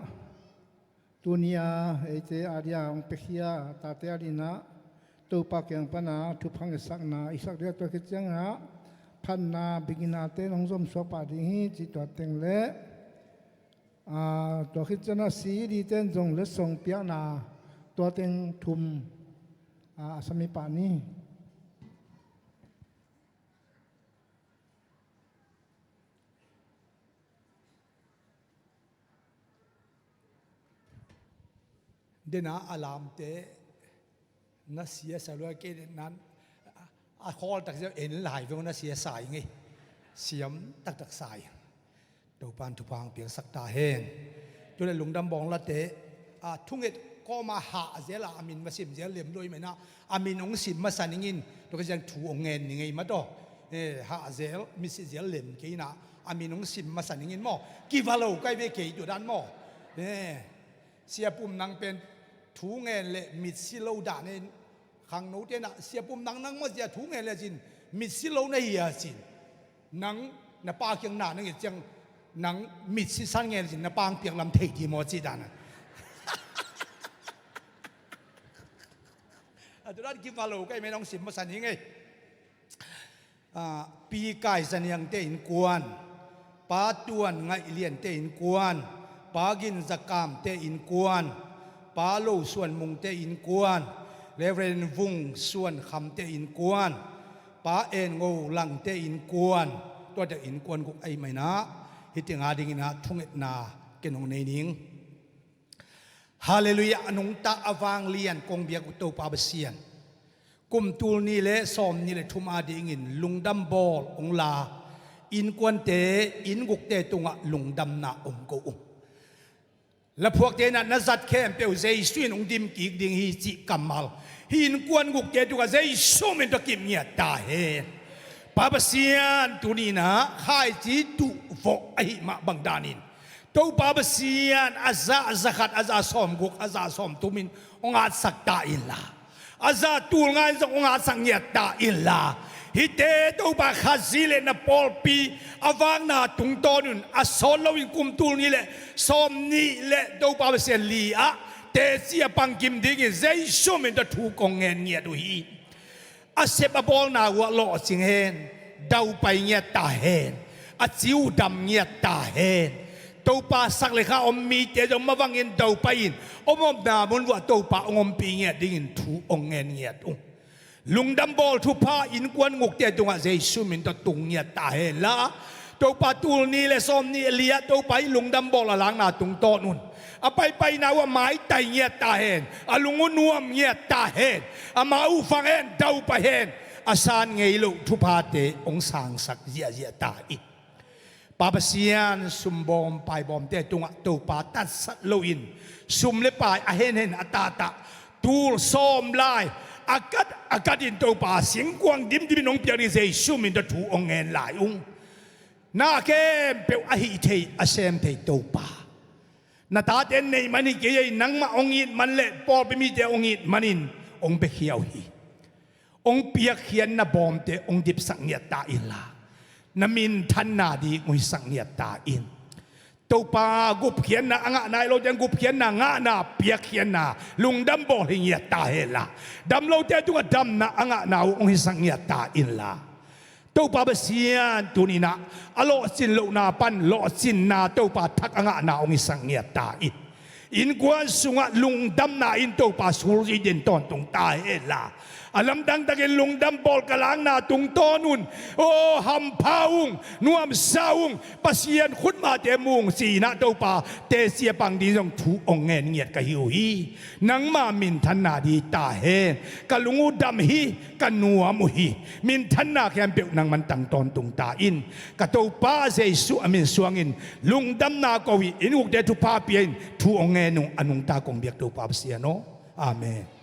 tuni a eite a dia hong piakhia tate a dinah Topa kiang pana thupha ngetsak na i sak dia, tua khit ciangah phatna biginate nong zomsuak pah ding hi cih tua teng le, aa, tua khit ciangah C D ten zong letsong piakna tua teng thum, aa, a sami pah ni. Dena a lamte na sia sa lua kei nan a khawl tak zia en lai veng na sia sa i ngei. Siam taktak sa i. Topan thupha hong piangsak ta hen. Tule lungdam bawng late a thunget kawma hah zel a a min va sim zel lem lua i maina a min hong sim masa ningin tua ka ziang thu hong ngen ni ngei mataw. Eh, hah zel mitsi zel lem kei ina a min hong sim masa ningin maw? Kiva lo kai ve kei tua dan maw? Eh, Sia Pum nang pen thu ngen le mitsi lo dan in khangno tena Sia Pum nang nang maw zia thu ngen le cin mitsi lo na hi a cin. Nang na pa kiang na nang i ciang nang mitsi san ngen le cin na pang piak lam thei ti maw ci dan a. A tu dan kiva lo kai me nong sim masa ni ngei. Ah, Pi Kai Zaniangte innkuan, Pa Tuan Ngaih Liante innkuan, Pa Gin Zakamte innkuan, Pa Lo Suan Mungte innkuan, Reverend Vung Suan Khamte innkuan, Pa En Ngo Langte innkuan, tuate innkuan guk ahi maina, hiti nga dingina thungetna ken hong nei ning. Halleluiah, a nungta a vanglian kong biak uh Topa Pasian. Kum tul nih le sawm nih le thum a dingin lungdam bawl hong la, innkuante, inn gukte tungah lungdamna hong ko uh. Laphuakte inah na zat khempeuh Jesu in hong dim kik ding hi cih kammal hih innkuan gukte tungah Jesu min tawh kip ngiat ta hen. Pa Pasian, tuni inah khaici tuh vawh ahi mah bang danin Topa Pasian a za, a za khat, a za sawm guk, a za sawm thum in hong atsak ta inla, a za tul nga in zong hong atsak ngiat ta inla, hihte Topa Khazih le na pawlpi a vakna tungtawn un a sawt loin kum tul nih le sawm nih le Topa Pasian li ah teci a pangkim dingin Jesu min tawh thu kong ngen ngiat uh hi. A sep a bawlna uh ah lawhcing hen, daupai ngiat ta hen, a ci uh dam ngiat ta hen. Topa sak le kha om mite zong mavangin daupai in om omna mun vuah Topa hong ompih ngiat dingin thu hong ngen ngiat uh. Lungdam bawl thupha innkuan gukte tungah Jesu min tawh tung ngiat ta hen la. Topa tul nih le sawm nih a li ah Topa i lungdam bawl a lakna tungtawn un a paipaina uh a maitai ngiat ta hen, a lung uh nuam ngiat ta hen, ama uh fang hen, daupai hen, a san ngei loh thuphate hong sangsak ziahziah ta in. Pa Pasian, sumbawm paibawmte tungah Topa tatsat loin sum le pai a henhen a tahtah tul sawm lai a kat a katin Topa singkuang dimdimin hong piak ding Jesu min tawh thu hong ngen lai ung. Na khempeuh a hih thei a sem thei Topa, na tate neih man hi kei ei, nangmah hong it man le pawlpi mite hong it manin hong piakhia uh hi. Hong piakkhiatna bawmte hong dipsak ngiat ta inla, na minthanna ding hong hisak ngiat ta in. Topa, gupkhiatna a ngah nai lote gupkhiatna ngahna, piakkhiatna lungdam bawl hi ngiat ta henla, dam lote tungah damna a ngahna uh hong hisak ngiat ta inla, Topa Pasian, tuni inah a lawhcin lohna pan lawhcinna Topa thak a ngahna hong hisak ngiat ta in. Innkuan sungah lungdamna in Topa sulzui den tawntung ta henla, A lamdang takin lungdam bawl ka lakna tungtawn un. Aw hampha ung, nuamsa ung, Pasian khutmahte mu ung, ci-in ah Topa, teci a pang ding zong thu hong ngen ngiat ka hi uh hi. Nangma minthanna ding ta hen. Ka lung uh dam hi, ka nuam uh hi. Minthanna khempeuh nangman tang tawntung ta in. Ka Topa Jesuh a min suangin lungdamna ko hi. Inn ukte thupha pia in, thu hong ngen ung, a nungta kong biak Topa Pasian aw. Amen.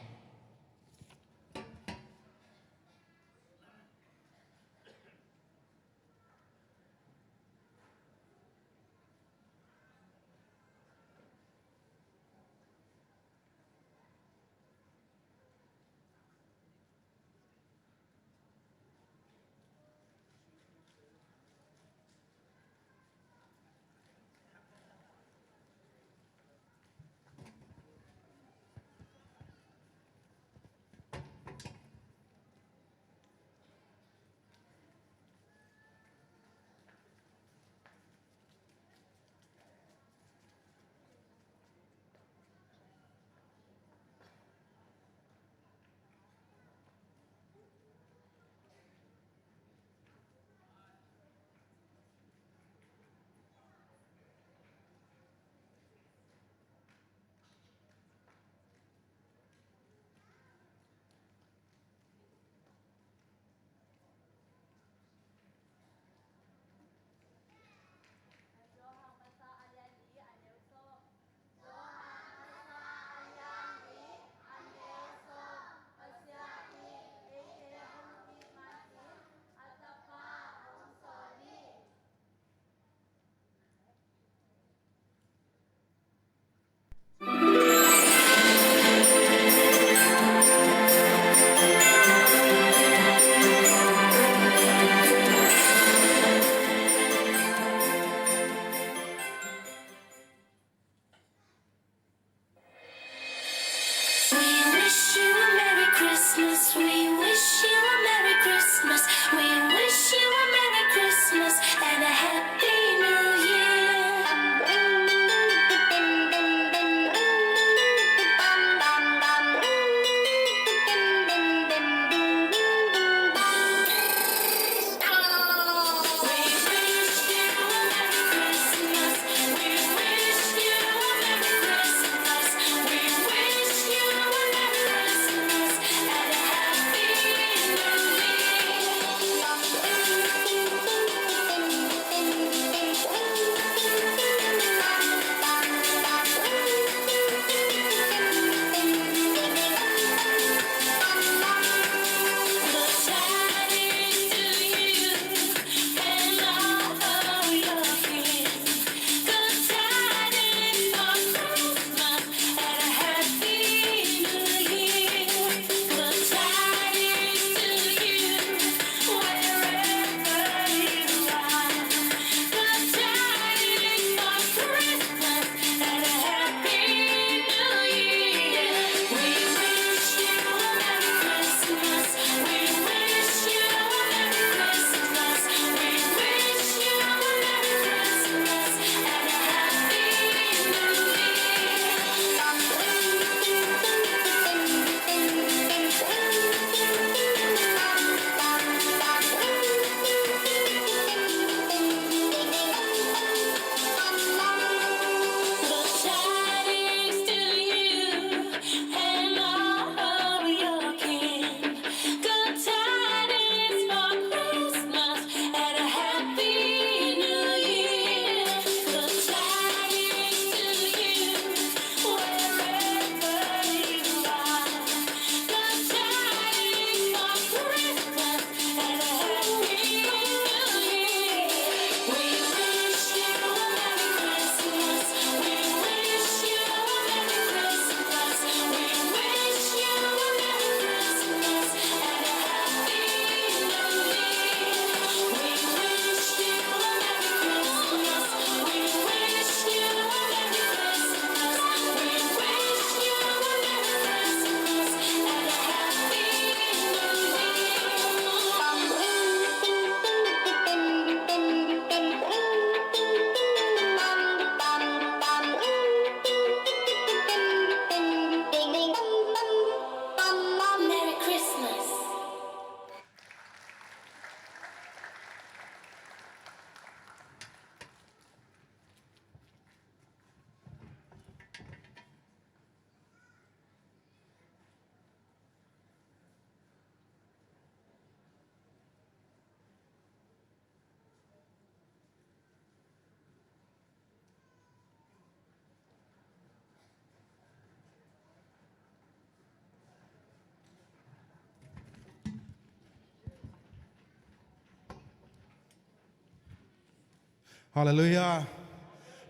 Halleluiah.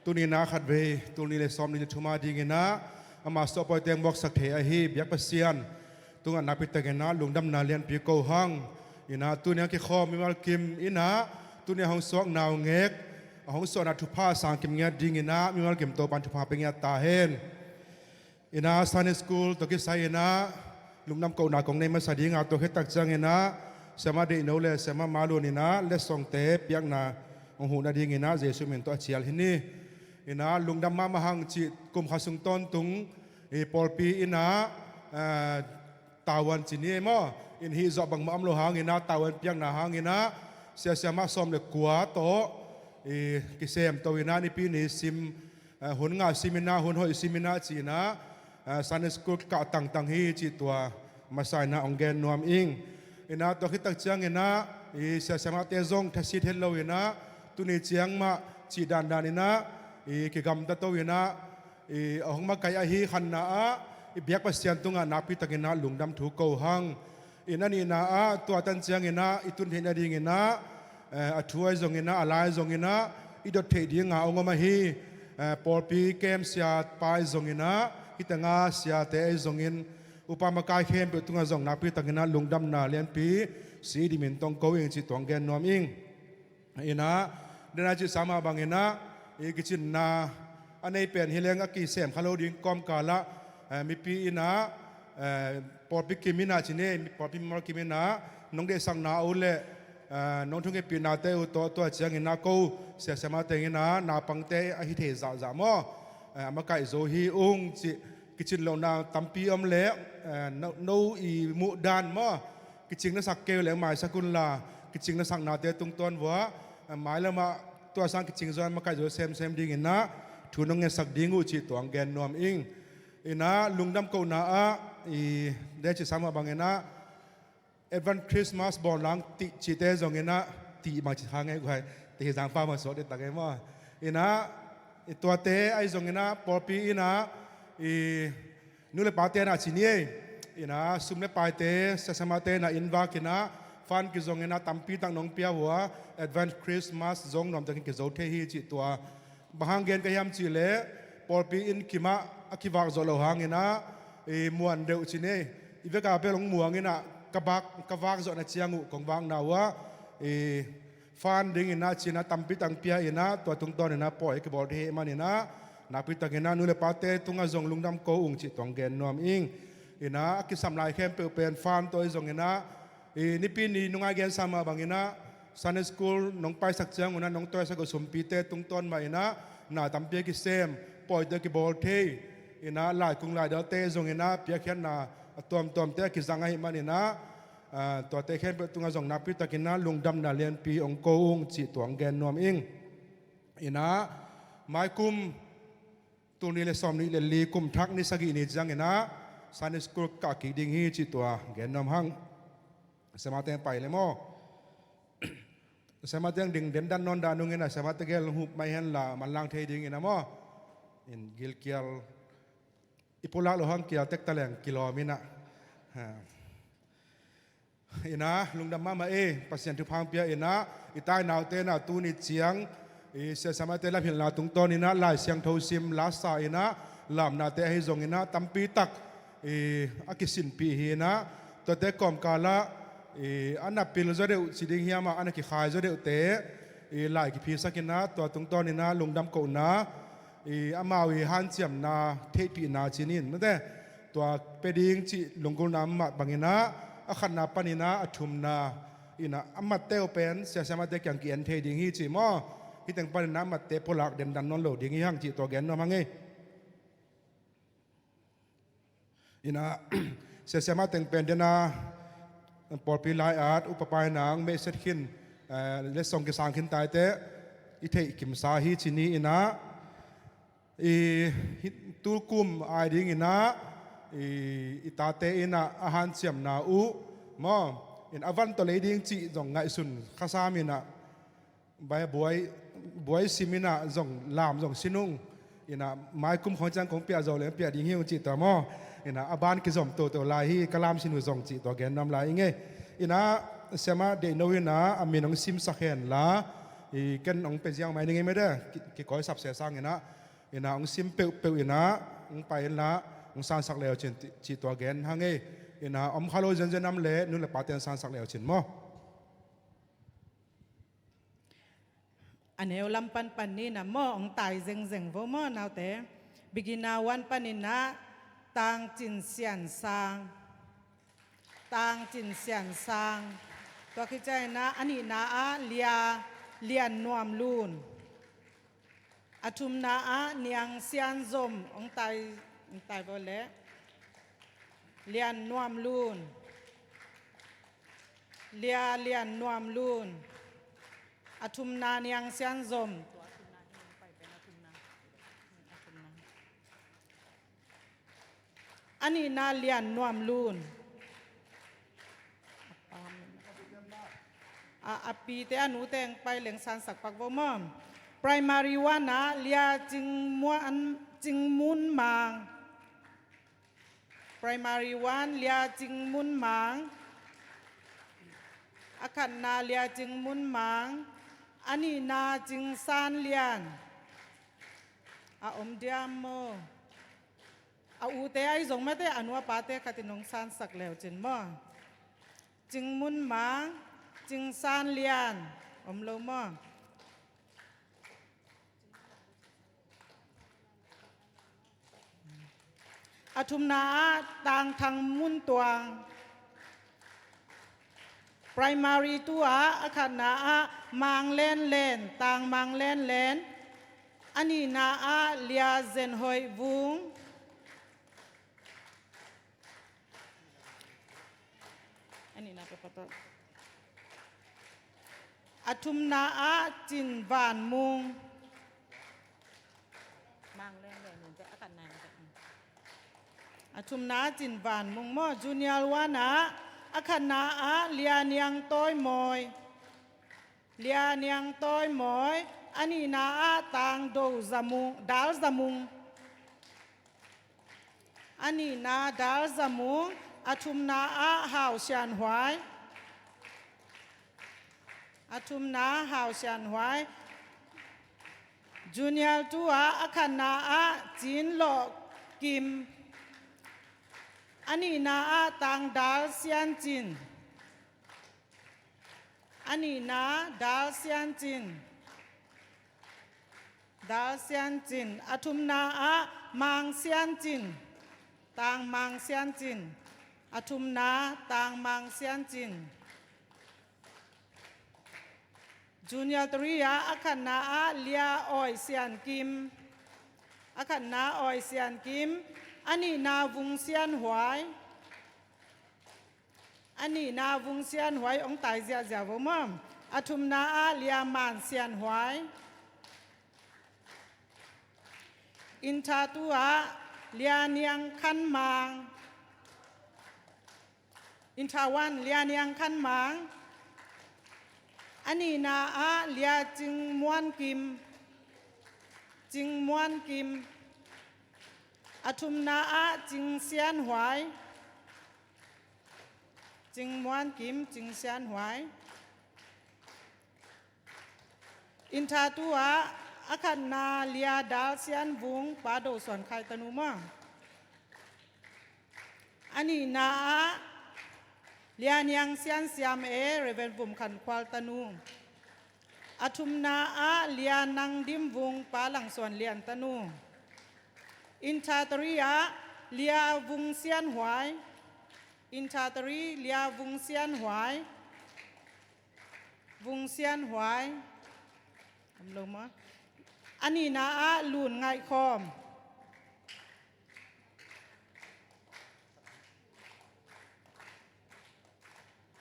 Tuni-in ah khatvei, tul nih le sawmnih le thum a dingin ah ama suahpawite muaksak thei ahi biak Pasian tungah nakpi takin ah lungdamna lianpi ko hang. In ah tuni a kikhawm mimal kim in ah tuni a hong suak naungek, a hong suahna thupha a sangkim ngiat dingin ah mimal kim Topa'n thupha pia ngiat ta hen. In ah Sunday school tawh kisai in ah lungdam kohna kong nei masa ding a, tua khit tak ciangin ah siamah Deihno le siamah Malun in ah letsongte piakna hong huh nadingin ah Jesuh min tawh a cial hi ni. In ah lungdam mahmah hang cih kum khat sung tawntung i pawlpi in ah, eh, tavuan ci ni ei maw, in hih zawh bangmah om lo hangin ah tavuan piakna hangin ah sia siamah sawm le kua tawh i kisemto in ah nipi ni sim, eh, hun nga sim in ah, hun hoih sim in ah ci-in ah, eh, Sunday school kah tangtang hi cih tua masa in ah hong gen nuam ing. In ah tua khit tak ciangin ah i sia siamahte zong thasit het lo in ah tuni ciang mah cih dandan in ah i kigamta to in ah i a hong makaih ahi khatna ah i biak Pasian tungah nakpi takin ah lungdam thu ko hang. In a nihna ah tua tan ciangin ah i tun theih nadingin ah, eh, a thu ahi zongin ah, a la ahi zongin ah i dot theih ding a hong om ahi, eh, pawlpi kem siapa ahi zongin ah, hih tengah siate ahi zongin, upa makai khempeuh tungah zong nakpi takin ah lungdamna lianpi si dingin tong ko ing cih tua hong gen nuam ing. In ah, den a cihsa mah bangin ah i kicinna a nei pen hi leng a kisem kha lo ding kawmkal ah, eh, mipi in ah, eh, pawlpi kim in ah ci ni ei, pawlpi mimal kim in ah nong deihsakna uh le, eh, nong thungeppihnate uh tawh tua ciangin ah ko sia siamah teng in ah naupangte ahi thei zahzah maw, eh, a makaih zo hi ung cih kicin lohna tampi om leh, eh, no, no i muh dan maw, kicing na sak kei uh leh maisak unla, kicing na saknate tungtawn vuah, eh, mailam ah tua sang kicing zo, makaih zo semsem dingin ah thu nong ngetsak ding uh cih tua hong gen nuam ing. In ah lungdam kohna ah i den a cihsa mah bangin ah Advance Christmas bawl nang tih cihte zongin ah, tih bang ci kha ngei guai, tih hi zangpa mah suak dih tak ei maw. In ah i tuate ahi zongin ah pawlpi in ah i nu le pate in ah ci ni ei. In ah sum le paite, sia siamahte in ah inn vak in ah fund kizong in ah tampi tak nong pia uh a, Advance Christmas zong nuam takin kizo thei hi cih tua. Bang hang gen ka hiam cih leh pawlpi inn kim ah a kivak zawh loh hangin ah i muan deuh ci ni ei. I vek a bel hong muang in ah ka vak, ka vak zawhna ciang uh kong vakna uh ah i fund dingin ah ci-in ah tampi tak pia in ah tua tungtawn in ah pawi a kibawl thei ahih manin ah nakpi takin ah nu le pate tungah zong lungdam ko ung cih tua hong gen nuam ing. In ah a kisam lai khempeuh pen fund tawh ahi zongin ah i nipi ni nong a gensa mah bangin ah Sunday school nong paisak ciang un ah nong tawisak uh sumpite tungtawn mah in ah na tampi a kisem, pawite a kibawl thei, in ah laikung laidalte zongin ah piakkhiatna a tuamtuamte a kizang ahih manin ah, ah, tuate khempeuh tungah zong nakpi takin ah lungdamna lianpi hong ko ung cih tua hong gen nuam ing. In ah maikum tul nih le sawmnih le li kum thak ni sagih ni ciangin ah Sunday school kah kik ding hi cih tua gen nuam hang. Siamah teng pai le maw. Siamah teng ding dendan nawn dah nungin ah siamahte gel hup mai henla manlang thei dingin ah maw. In gilkial i pulak loh hang kial tek ta leng kilawm in ah. Ha. In ah lungdam mahmah ei, Pasian thupha hong pia in ah i tainaute in ah tuni ciang i sia siamahte lamhilhna tungtawn in ah Lai Siangtho sim lasa in ah lamnate ahi zongin ah tampi tak i a kisinpih hi in ah tuate kawmkal ah i a na pil zaw deuh ci ding hiam ah a na kikhai zaw deuhte i lai kiphisak in ah tua tungtawn in ah lungdam kohna i amau i hanciamna theihpihna ci-in in mate tua pia ding cih lunggulhna mah bangin ah a khatna panin ah a thumna in ah a matte uh pen sia siamahte kiang ki-en thei ding hi ci maw. Hih teng panin ah a matte pulak dendan nawn lo ding hi hang cih tua gen nuam hang ei. In ah sia siamah teng pen den a pawlpi lai-at upa painang meihset khin, eh, letsong kisang khin taite i theih kimsa hi ci ni in ah i hi, tulkum ai dingin ah i, i tate in ah a hanciamna uh maw, in a van tawh lei ding cih zong ngaihsun kha sam in ah bai buai, buai sim in ah zong lam zong sin ung. In ah maikum khawng ciang kong piah zo leng piah ding hi ung cih tua maw. In ah a ban kizom toto lai hi, ka lam sin uh zong cih tua gen nuam lai ing ei. In ah siamah Deihno in ah a min hong simsak henla I ken hong pia ziau mai ning ei mede, ki, kikawi sapsia sang inah, inah hong sim peuhpeuh inah, hong pai inla, hong sansak leu cin, ci, ci tua gen hang ei, inah om kha lo zenzen am le, nu le pa ten sansak leu cin maw. A neu lam panpan ni na maw, hong tai zengzeng vo maw, naute. Beginner one pan inah, Tang Cin Sian Sang. Tang Cin Sian Sang. Tua khit ciang inah, a nihna ah Lia Lian Nuam Lun. A thumna ah Niang Sian Zom, hong tai, hong tai vo leh. Lian Nuam Lun. Lia Lian Nuam Lun. A thumna Niang Sian Zom. A nihna Lian Nuam Lun. A, a pite a nute hong pai leng sansak pak vo maw. Primary one ah Lia Cing Muan, Cing Mun Mang. Primary one, Lia Cing Mun Mang. A khatna Lia Cing Mun Mang. A nihna Cing San Lian. A om diam maw. A ute ahi zong mate, a nu a pate khatin hong sansak leu cin maw. Cing Mun Mang, Cing San Lian, om lo maw. A thumna ah Tang Thang Mun Tuang. Primary two ah, a khatna ah Mang Len Len, Tang Mang Len Len. A nihna ah Lia Zen Hoih Vung. A nihna paper tawh. A thumna ah Cin Van Mung. Mang Len Len, a khatna. A thumna ah Cin Van Mung maw, Junior one ah, a khatna ah Lia Niang Tawi Mawi. Lia Niang Tawi Mawi, a nihna ah Tang Do Za Mung, Dal Za Mung. A nihna Dal Za Mung, a thumna ah Hau Sian Huai. A thumna Hau Sian Huai. Junior two ah, a khatna ah Cin Lawh Kim. A nihna ah Tang Dal Sian Cin. A nihna Dal Sian Cin. Dal Sian Cin. A thumna ah Mang Sian Cin. Tang Mang Sian Cin. A thumna Tang Mang Sian Cin. Junior three ah, a khatna ah Lia Awi Sian Kim. A khatna Awi Sian Kim. A nihna Vung Sian Huai. A nihna Vung Sian Huai, hong tai ziahziah vo maw. A thumna ah Lia Man Sian Huai. Inter two ah Lia Niang Khan Mang. Inter one, Lia Niang Khan Mang. A nihna ah Lia Cing Muan Kim. Cing Muan Kim. A thumna ah Cing Sian Huai. Cing Muan Kim, Cing Sian Huai. Inter two ah, a khatna Lia Dal Sian Vung, Pa Do Suan Khai tanu maw. A nihna ah Lia Niang Sian Siam E, Reverend Vum Khan Khual tanu. A thumna ah Lia Nang Dim Vung, Pa Lang Suan Lian tanu. Inter three ah Lia Vung Sian Huai. Inter three, Lia Vung Sian Huai. Vung Sian Huai. Om lo maw. A nihna ah Lun Ngaih Khawm.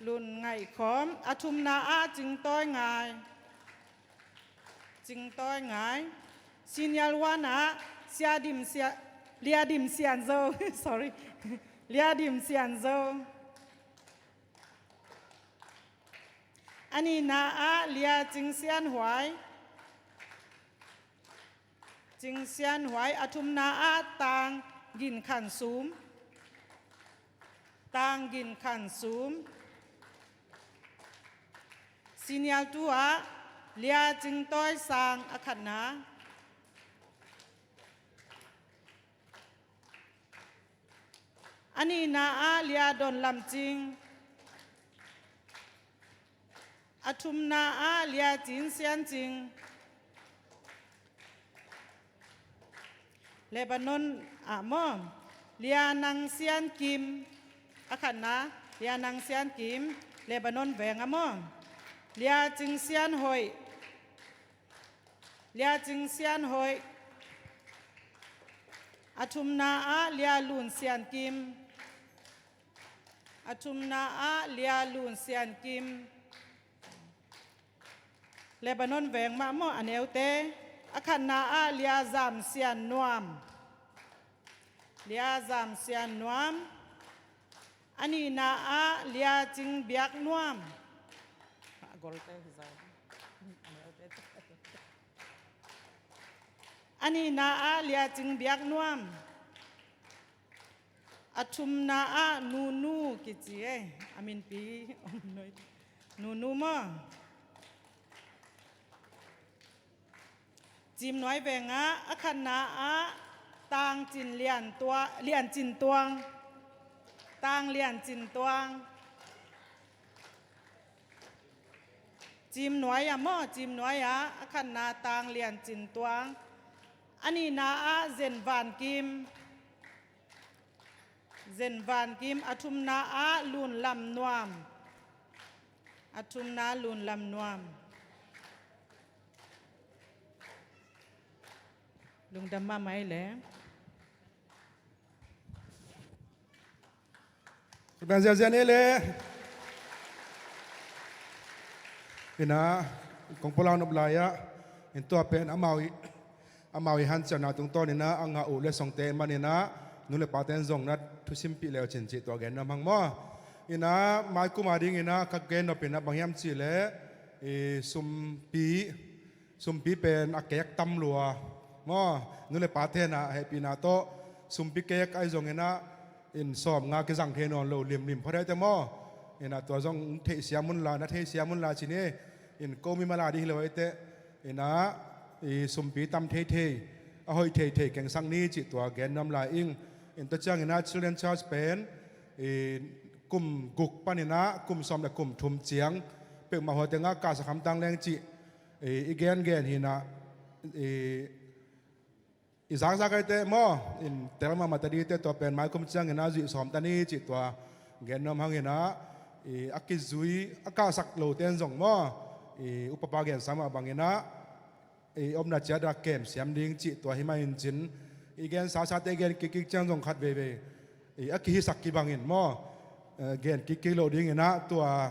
Lun Ngaih Khawm. A thumna ah Cing Tawi Ngai. Cing Tawi Ngai. Senior one ah Sia Dim Sia, Lia Dim Sian Zo. Sorry. Lia Dim Sian Zo. A nihna ah Lia Cing Sian Huai. Cing Sian Huai. A thumna ah Tang Gin Khan Sum. Tang Gin Khan Sum. Senior two ah Lia Cing Tawi Sang, a khatna. A nihna ah Lia Don Lam Cing. A thumna ah Lia Cin Sian Cing. Lebanon ah maw, Lia Nang Sian Kim. A khatna, Lia Nang Sian Kim, Lebanon veng ah maw. Lia Cing Sian Hoih. Lia Cing Sian Hoih. A thumna ah Lia Lun Sian Kim. A thumna ah Lia Lun Sian Kim. Lebanon veng mah maw, a neute. A khatna ah Lia Zam Sian Nuam. Lia Zam Sian Nuam. A nihna ah Lia Cing Biak Nuam. A golte hi zai. A nihna ah Lia Cing Biak Nuam. A thumna ah Nunu kici e, a minpi om noi. Nunu maw. Cim Nuai veng ah, a khatna ah Tang Cin Lian Tua-, Lian Cin Tuang. Tang Lian Cin Tuang. Cim Nuai ah maw, Cim Nuai ah, a khatna Tang Lian Cin Tuang. A nihna ah Zen Van Kim. Zen Van Kim, a thumna ah Lun Lam Nuam. A thumna Lun Lam Nuam. Lungdam mahmah ei le. Khut beng ziahziah ni le. Ina, kong pulak nop lai-ah, in tua pen amau i, amau i hanciamna tungtawn ina a ngah uh letsongte manin ah, nu le pate in zong na thusimpih le uh cin cih tua gen nuam hang maw. Ina, maikum a ding ina ka gen nop ina bang hiam cih leh, i sumpi, sumpi pen a kek tam lua maw, nu le pate na a hehpihna tawh sumpi kek ahi zongin ah, in sawm nga kizang thei nawn lo limlim phot ahi te maw. In ah tua zong theihsiam unla, na theihsiam unla ci ni. In ko mi mala ding hi lo ahi te. In ah i sumpi tam theithei, a hoih theithei kengsak ni cih tua gen nuam lai ing. In tua ciangin ah Children Church pen i kum guk panin ah kum sawm le kum thum ciang peuhmah huate nga kahsak hamtang leng cih i, i gengen hi in ah, i, i zakzak ahi te maw, in tel mahmah ta ding te, tua pen maikum ciangin ah zuih sawm ta ni cih tua gen nuam hang in ah, i, a kizui, a kahsak lote in zong maw, i, upapa gensa mah bangin ah, i, omna ciat ah kem siam ding cih tua hi mah in cin, i, gen sasate gen kikkik ciang zong khat veivei, i, a kihisak kibangin maw, eh, gen kikkik loh dingin ah tua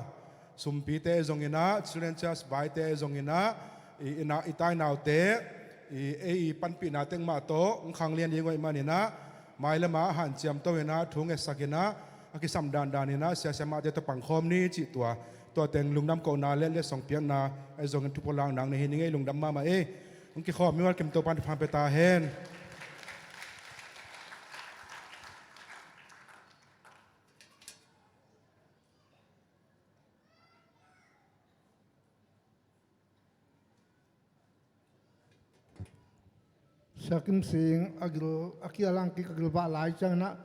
sumpite zongin ah, Children Church vaite zongin ah, i, i na, i tainaute, i, ei i panpihna teng mah tawh hong khanglian ding uh ahih manin ah, mailam ah hanciam to in ah, thu ngetsak in ah, a kisam dandan in ah, siasia mahte tawh pangkhawm ni cih tua, tua teng lungdam kohna le letsong piakna ahi zongin thupha lak nang na hi ning ei, lungdam mahmah ei. Hong kikhawm mi uh kim Topa'n thupha pia ta hen. Sia Kim Sing a gil, a kialang kik a gilvah lai ciangin ah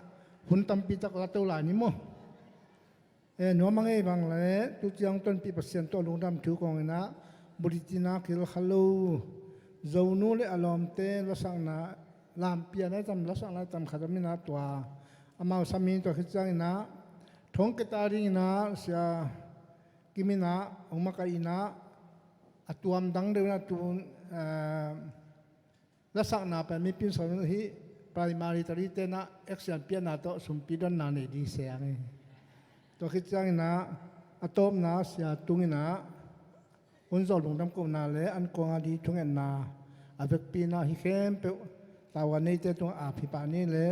hun tampi tak la to lai ni maw. E, nuam a ngei bang le, tu ciang tonpih Pasian tawh lungdam thu kawngin ah, bulitin ah kilkha lo, Zonu le a lawmte lasakna, lampian a tam, lasakna tam khat a min ah tua, amau sami tua khit ciangin ah, thongketa dingin ah, Sia Kim in ah, hong makaih in ah, a tuam dang deuh in ah tu, eh, lasakna pen mipin sawm hi, primary tari te in ah action piakna tawh sumpi donna nei ding siang hi. Tua khit ciangin ah, a tawpna Sia Tung in ah, hun zawh lungdam kohna le an kuang a ding thungetna, a vekpi in ah hi khempeuh, tavuan neite tungah ap hi pah ni le.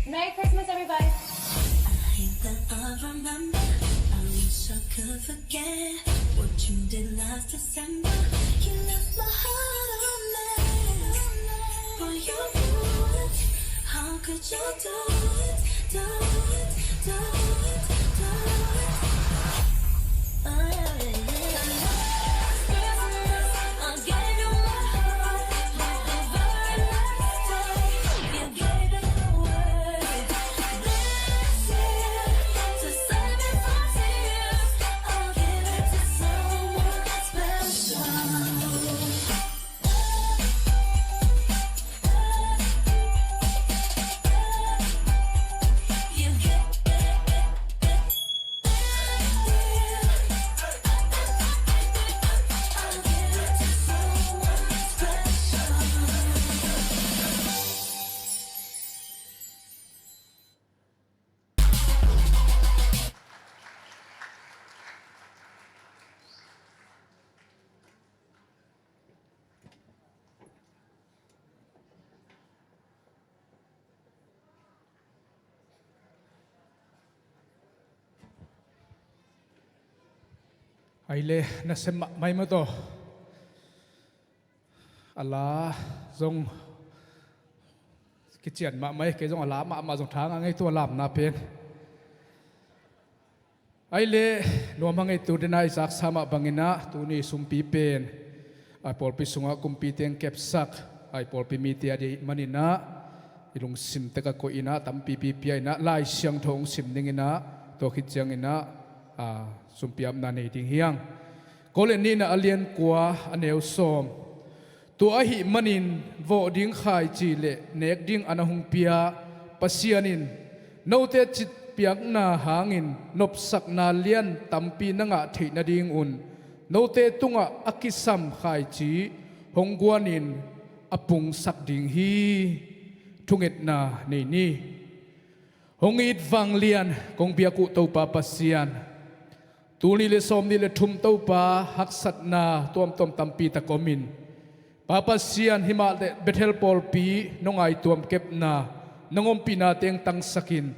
Merry Christmas, everybody. I hate that I remember. I wish I could forget what you did last December. You left my heart a mess. Boy, you blew it. How could you do it? Do it, do it, do it. Ai le, nasem mahmah ei maw taw. A la zong kician mahmah ei, kei zong a la mahmah zong tha ngah ngei, tua lamna pen. Ai le, nuam hang ei, tu dena i zaksa mah bangin ah tuni sumpi pen a pawlpi sungah kumpi teng kepsak a i pawlpi mite a deih manin ah i lungsim tek a koih in ah tampipi pia in ah Lai Siangtho hong sim dingin ah, tua khit ciangin ah, a, sumpi apna nei ding hi hang. Korin nihna a lian kua a neu sawm. Tua ahih manin vawh ding khaici le nek ding an a hong pia Pasian in note citpiakna hangin nopsakna lian tampi na ngah theih nadingun note tungah a kisam khaici hong guanin a pungsak ding hi. Thungetna nei ni. Hong it vanglian kong biak uh Topa Pasian, tul nih le sawm nih le thum Topa haksatna tuamtuam tampi tak om in, Pa Pasian, himahleh Bethel pawlpi nong ngaihtuam kepna, nong ompihna teng tangsak in,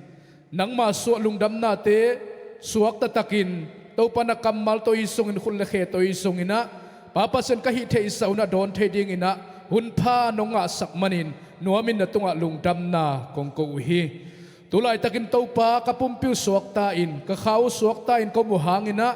nangma suah lungdamnate suak taktakin Topa na kammal tawh i sungin, khut le khe tawh i sungin ah, Pa Pasian, ka hih theihsa un ah dawn thei dingin ah hun pha nong ngahsak manin nuamin na tungah lungdamna kong ko uh hi. Tu laitakin Topa, ka pumpi uh suakta in, ka kha uh suakta in ka om uh hangin ah,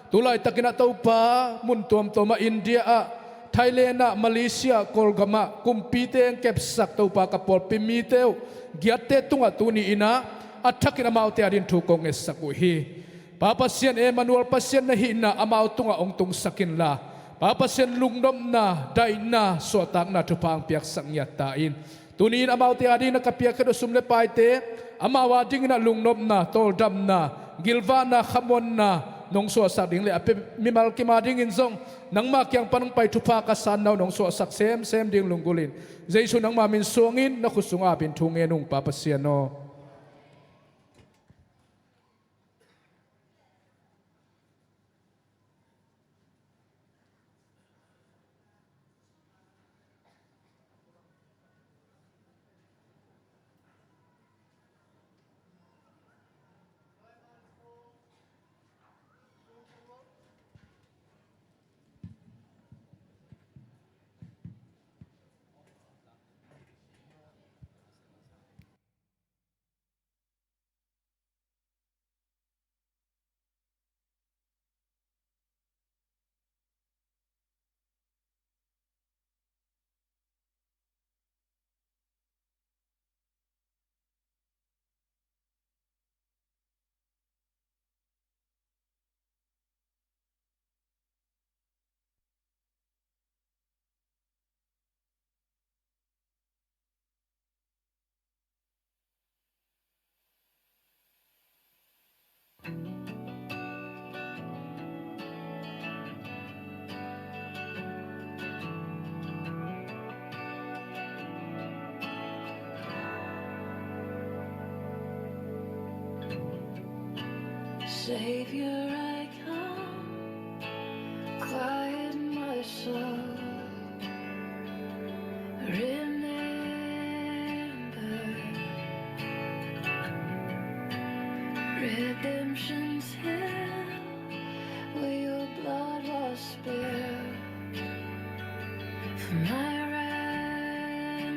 tu laitakin ah Topa, mun tuamtuam ah, India ah, Thailand ah, Malaysia, Kawlgam ah kumpi teng kepsak Topa, ka pawlpi mite uh giatte tungah tuni in ah a thakin amaute adingin thu kong ngetsak uh hi. Pa Pasian, Emmanuel Pasian na hihna amau tungah hong tungsak inla, Pa Pasian, lungnopna, daihna, suahtakna thupha hong piaksak ngiat ta in. Tuni in amaute adingin ah ka piakkhiat uh sum le paite, amau adingin ah lungnopna, tawldamna, gilvahna, khamuanna nong suahsak ding le a pia mimal kim adingin zong nangma kiang pan hong pai thupha ka sanna uh nong suahsak semsem ding lunggulh in, Jesu nangma min suangin na khut sungah apin thu ngen ung, Pa Pasian aw. Savior, I come, quiet my soul. Remember, Ocean's hill, where your blood was spilled for my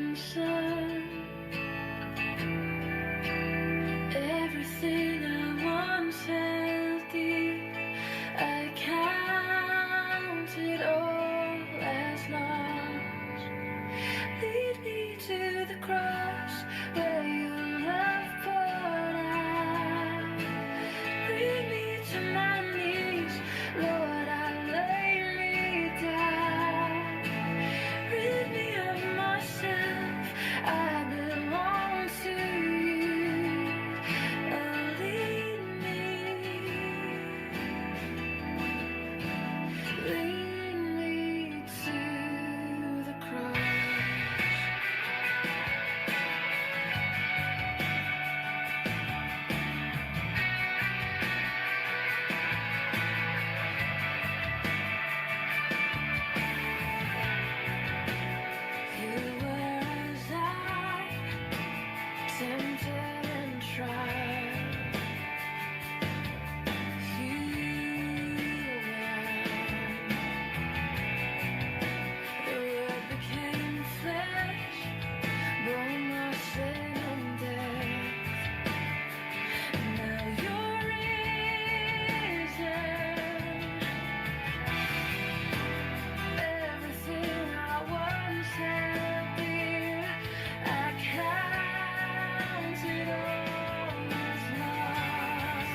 ransom. Everything I once held dear, I count it all as loss. Lead me to the cross where your love poured out. Bring me to my knees, Lord, I lay me down. Rid me of myself, I belong to you. Oh, lead me, lead me to the cross. You were as I, tempted and tried. You were. The word became flesh, bore my sin and death. Now you're risen. Everything I once held dear, I count it all as loss.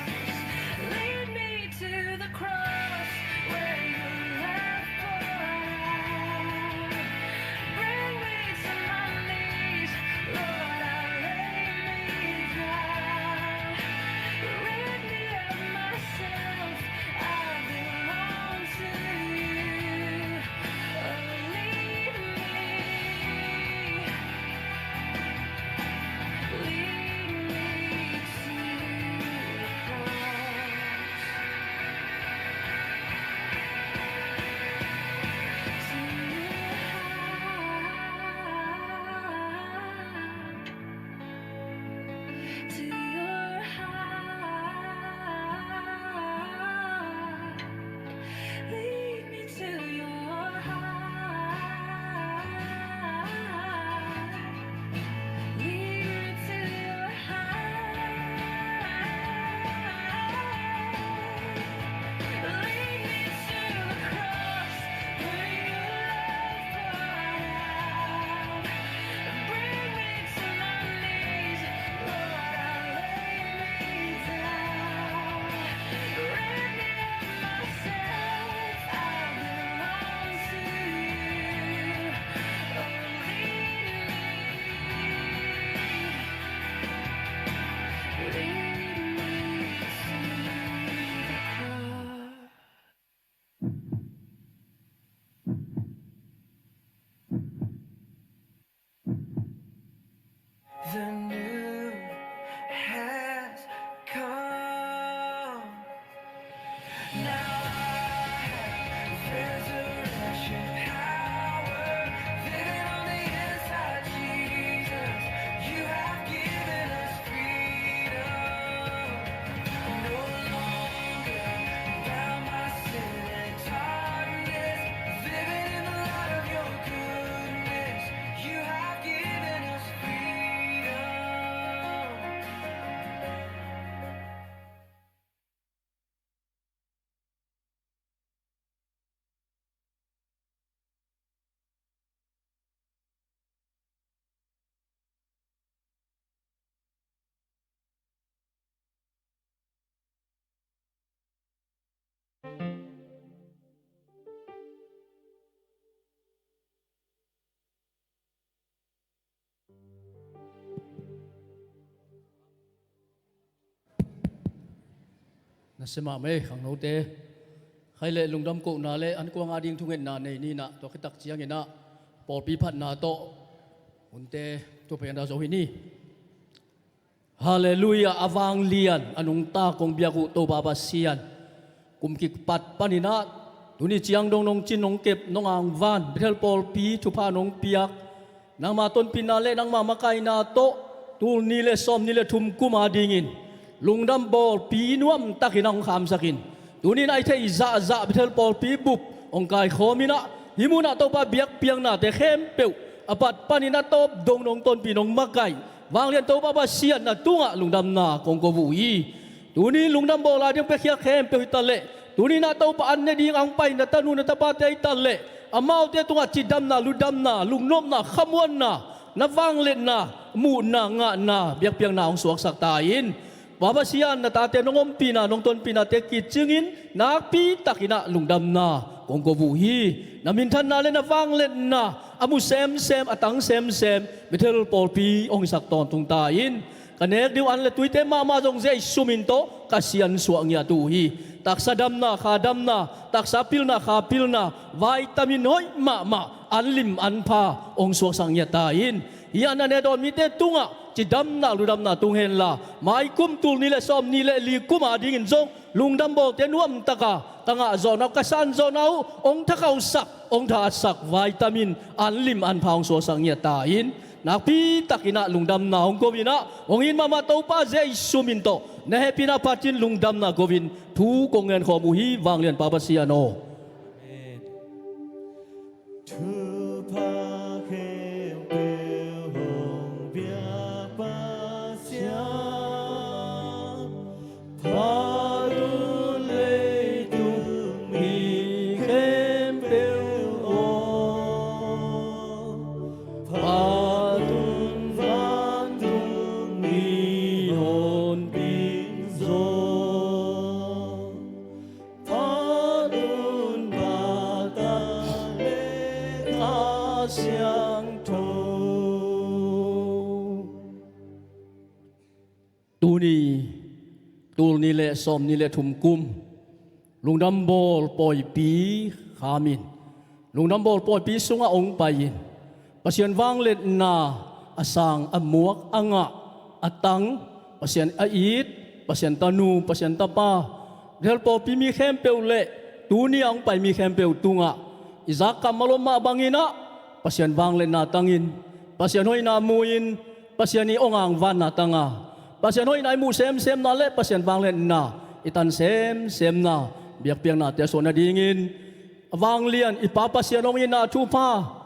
Lead me to the cross where your love poured out. Bring me to my knees, Lord, I lay me down. Rid me of myself, I belong to you. Oh, lead me, lead me to the cross. To your heart, to your heart. Lead me to your heart. Lead me to your heart. Lead me to the cross where your love poured out. Bring me to my knees, Lord, I lay me down. Rid me of myself, I belong to you. Oh, lead me, lead me to the cross. The new has come. Now I have resurrection power living on the inside, Jesus. You have given us freedom. No longer bound by sin and darkness, living in the light of your goodness. You have given us freedom. Nasia mahmah ei khangnote. Khai le lungdam kohna le an kuang a ding thungetna nei ni in ah, tua khit tak ciangin ah pawlpi phatna tawh hunte tua pen a zo hi ni. Halleluiah, a vanglian a nungta kong biak uh Topa Pasian, kum kikpat panin ah tuni ciang dong nong cin nong kep nong angvan Bethel pawlpi thupha nong piak, nangma tonpihna le nangma makaihna tawh tul ni le sawm ni le thum kum a dingin Lungdam bawlpi nuamtakin a hong khamsakin, tuni-in a i theih zahzah Bethel pawlpi bup hong kaikhawm in ah, hih munah Topa biakpiaknate khempeuh a pat panin a tawp dong nong tonpih nong makaih vanglian Topa Pasian na tungah lungdamna kong ko uh hi. Tuni lungdam bawl a ding piakhia khempeuh hi taleh, tuni-in ah Topa an ne ding a hong pai na tanu na tapate hi taleh, amaute tungah cidamna, lungdamna, lungnopna, khamuanna, na vangliatna, muhna, ngahna, biakpiakna hong suaksak ta in. Pa Pasian, na tate nong ompihna, nong tonpihnate kicingin nakpitakin ah lungdamna kong ko uh hi. Na minthanna le na vangliatna a mu semsem, a tang semsem Bethel pawlpi hong hisak tawntung ta in. Ka nek ding uh an le tuite mahmah zong Jesu min tawh ka siansuah ngiat uh hi. Taksa damna, kha damna, taksa pilna, kha pilna, vitamin hoih mahmah, an lim an pha hong suaksak ngiat ta in. Hih a na ne dawn mite tungah cidamna, lungdamna tung henla, maikum tul nih le sawmnih le li kum a dingin zong lungdam bawlte nuamtaka ka ngah zawhna uh, ka san zawhna uh hong thakhauhsak, hong thahatsak, vitamin, an lim an pha hong suaksak ngiat ta in. Nakpitakin ah lungdamna hong ko in ah, hong it mahmah Topa Jesu min tawh na hehpihna phatin lungdamna ko-in thu kong ngen khawm uh hi, vanglian Pa Pasian aw. Thupha khempeuh hong pia Pasian, phat un leitung mi khempeuh aw, phat un vantung mihonpi zong, phat un Pa, Ta le Kha Siangtho. Tuni, tul nih le sawmnih le thum kum, lungdam bawl pawipi kham in, lungdam bawl pawipi sungah hong pai in, Pasian vangliatna a sang, a muak, a ngah, a tang, Pasian a it, Pasian tanu, Pasian tapa, Bethel pawlpi mi khempeuh le tuni a hong pai mi khempeuh tungah i zak kammal om mah bangin ah, Pasian vangliatna tangin, Pasian hoihna mu-in, Pasian i hong angvanna tanga, Pasian hoihna i muh semsemna le Pasian vangliatna i tan semsemna, biakpiaknate a suah nadingin, a vanglian i Pa Pasian hong itna thupha,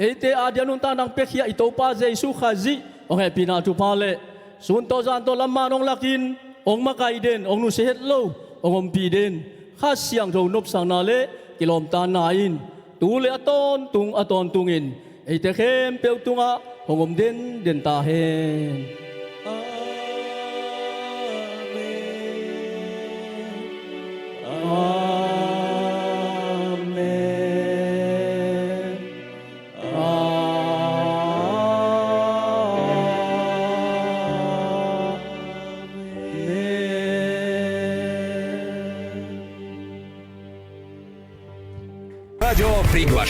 eite a dia nuntakna hong piakhia i Topa Jesu Khazih hong hehpihna thupha le sun tawh zan tawh lamman hong lakin, hong makaih den, hong nusia het lo hong ompih den Kha Siangtho nopsakna le kilawmtatna in tu le a tawntung, a tawntungin eite khempeuh tungah hong om denden ta hen. Amen. Amen. Amen. Radio Free Guash.